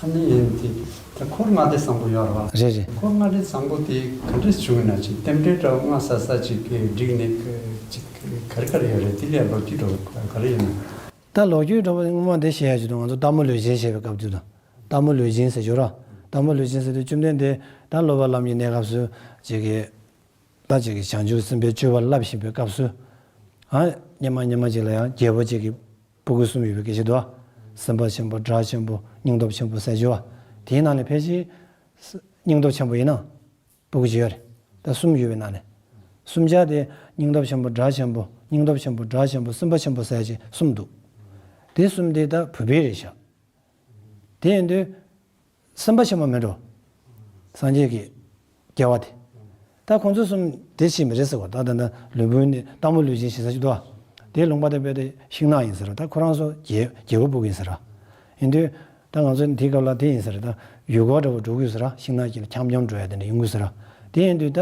ཨ་ནི་ཡིན་དེ་ད་འཁོར་ལྔ་སྡེ་བཟང་པོ་ཡོད་རེད་པ། རེད་རེད། འཁོར་ལྔ་སྡེ་བཟང་པོ་དེ་ག་འདྲས་བྱུང་ཡིན་ན་ཅིག་རྟེན་འབྲེལ་འདྲ་བོ་ལྔ་ས་ས་ཅིག་གི་བསྒྲིགས་ནས་ཅིག་ག་རེ་ག་རེ་ཡོད་རེད། དེ་ལས་ལོ་རྒྱུས་འདྲ་བོ་ག་རེ་ཡོད་ན། ད་ལོ་རྒྱུས་འདྲ་བོ་སྔོན་མ་འདི་བཤད་ཡ་ཅིག་འདུག་ང་ཚོ་སྟག་མོ་ལུས་སྦྱིན་བྱས་པའི་སྐབས་དུས་དང་། སྟག་མོ་ལུས་སྦྱིན་ཟེར་ཞོར་ར། སྟག་མོ་ལུས་སྦྱིན་ཟེར་དུས་བཅོམ་ལྡན་འདས་ད་སློབ་པ་ལམ་གྱི་གནས་སྐབས་སུ་ཅིག་གི་ད་ཅིག་གི་བྱང་ཆུབ་སེམས་དཔའི་སྤྱོད་པ་བསླབ་བཞིན་པའི་སྐབས་སུ། ཨ། སྙེ་མ་སྙེ་མ་ཅིག་ལ་ཡང་རྒྱལ་པོ་ཅིག་གི་སྤུ་གུ་གསུམ་ཡོད་པའི་སྐད་ཆ་འདུག་ཨ། སེམས་དཔའ་ཆེན་པོ། དགྲ་ཆེན་པོ། སྙིང་སྟོབས་ཆེན་པོ་ཟེར་གྱི་ཡོད་པ། དེའི་ནང་ནས་ཕལ་ཆེར་སྙིང་སྟོབས་ཆེན་པོ་ཡིན་ན་སྤུ་གུ་ཅིག་ཡོད་རེད། ད་གསུམ་ཡོད་པའི་ནང་ནས། གསུམ་ཆར་དེ་སྙིང་སྟོབས་ཆེན་པོ། དགྲ་ཆེན་པོ། སྙིང་སྟོབས་ཆེན་པོ། དགྲ་ཆེན་པོ། སེམས་དཔའ་ཆེན་པོ་ཟེར་ཅིག་གསུམ་འདུག་དེ་གསུམ་དེ་ད་བུད་མེད་རེད་ཤག་དེ་ཡིན་དུས། སེམས་དཔའ་ཆེན་པོ་མེད་འགྲོ། སངས་རྒྱས་ཀྱི་སྐྱེ་བ་དེ། ད་ཁོང་ཚོ་གསུམ་དེ་ཤེས་མི་རེད་ཟེར་བ། ད་ད་ད་ལུས་པོ་ནི་སྟག་མོ་ལུས་སྦྱིན་ཞེས་ཟེར་གྱི་འདུག་ཨ། དེའི་ལུང་པ་དེ་དཔེ་དེ་ཤིང་ནགས་ཡིན་ཟེར་བ། ད་ཁོ་རང་ཚོ་རྒྱལ་རྒྱལ་པོ་སྤུ་གུ་ཡིན་ཟེར་བ། ཡིན་དུས་ད་ང་ཚོ་འདིའི་སྐབས་ལ་དེ་ཡིན་ཟེར། ད་ཡུལ་སྐོར་འདྲ་བོ་འགྲོ་དགོས་ཟེར་ར། ཤིང་ནགས་ཀྱི་འཁྱམ་འཁྱམ་འགྲོ་ཡ་དེ་འདྲ་ཡོང་གི་ཟེར་ར། དེ་ཡིན་དུས་ད་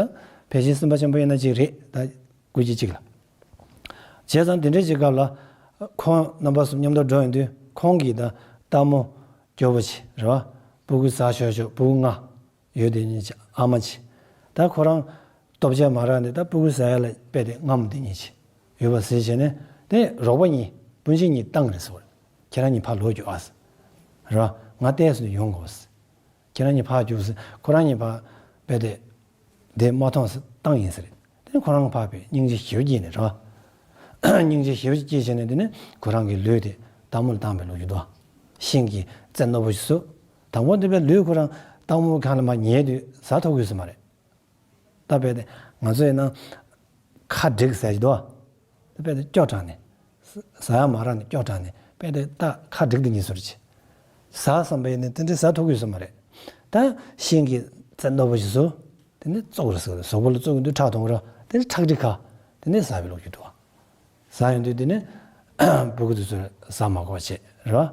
ཕལ་ཆེར་སེམས་དཔའ་ཆེན་པོ་ཡིན་ན་གཅིག་རེད། ད་སྐུ་མཁྱེན་གཅིག་ལ། བྱས་ཙང་དེ་འདྲའི་ཅིག་སྐབས་ལ་ཁོང་རྣམ་པ་གསུམ་མཉམ་དུ་འགྲོ་ཡོང་དུས་ཁོང་གིས་ད་སྟག་མོ་སྐྱོ་པོ་ཆེ་རེད་བ། སྤུ་གུ་བཟའ་ཆོག་ཆོག་སྤུ་གུ་ལྔ་ཡོད་དེ་གཉིས་ཆེ་ཨ་མ་ཆེ། ད་ཁོ་རང་སྟོབས་ཆེ་མ་རག་ནས་ད་སྤུ་གུ་བཟའ་ཡ་ལ་དཔེ་དེ་རྔམ་དེ་གཉིས་ཆེ་ཡོད་པ་ཟེར་བྱས་ནས། དེ་རོགས་པ་གཉིས་སྤུན་མཆེད་གཉིས་བཏང་རེད་ཟེར་བ། ཁྱེད་རང་གཉིས་ཕར་ལོག་རྒྱུགས་ཨ་ཟེར། རེད་བ། ང་ལྟས་སུ་ཡོང་དགོས་ཟེར། ཁྱེད་རང་གཉིས་ཕར་རྒྱུགས་ཟེར། ཁོ་རང་གཉིས་ཕར་དཔེ་དེ། དེ་མ་མཐོང་ཟེར་བཏང་ཡིན་ཟེར། དེ་ནས་ཁོ་རང་ཕར་ཕེབས། སྙིང་རྗེ་ཞེ་པོ་སྐྱེས་ནས་རེད་བ། སྙིང་རྗེ་ཞེ་པོ་སྐྱེས་བྱས་ནས་དེ་ནས་ཁོ་རང་གི་ལུས་དེ་སྟག་མོ་ལ་བཏང་བའི་ལོ་རྒྱུས་འདུག་ཤིང་གི་རྩེ་རྣོ་པོ་ཞིག་བཟོས། དང་པོ་དེ་དཔེ་ལུས་ཁོ་རང་སྟག་མོ་གང་ལ་མར་ཉལ་དུས་ཟ་ཐུབ་ཀྱི་ཡོད་ས་མ་རེད། ད་དཔེ་དེ་ང་ཚོ་ཡིན་ན་ཁ་འགྲིག་ཟེར་གྱི་འདུག་དཔེ་དེ་སྐྱོ་དྲགས་ནས། ཟ་ཡ་མ་རག་ནས་སྐྱོ་དྲགས་ནས་དཔེ་དེ་ད་ཁ་འགྲིག་དེ་གཉིས་ཟུར་གྱི། ཟ་བསམ་པ་ཡིན་ན་དེ་འདྲའི་ཟ་ཐུབ་ཀྱི་ཡོད་ས་མ་རེད། ད་ཤིང་གི་རྩེ་རྣོ་པོ་ཞིག་བཟོས། དེ་ནས་བཙུགས་རེད་ཟེར། གཟུགས་པོ་ལ་བཙུགས་ཡོང་དུས་ཁྲག་འཐུང་ར། དེ་ནས་ཁྲག་མཁྲིས་ཁ། དེ་ནས་ཟ་བའི་ལོ་རྒྱུས་འདུག་ཟ་ཡོང་དུས་དེ་ནས་སྤུ་གུ་དེ་ཚོ་ཟ་མ་དགོས་བྱས་རེད་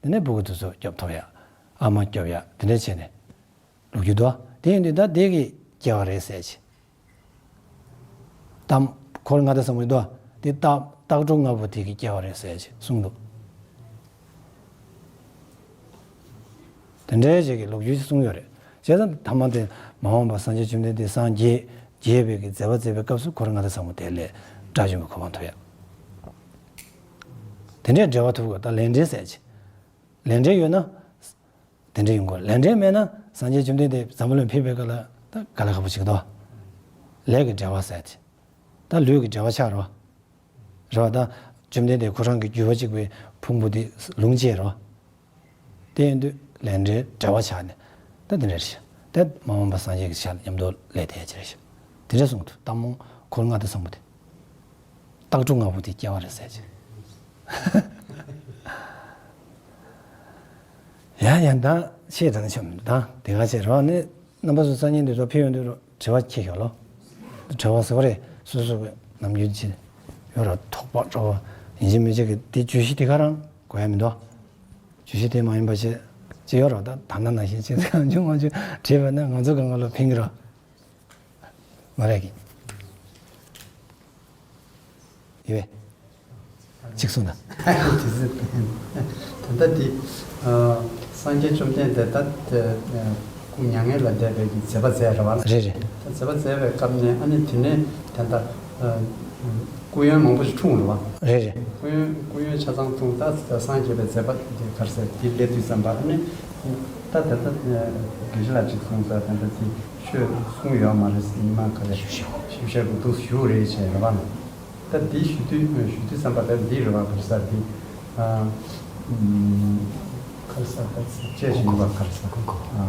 བ། དེ་ནས་སྤུ་གུ་དེ་ཚོ་སྐྱོབ་ཐུབ་ཡ། ཨ་མ་སྐྱོབ་ཡ་དེ་འདྲ་བྱས་ནས་ལོ་རྒྱུས་འདུག་དེ་ཡིན་དུས་ད་དེ་གི་སྐྱེ་བ་རེད་ཟེར་གྱི། གཏམ་འཁོར་ལྔ་སྡེ་བཟང་པོ་འདུག་དེ་སྟག་སྟག་ཕྲུག་ལྔ་པོ་དེ་གི་སྐྱེ་བ་རེད་ཟེར་གྱི་གསུངས་འདུག་དེ་འདྲའི་ཅིག་གི་ལོ་རྒྱུས་ཅིག་གསུངས་ཡོད་རེད། བྱས་ཙང་ཐ་མ་དེ་མ་འོངས་པ་སངས་རྒྱས་བཅོམ་ལྡན་འདས་སངས་རྒྱས་རྒྱས་པའི་གི་མཛད་པ་མཛད་པའི་སྐབས་སུ་འཁོར་ལྔ་སྡེ་བཟང་པོ་དེ་ལས་དགྲ་བཅོམ་པའི་གོ་འཕང་ཐོབ་ཡ། དེ་འདྲའི་འབྲེལ་བ་ཐུབ་དགོས། ད་ལས་འབྲེལ་ཟེར་ཅིག་ལས་འབྲེལ་ཡོད་ན་དེ་འདྲ་ཡོང་དགོས། ལས་འབྲེལ་མེད་ན་སངས་རྒྱས་བཅོམ་ལྡན་འདས་འཛམ་བུ་གླིང་ཕེབས་པའི་སྐབས་ལ་ད་དཀའ་ལས་ཁག་པོ་ཅིག་འདུག་ལས་ཀྱི་འབྲེལ་བ་ཟེར་ཅིག་ད་ལུས་ཀྱི་འབྲེལ་བ་ཆགས་རོ། རེད་བ། ད་བཅོམ་ལྡན་འདས་ཁོ་རང་གི་རྒྱུད་པ་གཅིག་པའི་ཕུང་པོ་དེ་ལུང་བཅས་རོ། དེ་ཡིན་དུས་ལས་འབྲེལ་འབྲེལ་བ་ཆགས་ནས་ད་དེ་འདྲ་རེད་ཤག་དེ་མ་འོངས་པ་སངས་རྒྱས་ཀྱི་ཞལ་མཉམ་དུ་ལས་དེ་ཅི་རེད་ཤག་དེ་འདྲ་གསུངས་འདུག་སྟག་མོ་འཁོར་ལྔ་སྡེ་བཟང་པོ་དེ། སྟག་གྲུ་ལྔ་པོ་དེ་སྐྱེ་བ་རེད་ཟེར་ཅིག་ཡ་ཡ་ད་ཤེས་དང་ཆོམ་དང་དེ་ག་ཅེས་རོགས་ནི་རྣམ་པ་ཚོ་སང་ཉིན་དེ་ཚོ་ཕེབས་ཡོང་དུས་རོགས་དྲི་བ་ཁྱེད་ཞོག་ལོ། དྲི་བ་ཟེར་བ་རེད། སོ་སོ་གི་ནམ་རྒྱུན་ཅི་ཡོད་རོགས་ཐོག་པ་སྤྲོ་བ་ཡིན་གཅིག་མིན་གཅིག་གི་དེ་བརྗོད་གཞི་དེ་ག་རང་དགོས་ཡ་མི་འདུག་བརྗོད་གཞི་དེ་མ་ཡིན་པ་ཅི་ཅི་ཡོད་རོགས་ད་ད་ན་ན་བཞིན་ཅི་ཚང་ཆུང་མང་ཆུང་བྲིས་པ་ན་ང་ཚོ་གང་ག་ལོ་ཕན་གི་རོགས། མ་རེད་གི། ཡོད། གཅིག་གསུངས་དང་། དེ་ཚོ་ད་ལྟ་འདི་སངས་རྒྱས་བཅོམ་ལྡན་འདས་ད་སྐུ་མྱ་ངན་ལས་འདས་པའི་གི་མཛད་པ་མཛད་རེད་བ། རེད་རེད། ད་མཛད་པ་མཛད་པའི་སྐབས་ནས་ཨ་ནི་དེ་ནས་ད་ལྟ་སྐུ་ཡོན་མང་པོ་ཞིག་འཁྲུངས་རེད་བ། རེད་རེད། སྐུ་ཡོན་སྐུ་ཡོན་ཆ་ཚང་འཁྲུངས། ད་སངས་རྒྱས་པའི་མཛད་པ་འདི་ག་རེ་ཟེར་འདི་སླེབས་དུས་ཙམ་པ་ཨ་ནི་ད་ད་ལྟ་དགེ་བཤེས་ལགས་གཅིག་གསུངས་ས་ད་ལྟ་འདི། ཆོས་གསུང་ཡོད་མ་རེད། ཉི་མ་ག་རེ་ཞིབ་ཞིབ་བཤད་དགོས་འདུག་ཞུ་རེད་བྱས་རེད་བ། ད་འདི་ཞུ་དུས་ཞུ་དུས་བསམ་པ་ད་འདི་རེད་བ། ག་རེ་ཟེར་འདི་ཨ་ག་རེ་ཟེར་ད་བཅས་ཞིག་ཡིན་པ་ག་རེ་ཟེར་ཨ་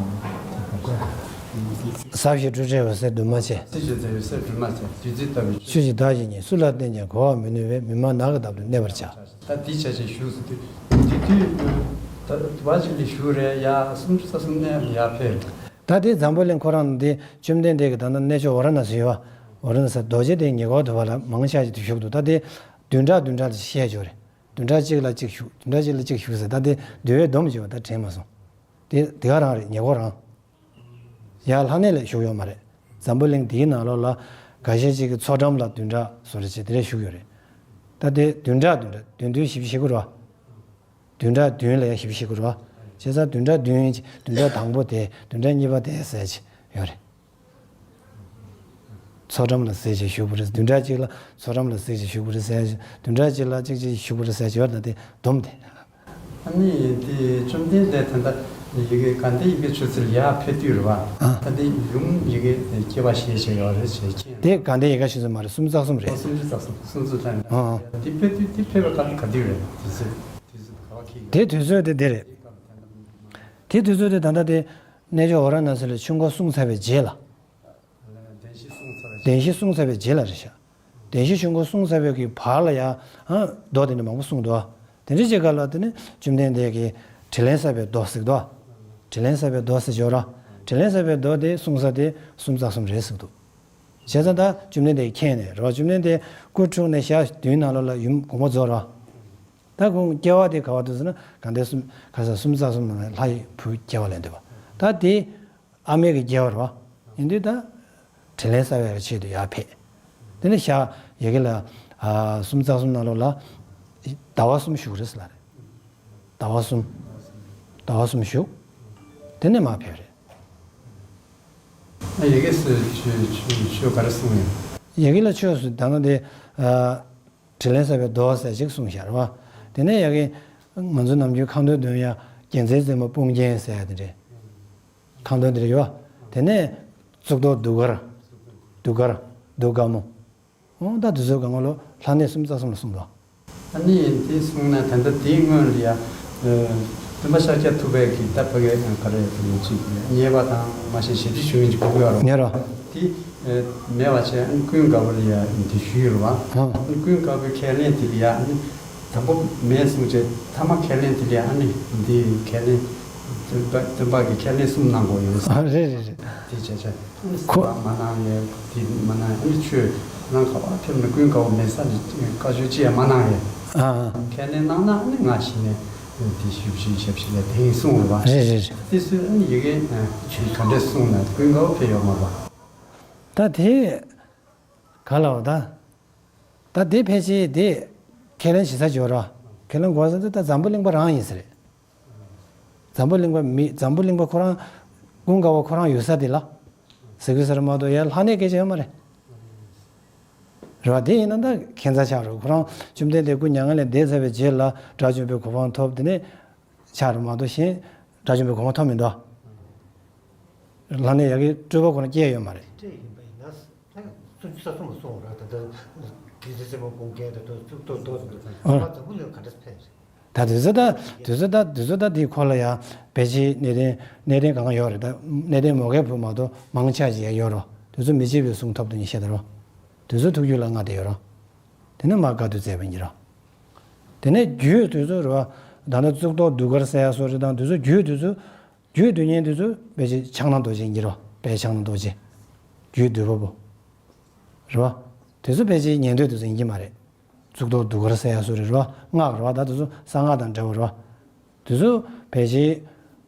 ཟབ་ཞི་སྤྲོས་བྲལ་འོད་གསལ་འདུས་མ་བྱས། སྲིད་ཞི་འོད་གསལ་འདུས་མ་བྱས། བདུད་རྩི་ལྟ་བུའི་ཆོས་ཀྱི་བདག་གཞན་གཉིས། སུ་ལ་བསྟན་ཀྱང་གོ་བར་མི་ནུས་པས། མི་སྨྲ་ནགས་ཀྱི་འདབས་སུ་གནས་པར་བྱ། ད་འདི་བྱས་བྱས་ཞུ་ཟེར་དུས་འདི་དུས་ད་བ་ཅིག་ལ་ཞུ་རེད་ཡ། སུམ་ཅུ་རྩ་གསུམ་ནས་ཡར་ཕེབས། ད་དེ་འཛམ་བུ་གླིང་ཁོ་རང་འདི་བཅོམ་ལྡན་འདས་ཀྱི་ད་ལྟ་གནས་མཆོག་ཝཱ་ར་ཎ་སི་ཡོད་བ། ཝཱ་ར་ཎ་སི་རྡོ་རྗེ་གདན་ཉེ་འཁོར་དུ་བ་ལ་མང་ཆེ་ཞིག་ཏུ་བཞུགས་འདུག་ད་དེ་བདུན་ཕྲག་བདུན་ཕྲག་ལ་བཤད་ཆོག་རེད། བདུན་ཕྲག་གཅིག་ལ་གཅིག་བཞུགས། བདུན་ཕྲག་གཅིག་ལ་གཅིག་བཞུགས་ཟེར། ད་དེ་འདུལ་བའི་སྡོམ་བྱས་པ་ད་དྲན་མ་སོང་། དེ་དེ་ག་རང་རེད། ཉེ་འཁོར་རང་། ཡར་ལྷ་གནས་ལ་བཞུགས་ཡོད་མ་རེད། འཛམ་བུ་གླིང་འདིའི་ནང་ལོགས་ལ་འགའ་ཤས་ཅིག་གི་ཚོགས་འགྲམ་ལ་བདུན་ཕྲག་བཟོ་འདྲ་བྱས་དེ་འདྲ་བཞུགས་ཡོད་རེད། ད་དེ་བདུན་ཕྲག་བདུན་ཕྲག་བདུན་བདུན་བཞི་བཞི་དགུ་རེད་བ། བདུན་ཕྲག་བདུན་ལ་ཡང་བཞི་བཅུ་ཞེ་དགུ་རེད་བ། བྱས་ཙང་བདུན་ཕྲག་བདུན་བདུན་ཕྲག་དང་པོ་དེ་བདུན་ཕྲག་གཉིས་པ་དེ་ཟེར་གྱི་ཡོད་རེད། ཚོགས་འགྲམ་ལ་ཟེར་གྱི་བཞུགས་པ་རེད། བདུན་ཕྲག་གཅིག་ལ་ཚོགས་འགྲམ་ལ་ཟེར་གྱི་བཞུགས་པ་རེད་ཟེར་གྱི། བདུན་ཕྲག་གཅིག་ལ་གཅིག་གཅིག་བཞུགས་པ་རེད་ཟེར་གྱི་ཡོད་རེད། ད་དེ་སྡོམ་དེ། ཨ་ནི་དེ་བཅོམ་ལྡན་འདས་ད་ལྟ་ཡི་གེ་དགའ་ལྡན་ཡི་གེ་ཆོས་ཚུལ་ཡར་ཕེབས་དུས་རེད་བ། ཨ། ད་དེ་ཡུམ་ཡི་གེ་སྐྱེ་བ་བཞེས་བྱས་ཡོད་རེད་ཟེར་གྱི། དེ་དགའ་ལྡན་ཡི་གེ་ཆོས་ཚུལ་མ་རེད། སུམ་ཅུ་རྩ་གསུམ་རེད། ཨོ་སུམ་ཅུ་རྩ་གསུམ་སུམ་ཅུ་རྩ་གསུམ། ཨ། དེ་ཕེབས་དུས་དེ་ཕེབས་པའི་སྐབས་དེ་ག་དུས་རེད། དུས་ཚོད་དུས་ཚོད་ག་བ་ཁེལ་གི། དེ་དུས་ཚོད་དེ་དེ་རེད། དེ་དུས་ཚོད་དེ་ད་ལྟ་དེ་གནས་མཆོག་ཝཱ་ར་ཎ་སི་ལ་ཆོས་འཁོར་གསུངས་ཚར་བའི་རྗེས་ལ། བདེན་བཞི་གསུངས་ཚར་བའི་རྗེས་ལ་རེད་ཤག་བདེན་བཞི་ཆོས་འཁོར་གསུངས་ཚར་བའི་གི་བར་ལ་ཡང་ཨ་མདོ་དེ་འདྲ་མང་པོ་གསུངས་འདུག་དེ་འདྲ་བྱེད་སྐབས་ལ་དེ་ནི་བཅོམ་ལྡན་འདས་ཀྱིས་དྲིན་ལན་བསབ་པའི་མདོ་ཟེར་འདུག་དྲིན་ལན་བསབ་པའི་མདོ་ཟེར་ཅོག་ར། དྲིན་ལན་བསབ་པའི་མདོ་དེ་གསུངས་ས་དེ་སུམ་ཅུ་རྩ་གསུམ་རེད་ཟེར་འདུག་བྱས་ཙང་ད་བཅོམ་ལྡན་འདས་མཁྱེན་ནས་རེད་བ། བཅོམ་ལྡན་འདས་སྐུ་འཁྲུངས་ནས་ཞག་བདུན་ནང་ལོགས་ལ་ཡུམ་དགོངས་པ་རྫོགས་རེད་བ། ད་ཁོང་སྐྱེ་བ་དེ་ག་བ་འདུག་ཟེར་ན་གང་དེ་གསུམ་ག་ས་སུམ་ཅུ་རྩ་གསུམ་ནང་ལྷ་ཡི་བུ་སྐྱེ་བ་ལེན་འདོད་པ། ད་དེ་ཨ་མའི་གི་སྐྱེ་བ་རེད་བ། ཡིན་དུས་ད་དྲིན་ལན་བསབ་པའི་ཆེད་དུ་ཡར་ཕེབས། དེ་ནས་ཞག་ཡ་གི་ལ་ཨ་སུམ་ཅུ་རྩ་གསུམ་ནང་ལོགས་ལ་ཟླ་བ་གསུམ་བཞུགས་རེད་ཟེར་ལ་རེད། ཟླ་བ་གསུམ། ཟླ་བ་གསུམ་བཞུགས། དེ་ནས་མར་ཕེབས་རེད། ཨ་ཡ་གི་སུ་ཆོས་ཆོས་ཆོས་ག་རེ་གསུངས་ཡོད། ཡ་གི་ལ་ཆོས་སུ་ད་ནང་དེ་ཨ། དྲིན་ལན་བསབ་པའི་མདོ་ཟེར་ཅིག་གསུངས་ཤག་རེད་བ། དེ་ནས་ཡ་གི་ང་ཚོ་ནམ་རྒྱུན་ཁ་འདོན་འདོན་ཡ་རྒྱལ་མཚན་རྩེ་མོ་དཔུང་རྒྱན་ཟེར་ཡ་དེ་རེད། ཁ་འདོན་དེ་རེད་ཡོད་བ། དེ་ནས་གཙུག་ཏོར་གདུགས་དཀར། གདུགས་དཀར། གདུགས་དཀར་མོ། འོ་ད་དེ་ཚོའི་སྒང་ལོ་ལྷ་གནས་སུམ་ཅུ་རྩ་གསུམ་ལ་གསུངས་འདུག་ཨ་ནི་དེ་གསུངས་ན་ད་ལྟ་དེའི་སྔོན་ལ་ཡ། སྟོན་པ་ཤཱཀྱ་ཐུབ་པའི་གི་ད་ཕ་གི་ག་རེ་དེ་ཅིག་རྙེད་པ་དང་མ་ཤེས་ཞེ་ཅིག་ཞུ་ཡིན་ཅིག་གོ་གི་ཡོད་རེད། ཉེ་ར། དེ་མེད་པ་བྱས་ཨ་ནི་ཀུན་དགའ་བོ་ལ་ཡ་འདི་ཞུས་ཡོད་རེད་བ། ཨ་ནི་ཀུན་དགའ་བོའི་ཁས་ལེན་དེ་ལ་ཡ་ཨ་ནི་དང་པོ་མེད་གསུངས་བྱས་ཐ་མ་ཁས་ལེན་དེ་ལ་ཡ་ཨ་ནི་འདི་ཁས་ལེན་སྟོན་པ་སྟོན་པ་གི་ཁས་ལེན་གསུམ་གནང་དགོས་ཡོད། ཨ་རེད་རེད་རེད། དེ་བྱས་བྱས། ཁོ། མ་གནང་ཡས་དེ་མ་གནང་ཡས་ཨ་ནི་ཆོས་རང་ག་བ་ཕེབས་ན་ཀུན་དགའ་བོ་མེད་ས་ནས་བཀའ་ཆོས་ཅི་ཡང་མ་གནང་ཡས། ཨ་ཨ། ཁས་ལེན་གནང་ན་ཨ་ནི་ང་ཤི་ནས་དེ་ཞིབ་ཞིབ་ཞབས་ཞིབ་ལས་དེ་ཡིན་གསུངས་རེད་བ། རེད་རེད་རེད། དེ་སུས་ཨ་ནི་ཡི་གེ་ཆོས་ག་འདྲས་གསུངས་ན་ཀུན་དགའ་བོ་ཕེབས་ཡོད་མ་རེད་བ། ད་དེ་ག་ལ་བ་ད། ད་དེ་ཕལ་ཆེར་དེ་ཁས་ལེན་བྱེད་ས་ཅིག་ཡོད་རེད་བ། ཁས་ལེན་དགོས་ས་དེ་ད་འཛམ་བུ་གླིང་པ་རང་ཡིན་ས་རེད། འཛམ་བུ་གླིང་པ་མི་འཛམ་བུ་གླིང་པ་ཁོ་རང་ཀུན་དགའ་བོ་ཁོ་རང་ཡོད་ས་དེ་ལ་ཟེར་དགོས་ས་རེད་མ་གཏོགས་ཡར་ལྷ་གནས་སྐད་ཆ་ཡོད་མ་རེད། རེད་བ། དེ་ཡིན་ན་ད་ཁྱད་མཚར་ཆགས་རེད། ཁོ་རང་བཅོམ་ལྡན་འདས་སྐུ་མྱ་ངན་ལས་འདས་ཚར་བའི་རྗེས་ལ་དགྲ་བཅོམ་པའི་གོ་འཕང་ཐོབ། དེ་ནས་ཆགས་རེད་མ་གཏོགས་གཞན་དགྲ་བཅོམ་པའི་གོ་འཕང་ཐོབ་མི་འདུག་ལ་ནས་ཡ་གི་སྤྲུལ་པ་ཁོ་རང་སྐྱེས་ཡོད་མ་རེད། སྤྲད་ཡིན་པ་ཡིན་ན། ད་སུམ་ཅུ་རྩ་གསུམ་ལ་སོང་ར། ད་ལྟ་རྗེ་བཙུན་བཙུན་མོ་སྤུངས་མཁན་དེ་ཚོ་གཙུག་ཏོར་རྡོ་ཟེར་འདུག་ཨ། ང་འཛམ་བུ་གླིང་ག་འདྲ་ཕེབས་རེད། ད་དུས་ཚོད་ད་དུས་ཚོད་ད་དུས་ཚོད་ད་འདི་ཁོ་ལ་ཡ་ཕལ་ཆེར་གནས་བརྟན་གནས་བརྟན་གང་ཡོད་རེད། ད་གནས་བརྟན་མོའུ་འགལ་བུ་མ་གཏོགས་མང་ཆ་ཞིག་ཡ་ཡོད་རོ། དུས་ཚོད་མི་བྱེད་པའི་གསུང་ཐོབ་ཏུ་ཉི་ཤེས་ད་རོ། དུས་ཚོད་ཐུགས་རྒྱུད་ལ་མངའ་བསྡད་ཡོད་རོ། དེ་ནས་མ་བཀའ་བསྡུ་མཛད་པ་ཡིན་གྱི་རོ། དེ་ནས་རྒྱུད་དུས་ཚོད་རེད་བ། ད་ནི་གཙུག་ཏོར་གདུགས་དཀར་ཟེར་ཡ་སོགས་རེད། དང་དུས་ཚོད་རྒྱུད་དུས་ཚོད་རྒྱུད་སྡུད་མཁན་དུས་ཚོད་ཕལ་ཆེར་ཕྱག་ན་རྡོ་རྗེ་ཡིན་གྱི་རོ། དཔལ་ཕྱག་ན་རྡོ་རྗེ། རྒྱུད་སྡུད་པ་པོ། རེད་བ། དུས་ཚོད་ཕལ་ཆེར་ཉན་ཐོས་དུས་ཚོད་ཡིན་གྱི་མ་རེད། གཙུག་ཏོར་གདུགས་དཀར་ཟེར་ཡ་སོགས་རེད་རོ། སྔགས་རེད་བ། ད་དེ་ཚོ་གསང་སྔགས་དང་འདྲ་བོ་རེད་བ། དེ་ཚོ་ཕལ་ཆེར་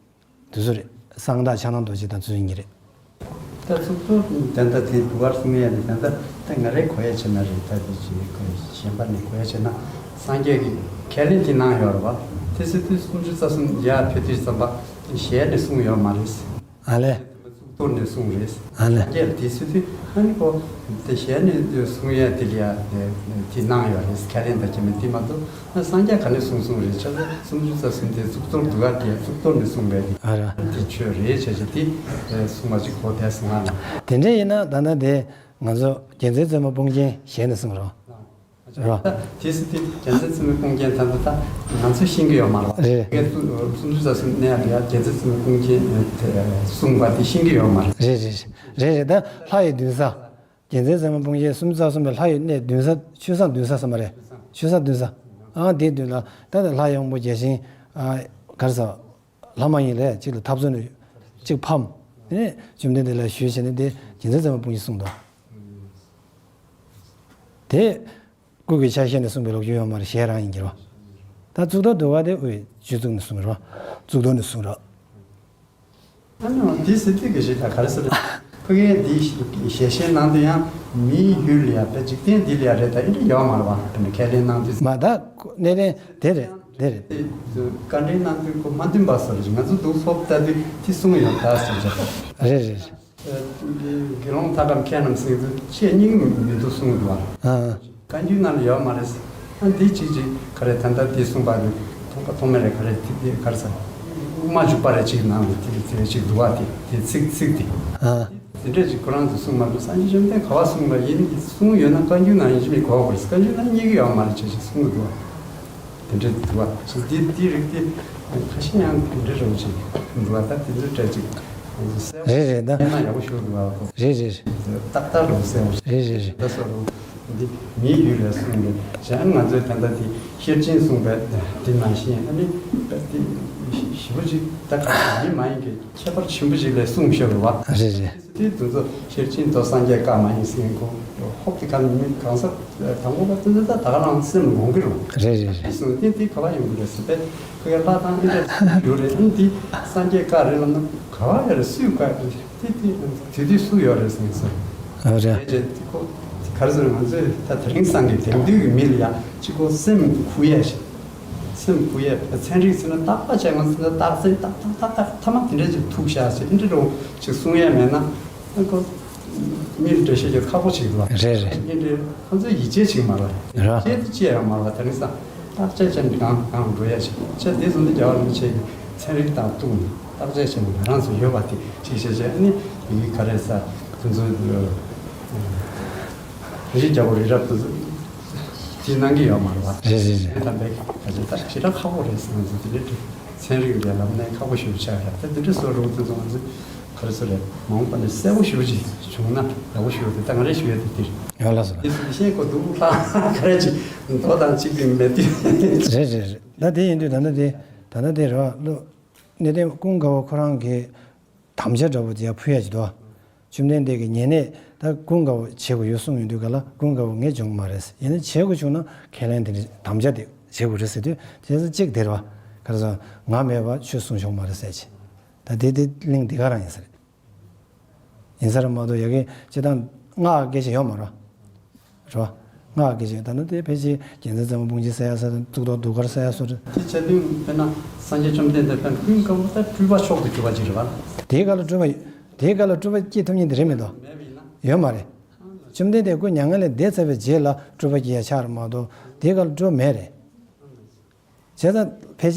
དེ་ཚོ་རེད། གསང་བདག་ཕྱག་ན་རྡོ་རྗེ་དང་ཚུལ་གཉིས་རེད། ད་གཙུག་ཏོར་དེ་འདྲ་དེ་གདུགས་དཀར་གསུང་ཡ་དེ་ད་ལྟ་ད་ང་རའི་གོ་ཡ་བྱས་ན་རེད། ད་དེ་ཅི་གཞན་པ་ནས་གོ་ཡ་བྱས་ན་སངས་རྒྱས་ཀྱིས་ཁས་ལེན་དེ་གནང་ཡོད་རེད་བ། དེ་ཚོ་དུས་སུམ་ཅུ་རྩ་གསུམ་ཡར་ཕེབས་དུས་ཙམ་པ་ཞལ་ནས་གསུངས་ཡོད་མ་རེད། ཨ་ལས། གཙུག་ཏོར་ནས་གསུངས་རེད། ཨ་ལས། སངས་རྒྱས་ལ་དེ་ཚོ་དུས་ཨ་ནི་ཁོ་དེ་ཞལ་ནས་གསུང་ཡས་དེ་ལ་ཡ་དེ་གནང་ཡོད་རེད། ཁས་ལེན་དང་ཁྱད་མེད་དེ་མ་གཏོགས་ཨ་སངས་རྒྱས་ག་ནས་གསུངས་གསུངས་རེད། ཆ་ཚང་སུམ་ཅུ་རྩ་གསུམ་དེ་གཙུག་ཏོར་གདུགས་དཀར་དེ་གཙུག་ཏོར་ནས་གསུངས་པའི་ཨ་ར། དེ་ཆོས་རེད་བྱས་བྱས་དེ་གསུངས་པ་ཅིག་གོ་དེ་གསུང་ང་ལ། དེ་འདྲ་ཡིན་ན་ད་ལྟ་དེ་ང་ཚོ་རྒྱལ་མཚན་རྩེ་མོ་དཔུང་རྒྱན་ཞལ་ནས་གསུངས་རོགས། རོ། ད་དེ་སྲིད་དེ་རྒྱལ་མཚན་རྩེ་མོའི་དཔུང་རྒྱན་ད་ལྟ་ད་ང་ཚོས་ཤེས་ཀྱི་ཡོད་མ་རེད། རེད། ངས་སུམ་ཅུ་རྩ་གསུམ་གནས་ཡ་རྒྱལ་མཚན་རྩེ་མོའི་དཔུང་རྒྱན་གསུངས་པ་དེ་ཤེས་ཀྱི་ཡོད་མ་རེད། རེད་རེད་རེད་རེད། ད་ལྷ་ཡི་འདུན་ས། རྒྱལ་མཚན་རྩེ་མོའི་དཔུང་རྒྱན་སུམ་ཅུ་རྩ་གསུམ་པའི་ལྷ་ཡི་གནས་འདུན་ས། ཆོས་བཟང་འདུན་ས་ཟེར་མ་རེད། ཆོས་བཟང་འདུན་ས། ཨང་དེའི་མདུན་ལ་ད་ལྟ་ལྷ་ཡི་དབང་པོ་བརྒྱ་བྱིན་ག་རེ་ཟེར། ལྷ་མ་ཡིན་ལས་གཅིག་ལ་ཐབ་ཚོན་ནས་གཅིག་ཕམ། དེ་ནས་བཅོམ་ལྡན་འདས་ལ་ཞུས་བྱས་ནས་དེ་རྒྱལ་མཚན་རྩེ་མོའི་དཔུང་རྒྱན་གསུངས་དོ། དེ་སྐུ་གི་ཆ་ཤས་ནས་གསུངས་པའི་ལོ་རྒྱུས་ཡོད་མ་རེད། ཞལ་རང་ཡིན་གྱི་རོ། ད་གཙུག་ཏོར་གདུགས་དཀར་དེ་དབུས་སྤྱི་གཙུག་ནས་གསུངས་རོ། གཙུག་ཏོར་ནས་གསུངས་རོ། ཨ་ནི་དེ་སྲིད་དུས་ཀྱི་ཞིག་ལ་ག་རེ་ཟེར། ཕ་གིའི་འདི་ཞལ་བཞེས་གནང་དུས་ཡང་མིའི་ཡུལ་ལ་ཡ་པའི་འཇིག་རྟེན་འདི་ལ་ཡ་རེད། ད་ཨེ་འདྲ་ཡོད་མ་རེད་བ། དེ་འདྲ་ཁས་ལེན་གནང་དུས། མ་ད་གནས་བརྟན་དེ་རེད། དེ་རེད། དེ་བཀའ་འདྲི་གནང་དུས་ཁོ་མ་འདུན་པ་ཟེར་ཞིག་ང་ཚོ་འདུག་ཚོགས་ལྟ་དུས་དེ་གསུངས་ཡོད་ད་ཟེར་ཅིག་རེད་རེད་རེད། དགེ་སློང་ཐར་ཁམས་མཁས་རྣམས་ཟེར་དུས་ཆེས་སྙིང་མི་འདུག་གསུངས་འདུག་བ། ཨ། བཀའ་འགྱུར་ནང་ལ་ཡོད་མ་རེད། ཨ་འདི་གཅིག་གཅིག་ག་རེ་ད་ལྟ་འདི་གསུངས་པ་རེད། མཐོང་པ་མཐོང་མེད་རེད། ག་རེ་དེ་དེ་ག་རེ་ཟེར། དབུ་མ་འཇུག་པ་རེད་གཅིག་ནང་ལ་དེ་དེ་གཅིག་འདུག་བ། དེ་དེ་ཚིག་ཚིག་དེ། ཨ། དེ་འདྲས་ཅིག་ཁོ་རང་ཚོ་གསུངས་མ་འདུག་སངས་རྒྱས་བཅོམ་ལྡན་ག་བ་གསུངས་པ་ཡིན་གསུངས་ཡོད་ན་བཀའ་འགྱུར་ནང་ཡིན་གཅིག་མིན་གོ་དགོས་རེད། བཀའ་འགྱུར་ནང་རྙེད་ཀྱི་ཡོད་མ་རེད་ཅེས་ཅིག་གསུངས་འདུག་བ། དེ་འདྲས་འདུག་བ། དེ་དེ་རིགས་དེ་ཁ་ཤས་ཡང་དེ་འདྲས་རེད་ཅིག་འདུག་བ། ད་དེ་ཚོའི་གྲས་ཅིག་གསལ་པོ་རེད་རེད་ད། ཡང་ན་ཡག་པོ་ཞུ་འདུག་བ། རེད་རེད་རེད། ཏག་ཏག་རེད་གསལ་པོ་རེད་རེད་རེད། ད་སོ་རུ་འདི་མིའི་ཡུལ་ལས་གསུངས་པའི་གཞན་ང་ཚོའི་ད་ལྟ་དེ་ཤེར་ཕྱིན་གསུངས་པའི་དེ་ནང་བཞིན་ཨ་ནི་དེ་ཞིབ་པོ་ཅིག་ད་ག་མི་མ་ཡིན་གྱི་ཁྱད་པར་ཆེན་པོ་ཅིག་ལས་གསུངས་ཤོར་བ། རེད་རེད། དེ་དུས་ཚོད་ཤེར་ཕྱིན་ཏོ་སངས་རྒྱས་བཀའ་མ་ཡིན་ཟེར་གོ་ཧོབ་ཀྱི་ཁ་མི་གང་ཟག་དང་པོ་པ་ཙི་ཙི་ད་ད་ག་རང་སེམས་ལོང་གི་རུང་། རེད་རེད་རེད། གསུངས་དེ་དེ་ག་བ་ཡོང་གི་རེད་ཟེར་ཏེ་ཁོ་ཡ་ལྷ་དང་ཨི་འདྲ་ཡོད་རེད། ཨ་ནི་དེ་སངས་རྒྱས་བཀའ་རེད་ལབ་ན་ག་བ་ཡ་རེད་སུས་བཀའ་རེད། དེ་དེ་དེ་དུས་སུ་ཡོད་རེད་ཟེར་ཟེར། ཨ་རེད། དེ་རེད་དེ་ཁོ་ག་རེ་ཟེར་ང་ཚོས་ད་དེ་རིང་སང་གི་དེང་དུས་ཀྱི་མི་ལ་ཡ་གཅིག་ཁོ་སེམས་འཁུར་ཡ་ཞིག་སེམས་འཁུར་ཡ་ཚན་རིག་ཟེར་ན་རྟག་པ་བྱས་ང་ཚོ་རྟག་ཚན་རྟག་རྟག་རྟག་ཐ་མ་དེ་འདྲ་ཅིག་ཐུག་ཤག་ཟེར་ཨེ་འདྲ་རུང་ཅིག་གསུང་ཡ་མེད་ན་ཨ་ཁོ་མི་ལ་འགྲེལ་བཤད་རྒྱག་ཁག་པོ་ཅིག་འདུག་བ། རེད་རེད། ཨེ་འདྲ་ཁོ་ཚོས་ཡིད་ཆེས་བྱེད་མ་རེད། རེད། ཡིད་ཆེས་དེ་ཅི་ཡང་མ་རེད་བ། དེ་རིང་སང་རྟག་དཔྱད་བྱས་ནས་གང་གང་འགྲོ་ཡ་ཅིག་བྱས་དེ་ཚོ་འདི་རྒྱལ་བ་རིན་པོ་ཆེ་གི་ཚན་རིག་དང་གཏུགས་ནས་རྟག་དཔྱད་བྱས་ནས་ང་རང་ཚོ་ཡོད་པ་དེ་ཅིག་བྱས་བྱས་ཨ་ནི་ཡི་གེ་ག་རེ་ཟ་དེ་ཚོ་རེ་ཞིག་རྒྱལ་པོ་རི་རབ་དེ་ཚོ་དེ་གནང་གི་ཡོད་མ་རེད་བ། རེད་རེད་རེད། དེ་དམ་པའི་ད་ཅི་ད་ཞེ་དྲག་ཁག་པོ་རེད་ཟེར་ང་ཚོ་དེ་འདྲའི་ཚན་རིག་ལས་ལམ་ནས་ཁག་པོ་ཞེ་པོ་ཆགས་ཡ་ད་དེ་འདྲ་བཟོ་རུང་དེ་ཚོ་ང་ཚོ་ག་རེ་ཟེར་རེད་མ་འོངས་པ་ནས་གསལ་པོ་ཞེ་པོ་ཅིག་བྱུང་ན་ཡག་པོ་ཞེ་པོ་དེ་ད་ང་རེ་ཞུ་ཡ་དེ་དེ་རེད། ཡོད་ལགས་སོ། དེ་ཚོ་ཤེས་དགོས་འདུག་ལྷག་ག་རེ་ཅིག་མདོ་དང་གཅིག་པའི་མེད་དུས། རེད་རེད་རེད། ད་དེ་ཡིན་དུས་ད་ལྟ་དེ་ད་ལྟ་དེ་རེད་བ། གནས་བརྟན་ཀུན་དགའ་བོ་ཁོ་རང་གིས་དམ་བཅའ་འདྲ་བོ་དེ་ཡར་ཕུལ་ཡ་ཅིག་འདུག་བ། བཅོམ་ལྡན་འདས་ཀྱི་ཉེ་གནས་ད་ཀུན་དགའ་བོ་བྱེད་དགོས་ཡོད་གསུངས་ཡོང་དུས་ག་ལ་ཀུན་དགའ་བོ་ངས་འཇོན་གྱི་མ་རེད་ཟེར། ཡིན་ན་བྱེད་དགོས་བྱུང་ན་ཁས་ལེན་དེ་འདྲ་དམ་བཅའ་དེ་བྱེད་དགོས་རེད་ཟེར་དུས་དེ་ཚོ་གཅིག་དེ་རེད་བ། ག་རེ་ཟེར་ང་མེད་པར་ཆོས་གསུང་ཆོག་མ་རེད་ཟེར་ཅིག་ད་དེ་དེ་གླེང་འདི་ག་རང་ཡིན་ས་རེད། ཡིན་ས་རེད་མ་གཏོགས་ཡ་གི་སྤྱིར་བཏང་སྔགས་སྐད་ཆ་ཡོད་མ་རེད། རེད་བ། སྔགས་ཀྱི་ཆེད་ད་ནི་དེ་ཕལ་ཆེར་རྒྱལ་མཚན་རྩེ་མོ་དཔུང་རྒྱན་ཟེར་ཡ་ཟེར་གཙུག་ཏོར་གདུགས་དཀར་ཟེར་ཡ་སོགས་རེད། དེ་བྱས་དུས་དཔེར་ན་སངས་རྒྱས་བཅོམ་ལྡན་འདས་དཔེར་ན་ཀུན་དགའ་བོ་ད་སྤྲུལ་པ་མཆོག་ཏུ་གྱུར་པ་ཅིག་རེད་བ། དེའི་སྐབས་ལ་སྤྲུལ་པ་དེའི་སྐབས་ལ་སྤྲུལ་པ་སྐྱེ་ཐུབ་མཁན་དེ་རེད་མི་འདུག་མེད་པ་ཡིན་ན། ཡོད་མ་རེད། བཅོམ་ལྡན་འདས་སྐུ་མྱ་ངན་ལས་འདས་ཚར་བའི་རྗེས་ལ་སྤྲུལ་པ་སྐྱེ་ཡ་ཆགས་རེད་མ་གཏོགས་དེའི་སྐབས་ལ་སྤྲུལ་པ་མེད་རེད། བྱས་ཙང་ཕལ་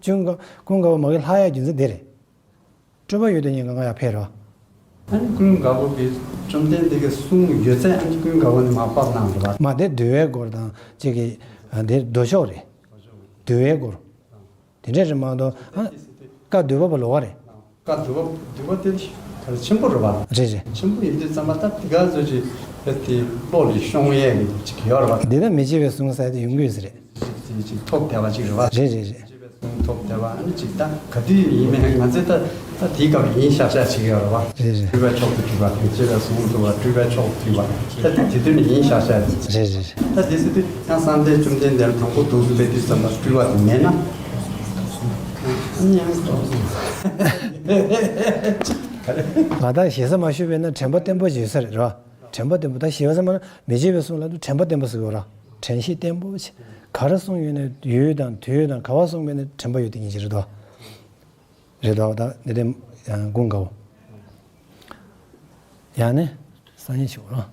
ཆེར་ཀུན་དགའ་ཀུན་དགའ་བོ་མ་གི་ལྷག་ཡ་རྒྱུ་མཚན་དེ་རེད། སྤྲུལ་པ་ཡོད་དུས་ཉིན་གང་ང་ཡར་ཕེབས་རོགས། ཨ་ནི་ཀུན་དགའ་བོ་གིས་བཅོམ་ལྡན་འདས་ཀྱི་གསུང་ཡོད་ཚད་ཨ་ནི་ཀུན་དགའ་བོ་ནས་མར་ཕབ་གནང་རེད་པ། མ་དེ་འདུལ་བའི་སྐོར་དང་གཅིག་གི་ཨ་དེ་མདོ་ཕྱོགས་རེད། འདུལ་བའི་སྐོར། དེ་འདྲས་རེད་མ་གཏོགས་ཨ་བཀའ་འདུས་པ་པོ་ལོགས་ཀ་རེད། བཀའ་འདུས་པ་འདུས་པ་དེ་གལ་ཆེན་པོ་རེད་པ། རེད་རེད། ཆེན་པོ་ཡིན་དུས་ཙམ་པ་ད་དེ་ག་ཚོད་ཅིག་དེ་བློ་ལ་ཤོང་ཡས་ཀྱི་ཅིག་ཡོད་རེད་པ། འདི་ད་མི་བརྗེད་པའི་གསུང་ཟེར་དེ་ཡོང་གི་ཡོད་ས་རེད། ཅིག་ཅིག་ཐོབ་བསྡད་པ་ཅིག་རེད་པ། རེད་རེད་རེད། གསུང་ཐོབ་བསྡད་པ་ཨ་ནི་ཅིག་ད་ག་དུས་ཡིན་མིན་ང་ཚོས་ད་ད་དེའི་སྐབས་ཡིན་ཤག་ཤག་བྱེད་ཀྱི་ཡོད་རེད་པ། རེད་རེད། སྤྲུལ་པའི་མཆོག་ཏུ་གྱུར་པ་དང་བཅས་པའི་གསུང་ཐོབ་པ་སྤྲུལ་པའི་མཆོག་ཏུ་གྱུར་པ་ད་དེ་དེ་དུས་ནས་ཡིན་ཤག་ཤག་རེད། རེད་རེད། ད་དེ་སྲིད་དུས་ཡང་གསང་བདེ་བཅོམ་ལྡན་འདས་དང་པོ་འདུག་སེ་བསྡད་དུས་ཙམ་པ་སྤྲུལ་པ་དེ་མེད་ན། ཨ་ནི་ཡང་ང་ད་ཞེ་ས་མ་ཞུས་པས་ན་དྲན་པ་བརྟན་པོ་ཅིག་ཡོད་ས་རེད་རོ། དྲན་པ་བརྟན་པོ་ད་ཞེ་ས་མ་ན་མི་བརྗེད་པའི་གསུང་ལ་དྲན་པ་བརྟན་པོ་ཟེར་གོ་རོ། དྲན་ཤེས་བརྟན་པོ་ཅིག་ག་རེ་གསུང་ཡོད་ན་ཡུལ་དང་དུས་དང་ག་བ་གསུང་མེད་ན་དྲན་པ་ཡོད་དེ་ཉིད་ཅིག་རེད་དོ། རེད་དོ་ད་འདི་དེ་ཀུན་དགའ་བོ། ཡང་ནི་སང་ཉིན་ཞུ་རོ།